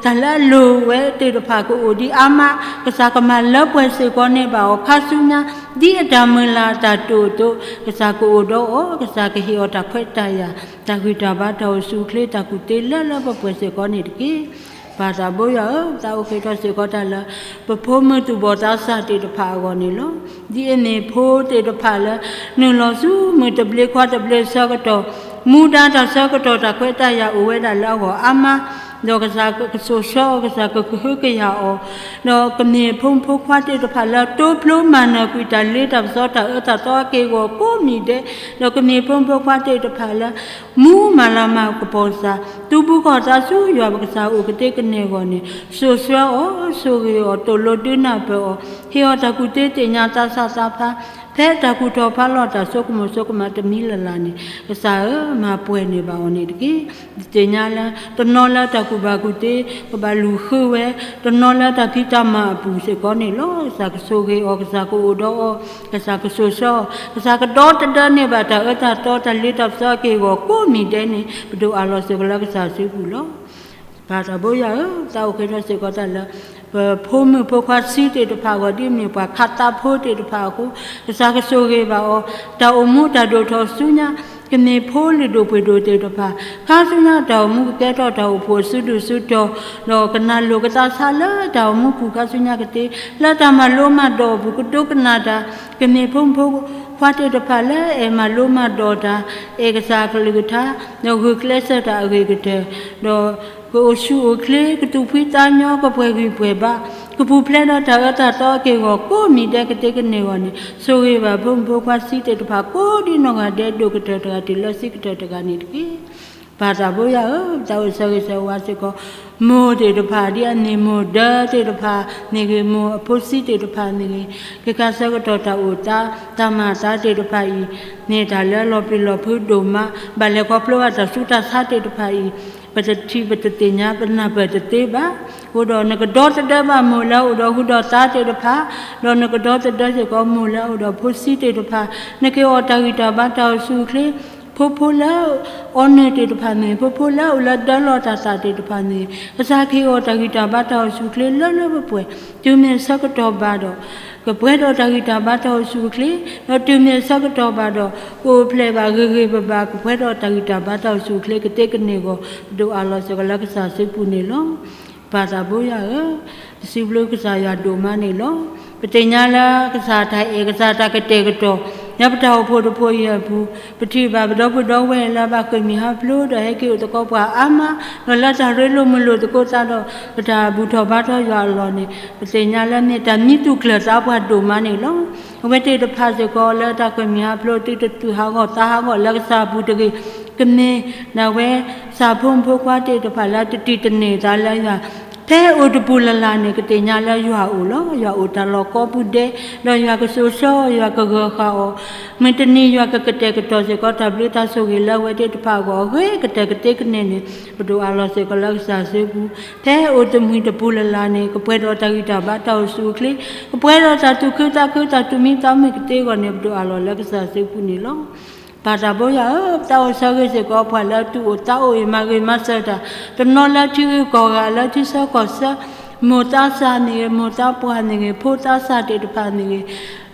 တၢ်လၢအလိၣ်ဝဲသ့ၣ်တဖၣ်ကအိၣ်ဒံးအါမး, ကစၢ်ကမၤလၢပှဲၤစ့ၢ်ကီးန့ၢ်ဘၣ်အီၤ ခါဆူညါ, ဒ်အတၢ်မုၢ်လၢ်အတၢ်တိာ်အသိး, ကစၢ်ကအိၣ်ဒီးအီၤ, ကစၢ်ကဟ့ၣ်အီၤတၢ်ခွဲးတၢ်ယာ်, တၢ်ဂံၢ်တၢ်ဘါ တၢ်အိၣ်ဆူၣ်အိၣ်ချ့ တၢ်ကူၣ်သ့လၢလၢပှဲၤပှဲၤစ့ၢ်ကီးန့ၣ်တက့ၢ်. ပၢ်သးဘိယွၤဧၢ, သးအိၣ်ဃ့ထီၣ်စ့ၢ်ကီးတၢ်လၢ ပဖိမုၣ်သူၣ်ဘီၣ်သးစၢ်သ့ၣ်တဖၣ်အဂီၢ်န့ၣ်လီၤ. ဒ်အမ့ၢ်ဖိသ့ၣ်တဖၣ်လၢ နုာ်လီၤဆူမုၢ်တဘျ့ခွါတဘျ့ဆၢကတီၢ်, မူဒါတၢ်ဆၢကတီၢ်တၢ်ခွဲးတၢ်ယာ်အိၣ်ဝဲဒၣ်လၢအဂီၢ်အါမး, ဒီးကစၢ်ကစိာ်ဆှၢအီၤ, ကစၢ်ကကဟုကယာ်အီၤ, ဒီးကမ့ၢ်ဖိမုၣ်ဖိခွါသ့ၣ်တဖၣ်လၢ တိဖျိမၤနၢၤကွံာ်တၢ်လ့တၢ်ပစီတၢ်အၢတၢ်သီအက့ၢ်အဂီၤကိးမံၤဒဲး, ဒီးကမ့ၢ်ဖိမုၣ်ဖိခွါသ့ၣ်တဖၣ်လၢ မူမၤလၤမၤကပီၤကစၢ်, သူဘူးကီၢ်သးဆူယွၤပကစၢ်အိၣ်ကသ့ကန့ၢ်အဂီၢ်န့ၣ်, စိာ်ဆှၢအီၤ, ဆိၣ်ဂ့ၤအီၤ, သိၣ်လိဒုးနၢ်ပၢၢ်အီၤ, ဟ့ၣ်အီၤတၢ်ကူၣ်သ့သ့ၣ်ညါသးစၢ်သးဖျါ, ဖဲတၢ်ကူၣ်ထီၣ်ဖးလီၢ်တၢ်ဆိကမိၣ်ဆိကမးတမံၤလၢ်လၢ်န့ၣ်, ကစၢ်ဧၢ, မၤပှဲၤန့ၢ်ဘၣ်အီၤန့ၣ်တက့ၢ်. သ့ၣ်ညါလၢ တနီၤလၢတၢ်ကူၣ်ဘၣ်ကူၣ်သ့ ကဘၣ်လူၤဃုဝဲ, တနီၤလၢတၢ်ဖံးတၢ်မၤအပူၤစ့ၢ်ကီးန့ၣ်လီၤ. ကစၢ်ကဆိၣ်ဂ့ၤအီၤ, ကစၢ်ကအိၣ်ဒီးအီၤ, ကစၢ်ကစိာ်ဆှၢအီၤ, ကစၢ်ကဒီသဒၢန့ၢ်ဘၣ်တၢ်အၢတၢ်သီတၢ်လ့တၢ်ပစီအက့ၢ်အဂီၤကိးမံၤဒဲးန့ၣ် ပဒိၣ်အးလီၤစ့ၢ်ကီးလၢကစၢ်စုပူၤလီၤ. ပၢ်သးဘိယွၤဧၢ, သးအိၣ်ဃ့ထီၣ်စ့ၢ်ကီးတၢ်လၢ ပဖိမုၣ်ဖိခွါဆံးသ့ၣ်တဖၣ်အဂီၢ် ဒ်အမ့ၢ်ပှၤခးသးဖိသ့ၣ်တဖၣ်အဃိ, ကစၢ်ကဆိၣ်ဂ့ၤဘၣ်အီၤ, တၢ်အိၣ်မူတၢ်ဒိၣ်ထီၣ်ဆူညါ, ကမ့ၢ်ဖိလုၢ်ဒိၣ်ပှ့ၤဒိၣ်သ့ၣ်တဖၣ်, ခါဆူညါတၢ်အိၣ်မူကကဲထီၣ်တၢ်အိၣ်ဖှိၣ်အစုဒုၣ်စုတီၤ, ဒီးကနၢ်လိာ်ကသးဆါလၢတၢ်အိၣ်မူပူၤခါဆူညါကသ့, လၢတၢ်မၤလိမၤဒိးအပူၤ ကဒိကနၣ်တၢ်, ကမ့ၢ်ဖိမုၣ်ဖိခွါသ့ၣ်တဖၣ်လၢအဲၣ်မၤလိမၤဒိးတၢ်, အဲၣ်ကစၢ်အကလုၢ်ကထါ, ဒီးဂုာ်ကျဲးစၢးတၢ်အဂ့ၤကတၢၢ်, ဒီး ကအိၣ်ဆူၣ်အိၣ်ချ့ ကသူၣ်ဖှံသးညီ ကပှဲၤဂံၢ်ပှဲၤဘါ, ကပူၤဖျဲးဒီးတၢ်အၢတၢ်သီအက့ၢ်အဂီၤကိးမံၤဒဲးကသ့ကန့ၢ်အဂီၢ်န့ၣ်, ဆိၣ်ဂ့ၤဘၣ်ဖိမုၣ်ဖိခွါဆံးသ့ၣ်တဖၣ်ကိးဒ်နီၢ်ဂၤဒဲး ဒိၣ်ကတၢၢ်တဂၤတုၤလၢဆံးကတၢၢ်တဂၤန့ၣ်တက့ၢ်. ပၢ်သးဘိယွၤဧၢ, သးအိၣ်ဆၢဂ့ၤဆၢဝါစ့ၢ်ကီး မိၢ်သ့ၣ်တဖၣ် ဒ်အမ့ၢ်မိၢ်ဒၢသ့ၣ်တဖၣ်န့ၣ်ဂ့ၤ, မိၢ်အဖိဆံးသ့ၣ်တဖၣ်န့ၣ်ဂ့ၤ, ခဲခါဆၢကတီၢ်တၢ်အိၣ်သး တၢ်မၤအသးသ့ၣ်တဖၣ်အံၤ မ့ၢ်တၢ်လၢလီၤပျံၤလီၤဖုးဒိၣ်မး, ဘၣ်လဲၤခီဖျိဘၣ်တၢ်ဆူးတၢ်ဆါသ့ၣ်တဖၣ်အံၤ ပတထံၣ်ပတသ့ၣ်ညါ ပနၢ်ပၢၢ်တသ့ဘၣ်. အဃိဒီးနကဒီသဒၢဘၣ်မိၢ်လၢအအိၣ်ဒီးဟူဒီးသါသ့ၣ်တဖၣ်, ဒီးနကဒီသဒၢစ့ၢ်ကီးမိၢ်လၢအအိၣ်ဒီးဖိဆံးသ့ၣ်တဖၣ်, နကဟ့ၣ်အီၤတၢ်ဂံၢ်တၢ်ဘါတၢ်အိၣ်ဆူၣ်အိၣ်ချ့, ဖိဖိလၢအီနုၢ်သ့ၣ်တဖၣ်န့ၣ်, ဖိဖိလၢအအိၣ်လၢဒၢလီၢ်တၢ်သၣ်သ့ၣ်တဖၣ်န့ၣ်, ကစၢ်ကဟ့ၣ်အီၤတၢ်ဂံၢ်တၢ်ဘါတၢ်အိၣ်ဆူၣ်အိၣ်ချ့လၢလၢပှဲၤပှဲၤ, တုၤမ့ၢ်ဆၢကတီၢ်ဘၣ်ဒီး ကပှဲၤဒီးတၢ်ဂံၢ်တၢ်ဘါတၢ်အိၣ်ဆူၣ်အိၣ်ချ့, ဒီးတုၤမ့ၢ်ဆၢကတီၢ်ဘၣ်ဒီး ကအိၣ်ဖျဲၣ်ဘၣ်ဂ့ၤဂ့ၤဘၣ်ဘၣ်, ကပှဲၤဒီးတၢ်ဂံၢ်တၢ်ဘါတၢ်အိၣ်ဆူၣ်အိၣ်ချ့ကသ့ကန့ၢ်အဂီၢ် ပဒိၣ်အးလီၤစ့ၢ်ကီးလၢကစၢ်စုပူၤန့ၣ်လီၤ. ပၢ်သးဘိယွၤဧၢ, ပစံးဘျုးကစၢ်ယွၤဒိၣ်မးန့ၣ်လီၤ. ပသ့ၣ်ညါလၢကစၢ်တၢ်အဲၣ် ကစၢ်တၢ်ကတဲာ်ကတီၤ လၢပတၢ်အိၣ်ဖှိၣ်တဖှိၣ်အံၤအပူၤ, ပထံၣ်ဘၣ်ပဒီပုၢ်ဒီဝဲၢ်လၢဘၣ်ဃ့ၢ်မှံဟးဖျိးဒီးဟဲက့ၤအိၣ်သကိးပှၤအါမး, ဒီးလၢတၢ်ရ့လိာ်မုာ်လိာ်သကိးသးဒီး ပတၢ်ဘူၣ်ထီၣ်ဘါထီၣ်ယွၤအလီၢ်န့ၣ်, ပသ့ၣ်ညါလၢမ့ၢ်တၢ်မံသူၣ်ကျၢၢ်သးပှၢ်ဒိၣ်မးန့ၣ်လီၤ. အဝဲသ့ၣ်တဖၣ်စ့ၢ်ကီးလၢတၢ်ဃ့ၢ်မှံဟးဖျိး သုတသူၣ်ဟးဂီၤသးဟးဂီၤလၢကစၢ်အပူၤတဂ့ၤ, ကမ့ၢ်ဒၣ်ဝဲ ကစၢ်ဖိမုၣ်ဖိခွါသ့ၣ်တဖၣ်လၢတတံာ်တန့ၢ်သးလၢယွၤ ဖဲအိၣ်တပူၤလၢ်လၢ်န့ၣ် ကသ့ၣ်ညါလၢယွၤအိၣ်လီၤ. ယွၤအိၣ်တၢ်လီၢ်ကိးပူၤဒဲး, ဒီးယွၤကစိာ်ဆှၢအီၤ, ယွၤကဂၢၤဃာ်အီၤ, မုၢ်တနံၤယွၤကကတဲာ်ကတီၤစ့ၢ်ကီး တၢ်ဘျုးတၢ်ဆိၣ်ဂ့ၤလၢအဝဲသ့ၣ်တဖၣ်အဂီၢ် အဂ့ၤကတၢၢ်ကသ့ကန့ၢ်န့ၣ်, ပဒိၣ်အးလီၤစ့ၢ်ကီးလၢကစၢ်စုပူၤ, ဖဲအိၣ်တမှံၤတပူၤလၢ်လၢ်န့ၣ် ကပှဲၤဒီးတၢ်ဂံၢ်တၢ်ဘါတၢ်အိၣ်ဆူၣ်အိၣ်ချ့, ကပှဲၤဒီးတၢ်သူၣ်ခုသးခု တၢ်သူၣ်မံသးမုာ်ကသ့အဂီၢ်န့ၣ် ပဒိၣ်အးလီၤလၢကစၢ်စုပူၤန့ၣ်လီၤ. ပၢ်သးဘိယွၤဧၢ, ပသးအိၣ်ဆၢဂ့ၤစ့ၢ်ကီး ပှၤလၢအသူၣ်အိၣ်သးအိၣ်အံၤ မၤဂ့ၤမၤစၢၤတၢ်, တနီၤလၢထံဂုၤကီၢ်ဂၤ လၢထံဆၢကီၢ်ဆၢ, မိၢ်သးစၢ်န့ၣ်ဂ့ၤ, မိၢ်သးပှၢ်န့ၣ်ဂ့ၤ, ဖိသးစၢ်သ့ၣ်တဖၣ်န့ၣ်ဂ့ၤ,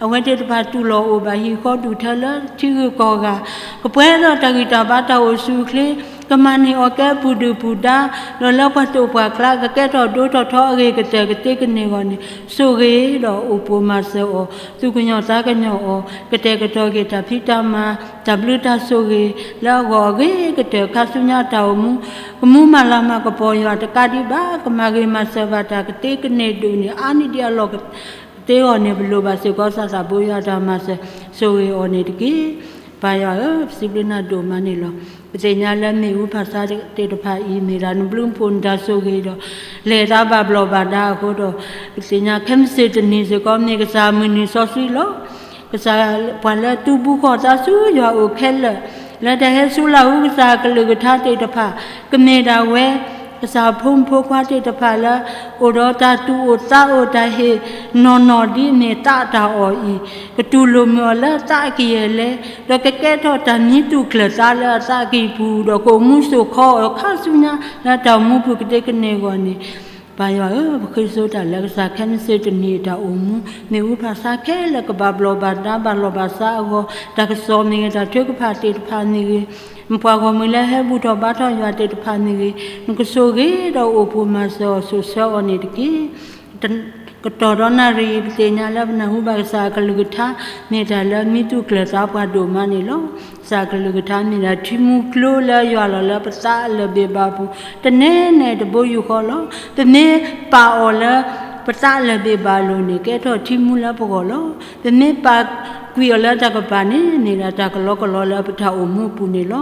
အဝဲသ့ၣ်တဖၣ်တူၢ်လိာ်အိၣ်ဘၣ်ဟံၣ်ဃီဒူၣ်ထၢလၢထံဂုၤကီၢ်ဂၤ, ကပှဲၤဒီးတၢ်ဂံၢ်တၢ်ဘါတၢ်အိၣ်ဆူၣ်အိၣ်ချ့, ကမၤန့ၢ်အီၤကဲပူၤဒုၣ်ပူၤဒါ, ဒီးလၢပှၤသိၣ်ပှၤကျါ ကကဲထီၣ်ဒိၣ်ထီၣ်ထီအဂ့ၤကတၢၢ်ကသ့ကန့ၢ်အဂီၢ်န့ၣ်, ဆိၣ်ဂ့ၤဒီးအိၣ်ပိာ်မၤစၢၤအီၤ, သူၣ်ကညီၤသးကညီၤအီၤ, ကတဲာ်ကတီၤက့ၤတၢ်ဖံးတၢ်မၤ, တၢ်ဘျုးတၢ်ဆိၣ်ဂ့ၤ လၢအဂီၢ်အဂ့ၤကတၢၢ် ခါဆူညါတၢ်အိၣ်မူ, ကမူမၤလၤမၤကပီၤယွၤတကးဒံးဘၣ်, ကမၤဂ့ၤမၤစၢၤဘၣ်တၢ်ကသ့ကန့ၢ်ဒိၣ်န့ၢ်အါန့ၢ်ဒံးအလီၢ်ကသ့အဂီၢ်န့ၣ်, ပလိၣ်ဘၣ်စ့ၢ်ကီး ကစၢ်သးဘိယွၤတၢ်မၤစၢၤဆိၣ်ဂ့ၤအီၤန့ၣ်တက့ၢ်. ပၢ်ယွၤဧၢ, ပစံးဘျုးနၤဒိၣ်မးန့ၣ်လီၤ. ပသ့ၣ်ညါလၢမ့ၣ်အူဖးဆါသ့ၣ်တဖၣ်အံၤ မ့ၢ်ဒၣ်နဘျုးနဖှိၣ်နတၢ်ဆိၣ်ဂ့ၤဒီး လဲၤတၢ်ဘၣ်ဘျီးဘၣ်ဒါအဃိဒီး ပသ့ၣ်ညါခဲမုၢ်ဆ့ၣ်တနံၤစ့ၢ်ကီး မ့ၢ်ကစၢ်မုၢ်နံၤစီဆှံလီၤ. ကစၢ်ပှၤလၢတူၢ်ဘူးဃီၣ်သးဆူယွၤအိၣ်ခဲလၢာ်, လၢတၢ်ဟဲဆူလၢ်ဟူကစၢ်အကလုၢ်ကထါသ့ၣ်တဖၣ် ကမ့ၢ်ဒၣ်ဝဲ ကစၢ်ဖိမုၣ်ဖိခွါသ့ၣ်တဖၣ်လၢ အိၣ်ဒီးတၢ်သူၣ်အိၣ်သးအိၣ်တၢ်ဟ့ၣ်နီၢ်နီၢ်ဒ်အမ့ၢ်သးတၢ်အီၣ်အံၤ, ကတူၢ်လိာ်မုာ်အီၤလၢသးအကယဲၢ်လဲၣ်, ဒီးကကဲထီၣ်တၢ်မံသူၣ်ကျၢၢ်သးလၢအသးကံၢ်ပူၤ, ဒီးကအိၣ်မူစိာ်ခီအီၤခါဆူညါ လၢတၢ်အိၣ်မူပူၤကသ့ကန့ၢ်အဂီၢ်န့ၣ်, ပၢ်ယွၤဧၢ, ပဃ့စိတၢ်လၢကစၢ်ခဲမုၢ်ဆ့ၣ်တနံၤအတၢ်အိၣ်မူ မ့ၣ်အူဖးဆါခဲလၢာ်ကဘၣ်ဘျီးဘၣ်ဒါဘၣ်လီၤဘၣ်စးအဂီၢ်, တၢ်ကစီၣ်မ့ၢ်ဂ့ၤ တၢ်ထုကဖၣ်သ့ၣ်တဖၣ်မ့ၢ်ဂ့ၤ, ပှၤဂီၢ်မုၢ်လၢဟဲဘူၣ်ထီၣ်ဘါထီၣ်ယွၤသ့ၣ်တဖၣ်မ့ၢ်ဂ့ၤ, နကဆိၣ်ဂ့ၤဒီးအိၣ်ဖှိၣ်မၤစၢၤအီၤစိာ်ဆှၢအီၤန့ၣ်တက့ၢ်. ကတီၢ်ဒီးနၣ်ရံၣ်အံၤ ပသ့ၣ်ညါလၢပနၢ်ဟူဘၣ်ကစၢ်အကလုၢ်ကထါ မ့ၢ်တၢ်လၢမံသူၣ်ကျၢၢ်သးပှၤဒိၣ်မးန့ၣ်လီၤ. ကစၢ်အကလုၢ်ကထါမ့ၢ်ဒၣ်ထံမူကျိလၢယွၤလီၤလၢပသးအလၢၢ်ဘ့ၣ်ဘၣ်အပူၤ တနဲနဲတဘိယူၢ်ဃီလီၤ. ပမ့ၢ်ပာ်အီၤလၢပသးအလၢၢ်ဘ့ၣ်ဘၣ်အလိၤန့ၣ် ကဲထီၣ်ထံမူလၢပဂီၢ်လီၤ. ပမ့ၢ်ပာ်ကွံာ်အီၤလၢတၢ်ကပၤန့ၣ် မ့ၢ်ဒၣ်တၢ်ကလီကလီလၢပတၢ်အိၣ်မူအပူၤန့ၣ်လီၤ.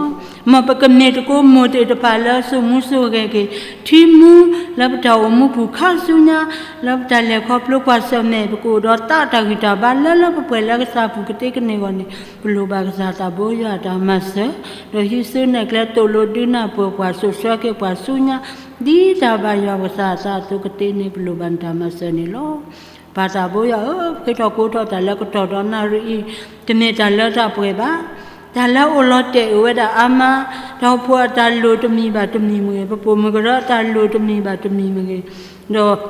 မ်ပကမ့ၢ်သကိးမိၢ်သ့ၣ်တဖၣ်လၢစိာ်မူစိာ်ဂဲၤက့ၤ ထံမူလၢပတၢ်အိၣ်မူပူၤခါဆူညါ လၢပတၢ်လဲၤခီဖျိကွၢ်ဆၢၣ်မဲာ် ပကအိၣ်ဒီးသးတၢ်ဂံၢ်တၢ်ဘါလၢလၢပှဲၤပှဲၤလၢကစၢ်ပူၤကသ့ကန့ၢ်အဂီၢ်န့ၣ် ပလိၣ်ဘၣ်ကစၢ်သးဘိယွၤအတၢ်မၤစၢၤ, ဒီးဟံးစုနဲၣ်ကျဲသိၣ်လိဒုးနၢ်ပၢၢ်ပှၤစိာ်ဆှၢက့ၤပှၤဆူညါ ဒ်တၢ်ဘၣ်ယွၤပကစၢ်အသးအသိးကသ့န့ၣ် ပလိၣ်ဘၣ်နတၢ်မၤစၢၤန့ၣ်လီၤ. ပၢ်သးဘိယွၤဧၢ, ပဃ့ထီၣ်ကိးထီၣ်တၢ်လၢကတီၢ်ဒီးနၣ်ရံၣ်အံၤ တမ့ၢ်တၢ်လၢတၢ်ပှဲၤဘၣ်. တၢ်လၢအိၣ်လီၤတဲာ်အိၣ်ဝဲဒၣ်အါမး, တၢ်အိၣ်ဖှိၣ်အတၢ်လိၣ်တမံၤဘၣ်တမံၤမ့ၢ်ဂ့ၤ, ပပိာ်မုၣ်ကရၢအတၢ်လိၣ်တမံၤဘၣ်တမံၤမ့ၢ်ဂ့ၤ, ဒီး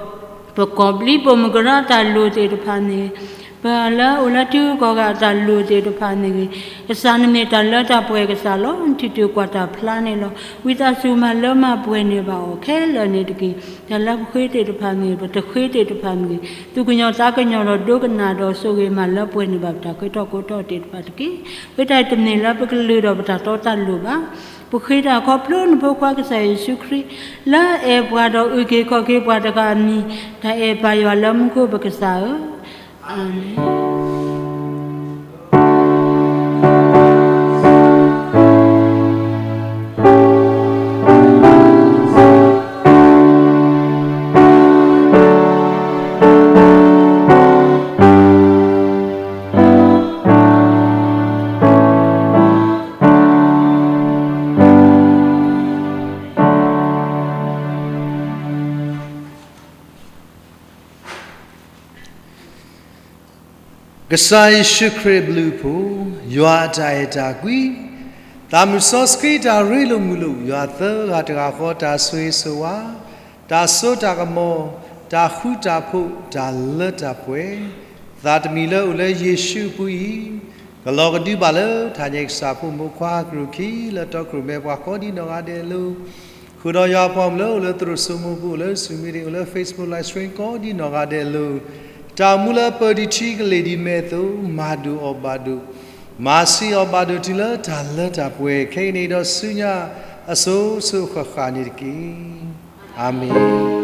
ပကီၢ်ဘျံးပိာ်မုၣ်ကရၢအတၢ်လိၣ်သ့ၣ်တဖၣ်မ့ၢ်ဂ့ၤ, ပှၤလၢအိၣ်လၢထံဂုၤကီၢ်ဂၤအတၢ်လိၣ်သ့ၣ်တဖၣ်မ့ၢ်ဂ့ၤ, ကစၢ်နမ့ၢ်တၢ်လၢတၢ်ပှဲၤကစၢ်လီၤ. နထံၣ်တၢ်ကွၢ်တၢ်ဖျါန့ၣ်လီၤ. ဝံသးစူၤမၤလၢမၤပှဲၤန့ၢ်ဘၣ်အီၤခဲလၢာ်န့ၣ်တက့ၢ်. တၢ်လၢပဃ့သ့ၣ်တဖၣ်မ့ၢ်ဂ့ၤ, ပတဃ့သ့ၣ်တဖၣ်မ့ၢ်ဂ့ၤ, သူၣ်ကညီၤသးကညီၤဒီးဒိကနၣ်ဒီးဆိၣ်ဂ့ၤမၤလၢပှဲၤန့ၢ်ဘၣ်ပတၢ်ဃ့ထီၣ်ကိးထီၣ်သ့ၣ်တဖၣ်တက့ၢ်. ဃ့တၢ်အံၤတမ့ၢ်လၢပကလုၢ်ဒီးပတၢ်တီတၢ်လိၤဘၣ်. ပဃ့တၢ်ခီဖျိနဖိခွါကစၢ်ယ့ၣ်ၡူးခရံာ် လၢအအဲၣ်ပှၤဒီးအုၣ်က့ၤခီၣ်က့ၤပှၤတဂၤအမံၤ, တၢ်အဲၣ်ပၢ်ယွၤလၢမူခိၣ်ပကစၢ်ဧၢ, အၤမ့ၣ်. ကစၢ်ယ့ၣ်ၡူးခရံာ်အဘျုးအဖှိၣ်, ယွၤအတၢ်အဲၣ်တၢ်ကွံ, သးမုၢ်စီဆှံတၢ်ရ့လိာ်မုာ်လိာ်, ယွၤသၢဂၤတဂၤဃီတၢ်ဆိၣ်ဂ့ၤဆိၣ်ဝါ, တၢ်စိတၢ်ကမီၤ, တၢ်ဃူတၢ်ဖိး, တၢ်လၢတၢ်ပှဲၤ, သးတမံၤလၢအိၣ်လၢယ့ၣ်ၡူးအပူၤအံၤ, ကလီၤကဒုဘၣ်လၢတၢ်နဲၣ်ကစၢ်ဖိမုၣ်ဖိခွါကရူၢ်ခံ လၢတီကရူၢ်မဲပှၤကိးဒံနီၢ်ဂၤဒဲးအလိၤ, ဃုာ်ဒီးယွၤအပှၤလၢအိၣ်လၢသရိာ်စိမိပူၤ, အိၣ်လၢ Zoom meeting, အိၣ်လၢ Facebook live stream ကိးဒံနီၢ်ဂၤဒဲးအလိၤ, တၢ်အိၣ်မူလၢပၢၤဒံးထံကလ့ၢ်ဒံးမဲာ်အသိး မၤဒိၣ်အီၤဘၣ်ဒိၣ်, မၤဆံးအီၤဘၣ်ဒိၣ်တုၤလၢတၢ်လၢတၢ်ပှဲၤ ခဲကနံၣ်အံၤဒီးဆူညါအစိၤစိၤဃၣ်ဃၣ်န့ၣ်တက့ၢ်. အၤမ့ၣ်.